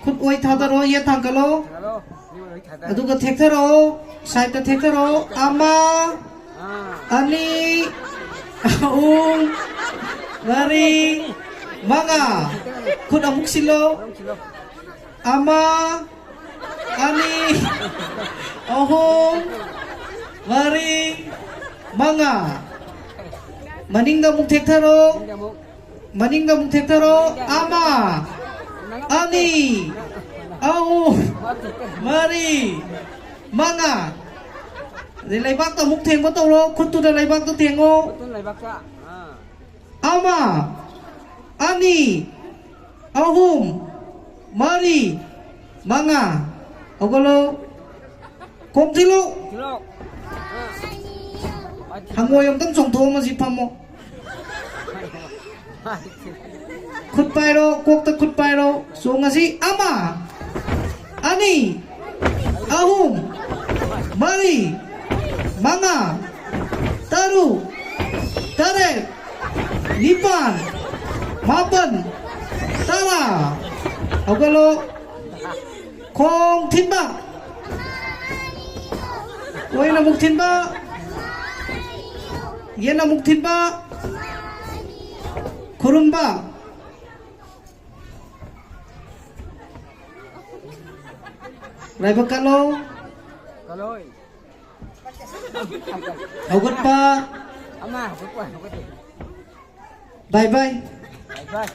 ꯈꯨꯠ ꯑꯣꯏ ꯊꯥꯗꯔꯣ, ꯌꯦꯠ ꯊꯥꯡꯒꯠꯂꯣ꯫ ꯑꯗꯨꯒ ꯊꯦꯛꯊꯔꯛꯑꯣ, ꯁꯥꯏꯗꯇ ꯊꯦꯛꯊꯔꯛꯑꯣ꯫ ꯑꯃ, ꯑꯅꯤ, ꯑꯍꯨꯝ, ꯃꯔꯤ, ꯃꯉꯥ꯫ ꯈꯨꯠ ꯑꯃꯨꯛ ꯁꯤꯜꯂꯣ꯫ ꯑꯃ, ꯑꯅꯤ, ꯑꯍꯨꯝ, ꯃꯔꯤ, ꯃꯉꯥ꯫ ꯃꯅꯤꯡꯗ ꯑꯃꯨꯛ ꯊꯦꯛꯊꯔꯣ꯫ ꯃꯅꯤꯡꯗ ꯑꯃꯨꯛ ꯊꯦꯛꯊꯔꯣ꯫ ꯑꯃ, ꯑꯅꯤ, ꯑꯍꯨꯝ, ꯃꯔꯤ, ꯃꯉꯥ꯫ ꯑꯗꯩ ꯂꯩꯕꯥꯛꯇ ꯑꯃꯨꯛ ꯊꯦꯡꯕ ꯇꯧꯔꯣ꯫ ꯈꯨꯠꯇꯨꯗ ꯂꯩꯕꯥꯛꯇ ꯊꯦꯡꯉꯣ꯫ ꯈꯨꯠꯇꯨꯅ ꯂꯩꯕꯥꯛꯇ꯫ ꯑꯥ꯫ ꯑꯃ, ꯑꯅꯤ, ꯑꯍꯨꯝ, ꯃꯔꯤ, ꯃꯉꯥ꯫ ꯍꯧꯒꯠꯂꯣ꯫ ꯈꯣꯡ ꯊꯤꯜꯂꯨ꯫ ꯊꯤꯜꯂꯣ꯫ ꯍꯪꯉꯣꯏ ꯑꯝꯇꯪ ꯆꯣꯡꯊꯣꯛꯑꯝꯃꯁꯤ, ꯐꯝꯃꯣ꯫ ꯈꯨꯠ ꯄꯥꯏꯔꯣ, ꯀꯣꯛꯇ ꯈꯨꯠ ꯄꯥꯏꯔꯣ꯫ ꯆꯣꯡꯉꯁꯤ꯫ ꯑꯃ, ꯑꯅꯤ, ꯑꯍꯨꯝ, ꯃꯔꯤ, ꯃꯉꯥ, ꯇꯔꯨꯛ, ꯇꯔꯦꯠ, ꯅꯤꯄꯥꯟ, ꯃꯥꯄꯟ, ꯇꯔꯥ꯫ ꯍꯧꯒꯠꯂꯣ꯫ ꯈꯣꯡ ꯊꯤꯟꯕ꯫ ꯑꯣꯏꯅ ꯑꯃꯨꯛ ꯊꯤꯟꯕ꯫ ꯌꯦꯟ ꯑꯃꯨꯛ ꯊꯤꯟꯕ꯫ ꯈꯨꯔꯨꯝꯕ꯫ ꯂꯥꯏꯕꯛ ꯀꯜꯂꯣ꯫ ꯀꯜꯂꯣꯏ꯫ ꯍꯧꯒꯠꯄ꯫ ꯑꯃ ꯍꯧꯒꯠꯄ, ꯍꯧꯒꯠꯄ꯫ ꯕꯥꯏ ꯕꯥꯏ꯫ ꯕꯥꯏ ꯕꯥꯏ꯫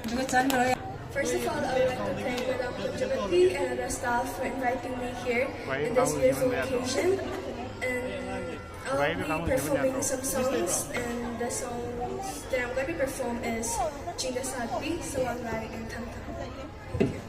First of all, I would like to thank Madam Punjabati and other staff for inviting me here in this beautiful occasion. And I'll be performing some songs, and the songs that I'm going to perform is Chinda Satbi, Sawang Lai, and Thang Thang. Thank you.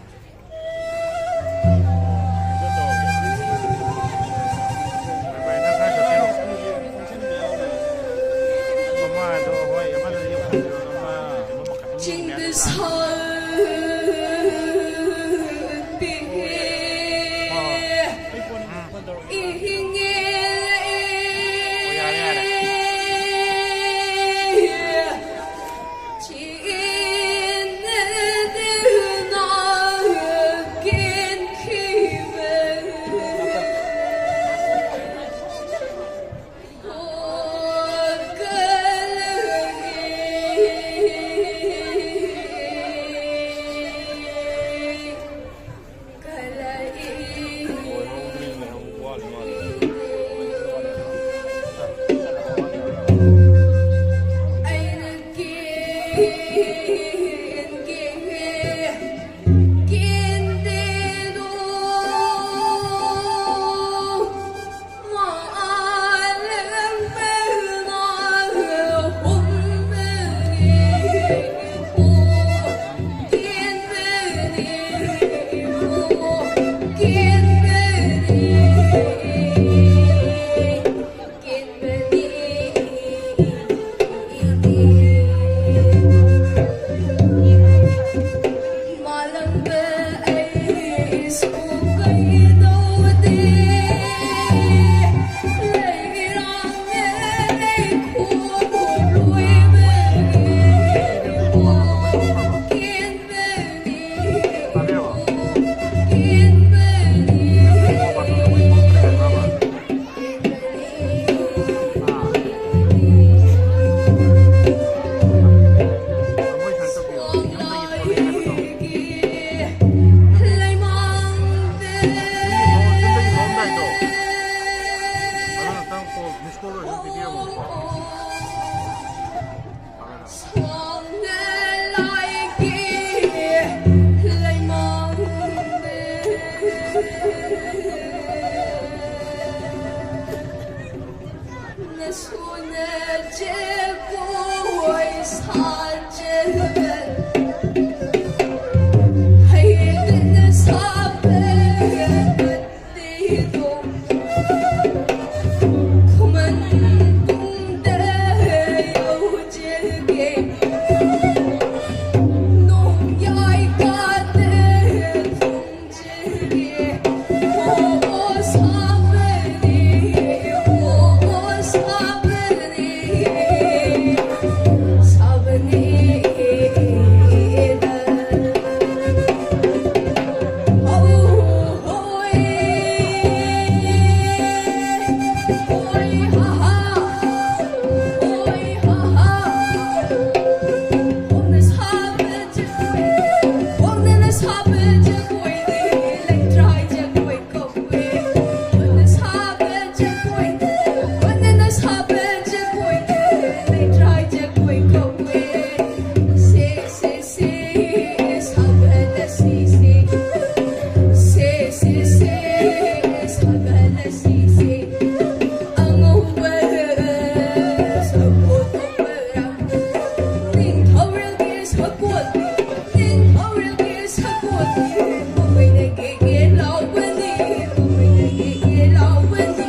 ꯅꯤꯡꯊꯧꯔꯦꯜꯒꯤ ꯁꯒꯣꯜꯅꯤ, ꯃꯈꯣꯏꯅ ꯀꯦ ꯀꯦ ꯂꯥꯎꯕꯅꯤ, ꯃꯈꯣꯏꯅ ꯀꯦ ꯀꯦ ꯂꯥꯎꯕꯅꯤ꯫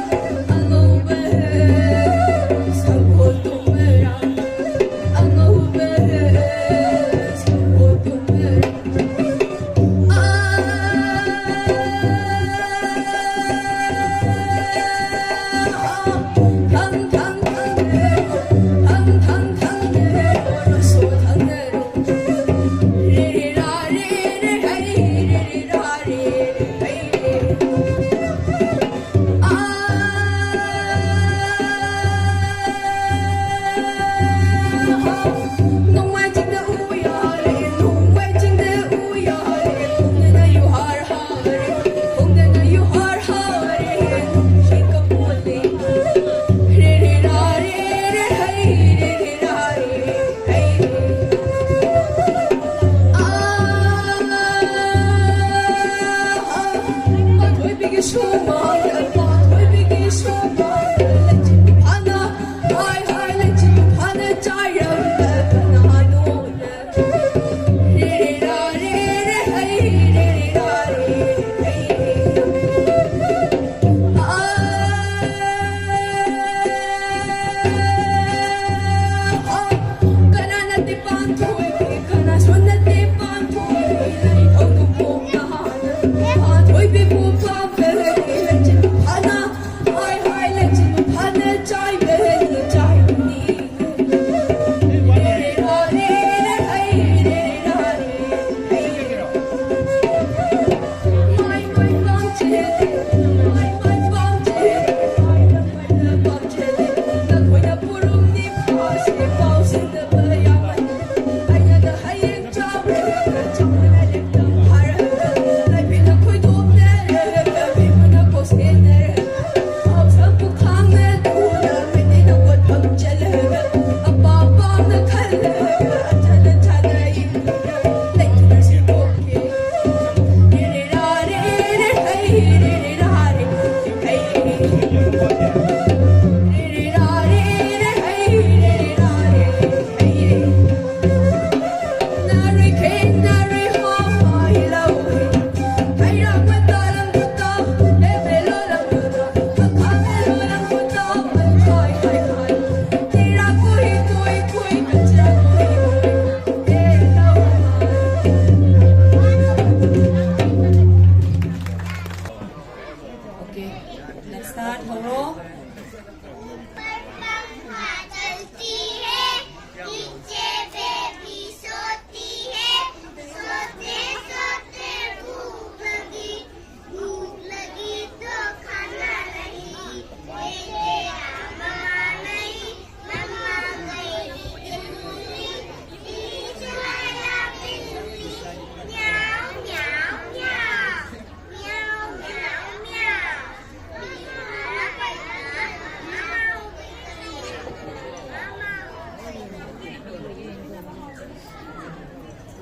ꯑꯉꯧꯕ ꯁꯒꯣꯜ ꯇꯣꯡꯕꯔꯥ, ꯑꯉꯧꯕ ꯁꯒꯣꯜ ꯇꯣꯡꯕꯔꯥ꯫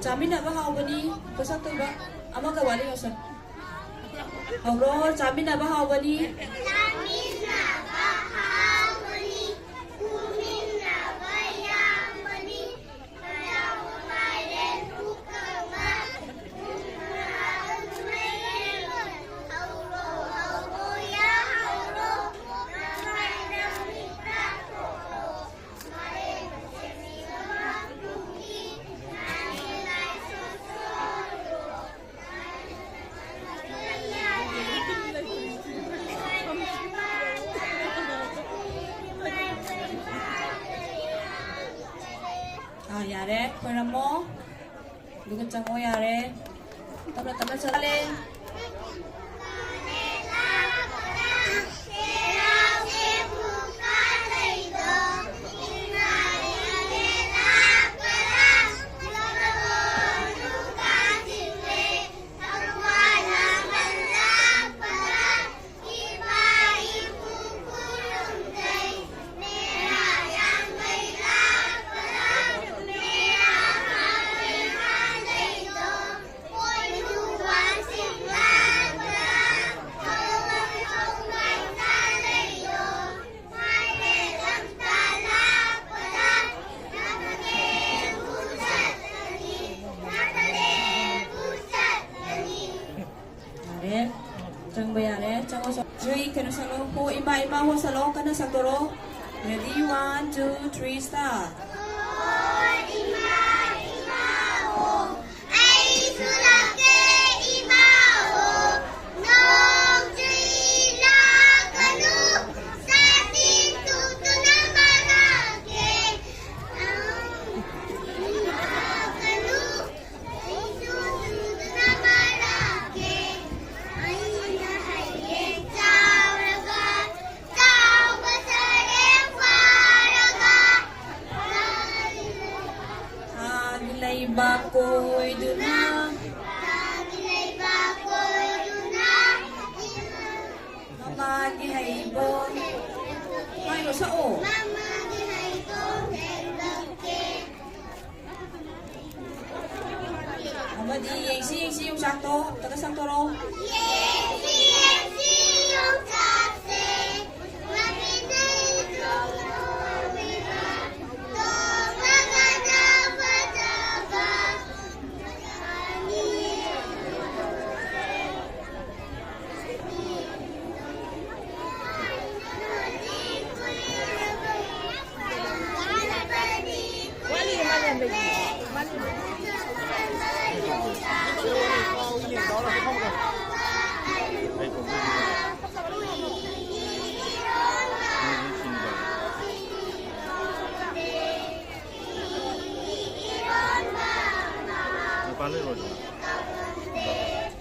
ꯆꯥꯃꯤꯟꯅꯕ ꯍꯥꯎꯕꯅꯤ꯫ ꯄꯣꯠꯁꯛ ꯇꯣꯏꯕ ꯑꯃꯒ ꯋꯥꯠꯂꯤ ꯉꯁ꯫ ꯍꯧꯔꯣ, ꯆꯥꯃꯤꯟꯅꯕ ꯍꯥꯎꯕꯅꯤ꯫ ꯑꯥ, ꯌꯥꯔꯦ, ꯈꯣꯏꯔꯝꯃꯣ꯫ ꯑꯗꯨꯒ ꯆꯪꯉꯣ, ꯌꯥꯔꯦ꯫ ꯇꯞꯅ ꯇꯞꯅ ꯆꯠꯂꯦ꯫ ꯌꯥꯔꯦ꯫ ꯆꯪꯕ ꯌꯥꯔꯦ꯫ ꯆꯪꯉꯣ, ꯆꯪꯉꯣ꯫ ꯖꯨꯏ, ꯀꯩꯅꯣ ꯁꯛꯂꯣ꯫ ꯍꯣ, ꯏꯃꯥ, ꯏꯃꯥ, ꯍꯣ ꯁꯛꯂꯣ꯫ ꯀꯟꯅ ꯁꯛꯇꯣꯔꯣ꯫ Ready, one, two, three, start. ꯊꯥꯒꯤ ꯂꯩꯕꯥꯛ ꯀꯣꯏꯗꯨꯅ꯫ ꯃꯃꯥꯒꯤ ꯍꯩꯕꯣꯡ꯫ ꯍꯥꯏꯔꯣ, ꯁꯛꯑꯣ꯫ ꯃꯃꯥꯒꯤ ꯍꯩꯕꯣꯡ ꯍꯦꯛꯂꯛꯀꯦ꯫ ꯑꯃꯗꯤ ꯌꯦꯡꯁꯤ ꯌꯦꯡꯁꯤ ꯌꯣꯡꯆꯥꯛꯇꯣ ꯑꯝꯇꯒ ꯁꯛꯇꯣꯔꯛꯑꯣ꯫ ꯌꯦꯡꯁꯤ ꯌꯦꯡꯁꯤ ꯌꯣꯡꯆꯥꯛꯁꯦ, ꯃꯃꯤꯠꯅ ꯏꯆꯣꯡ ꯆꯣꯡꯂꯤꯕ, ꯇꯣꯡꯂꯒꯅ ꯐꯖꯕ꯫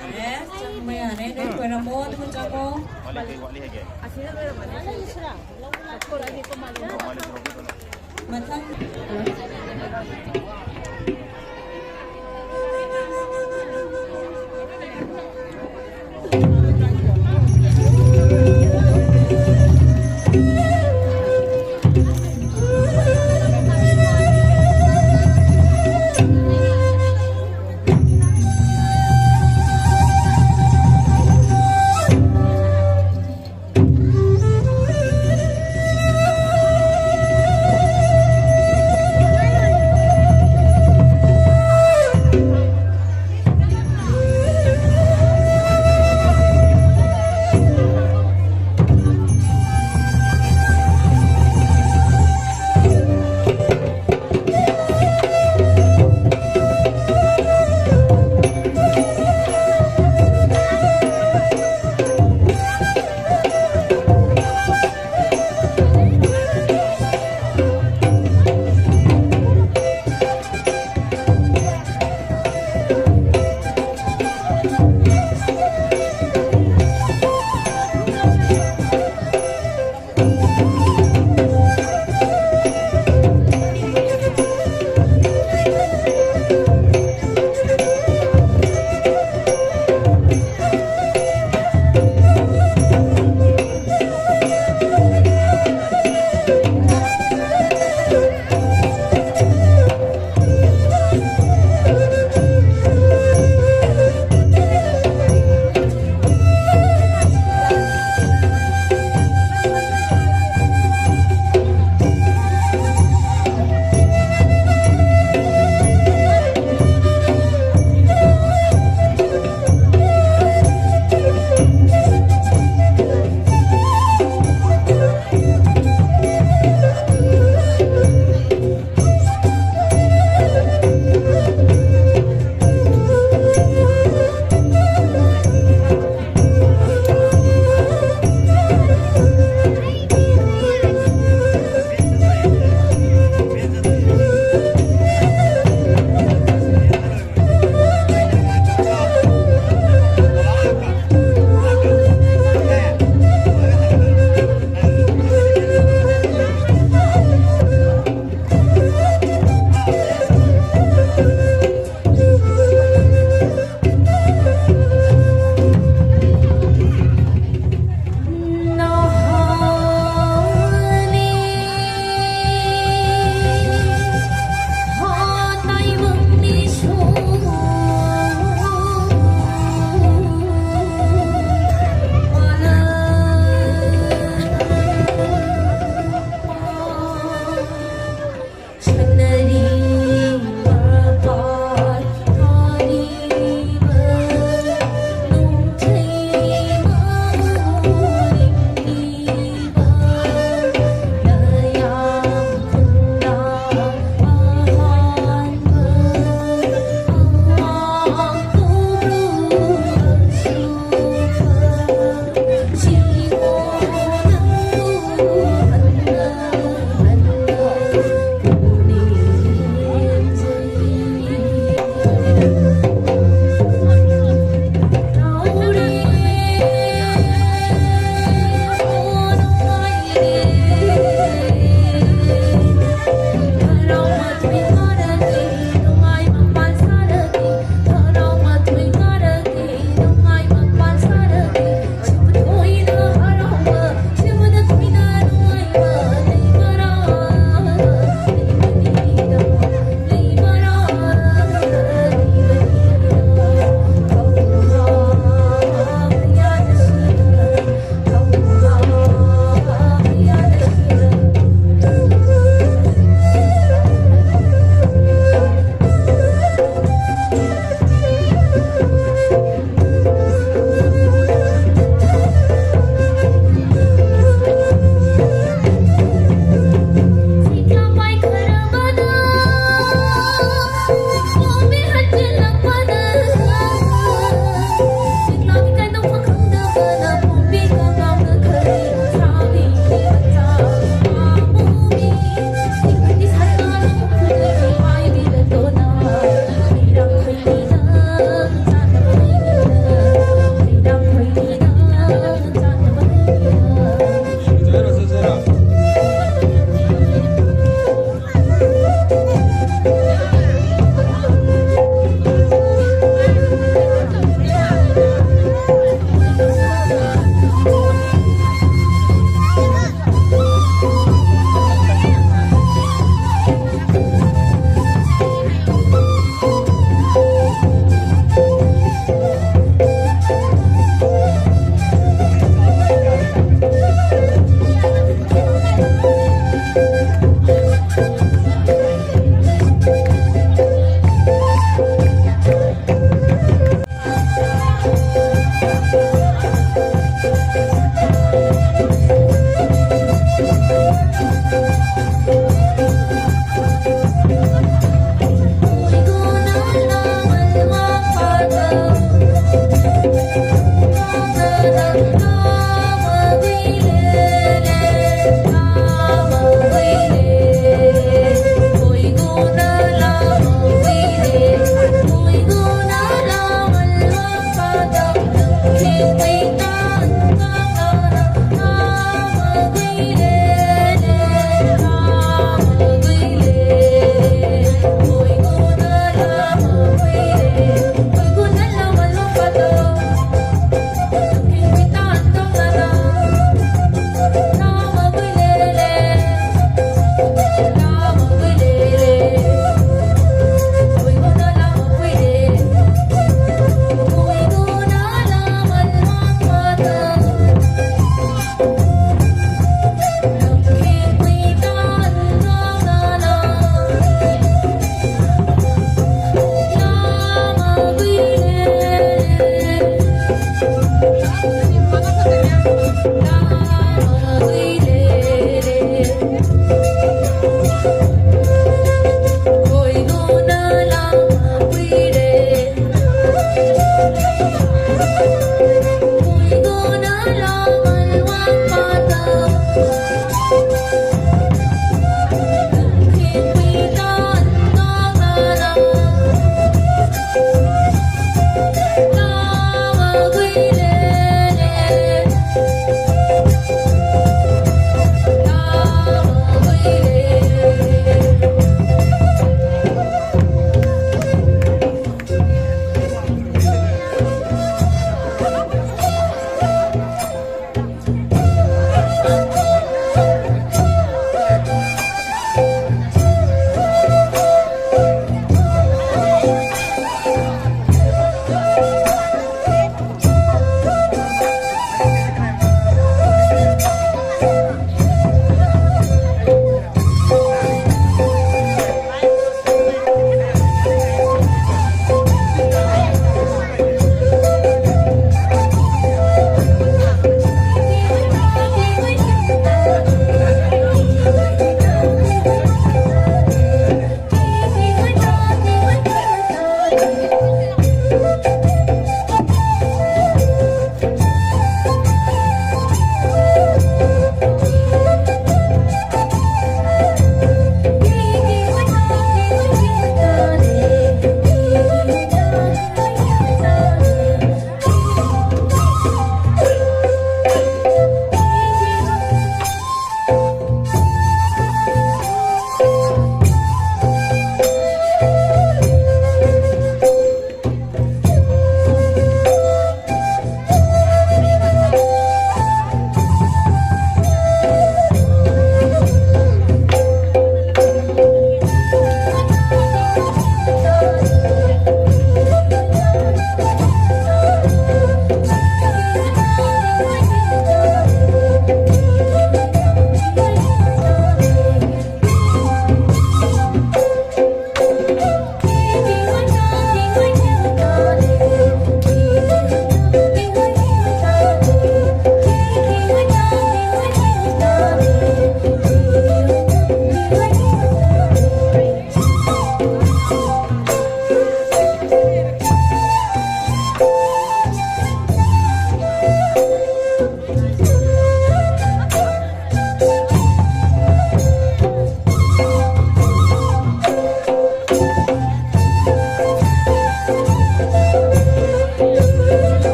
ꯌꯥꯔꯦ, ꯆꯪꯕ ꯌꯥꯔꯦ꯫ ꯅꯣꯏ ꯈꯣꯏꯔꯝꯃꯣ, ꯑꯗꯨꯒ ꯆꯪꯉꯣ꯫ ꯃꯊꯪ꯫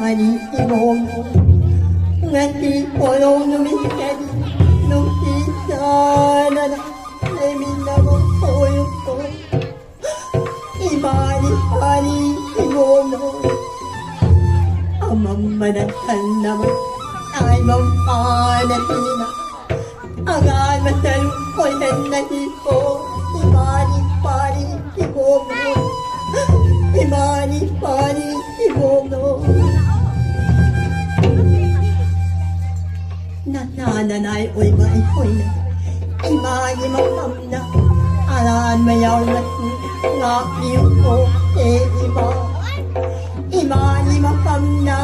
ꯑꯅꯤ ꯏꯃꯣꯝ, ꯉꯁꯤ ꯄꯣꯔꯣꯝ ꯅꯨꯃꯤꯠꯇꯗꯤ ꯅꯨꯡꯁꯤ ꯆꯥꯟꯅꯅ ꯂꯩꯃꯤꯟꯅꯕ ꯑꯣꯏꯌꯨꯀꯣ꯫ ꯏꯕꯥꯅꯤ ꯄꯥꯔꯤ ꯏꯃꯣꯝ, ꯑꯃꯝꯕꯗ ꯊꯟꯅꯕ ꯇꯥꯏꯕꯪ ꯄꯥꯟꯅ ꯄꯤꯕ ꯑꯉꯥꯟꯕ ꯁꯔꯨꯛ ꯑꯣꯏꯍꯟꯅꯁꯤꯀꯣ꯫ ꯏꯕꯥꯅꯤ ꯄꯥꯔꯤ ꯏꯃꯣꯝ, ꯏꯕꯥꯅꯤ ꯄꯥꯔꯤ ꯏꯃꯣꯝ꯫ ꯅꯅꯥ ꯅꯅꯥꯏ ꯑꯣꯏꯕ ꯑꯩꯈꯣꯏꯅ ꯏꯃꯥꯒꯤ ꯃꯐꯝꯗ ꯑꯔꯥꯟꯕ ꯌꯥꯎꯔꯁꯨ ꯉꯥꯛꯄꯤꯌꯨꯀꯣ꯫ ꯑꯦ ꯏꯃꯥ, ꯏꯃꯥꯒꯤ ꯃꯐꯝꯗ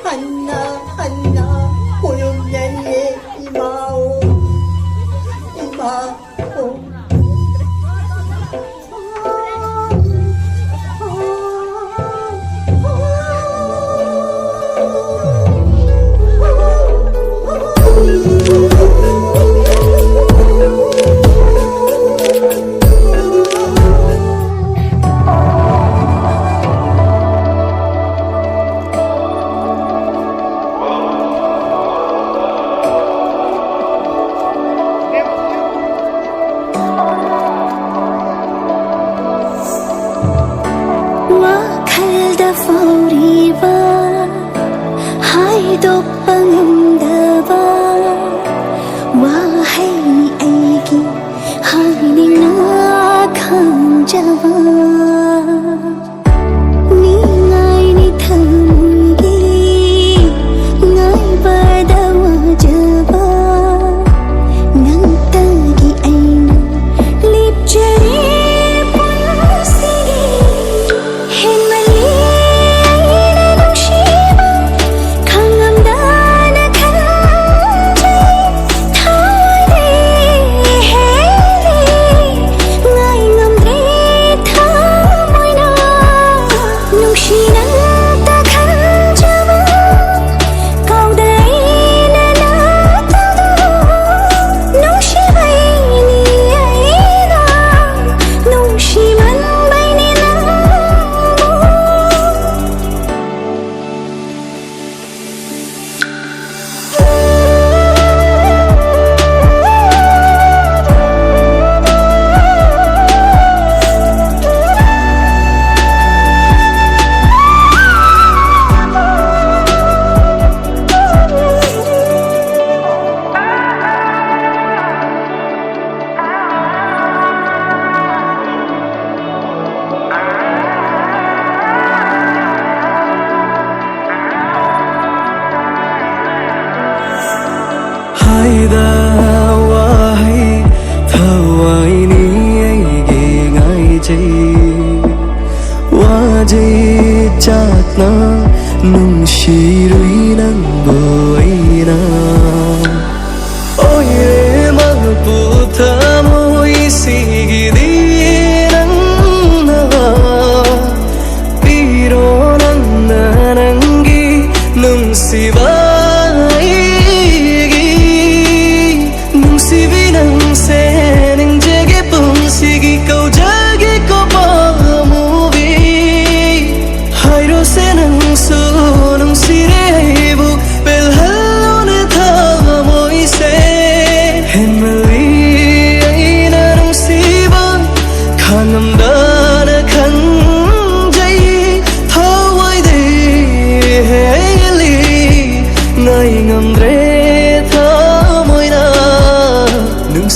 ꯍꯟꯅ ꯍꯟꯅ ꯈꯨꯔꯨꯝꯖꯔꯤꯌꯦ ꯏꯃꯥ꯫ ꯏꯃꯥ꯫ ꯋꯥꯈꯜꯗ ꯐꯥꯎꯔꯤꯕ, ꯍꯥꯏꯗꯣꯛꯄ ꯉꯝꯗꯕ ꯋꯥꯍꯩꯅꯤ ꯑꯩꯒꯤ ꯍꯥꯏꯅꯤꯡꯅ ꯈꯪꯖꯕ꯫ ꯅꯤꯡꯉꯥꯏꯅꯤ ꯊꯃꯣꯏꯒꯤ ꯉꯥꯏꯕꯗ ꯋꯥꯖꯕ, ꯅꯪꯇꯒꯤ ꯑꯩꯅ ꯂꯦꯞꯆꯔꯦ ꯄꯨꯟꯁꯤꯒꯤ꯫ ꯍꯦꯟꯃꯜꯂꯤ ꯑꯩꯅ ꯅꯨꯡꯁꯤꯕ, ꯈꯪꯉꯝꯗꯅ ꯈꯟꯖꯩ꯫ ꯊꯥꯔꯦ ꯍꯦꯜꯂꯦ ꯉꯥꯏ ꯉꯝꯗ꯭ꯔꯦ ꯊꯥ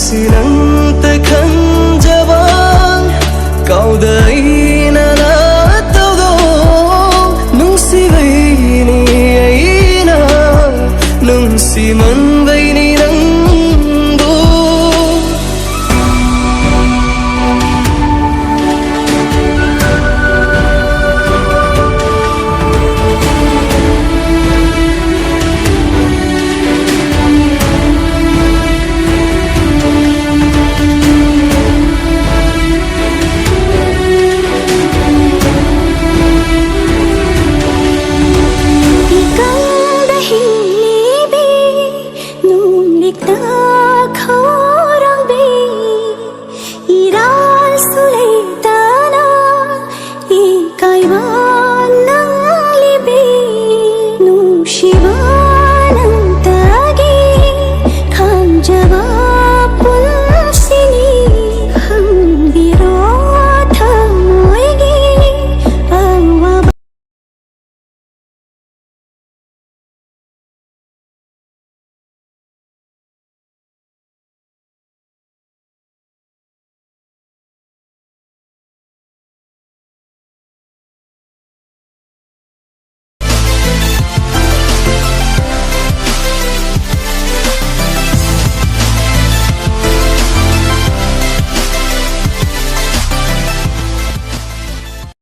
ꯅꯪ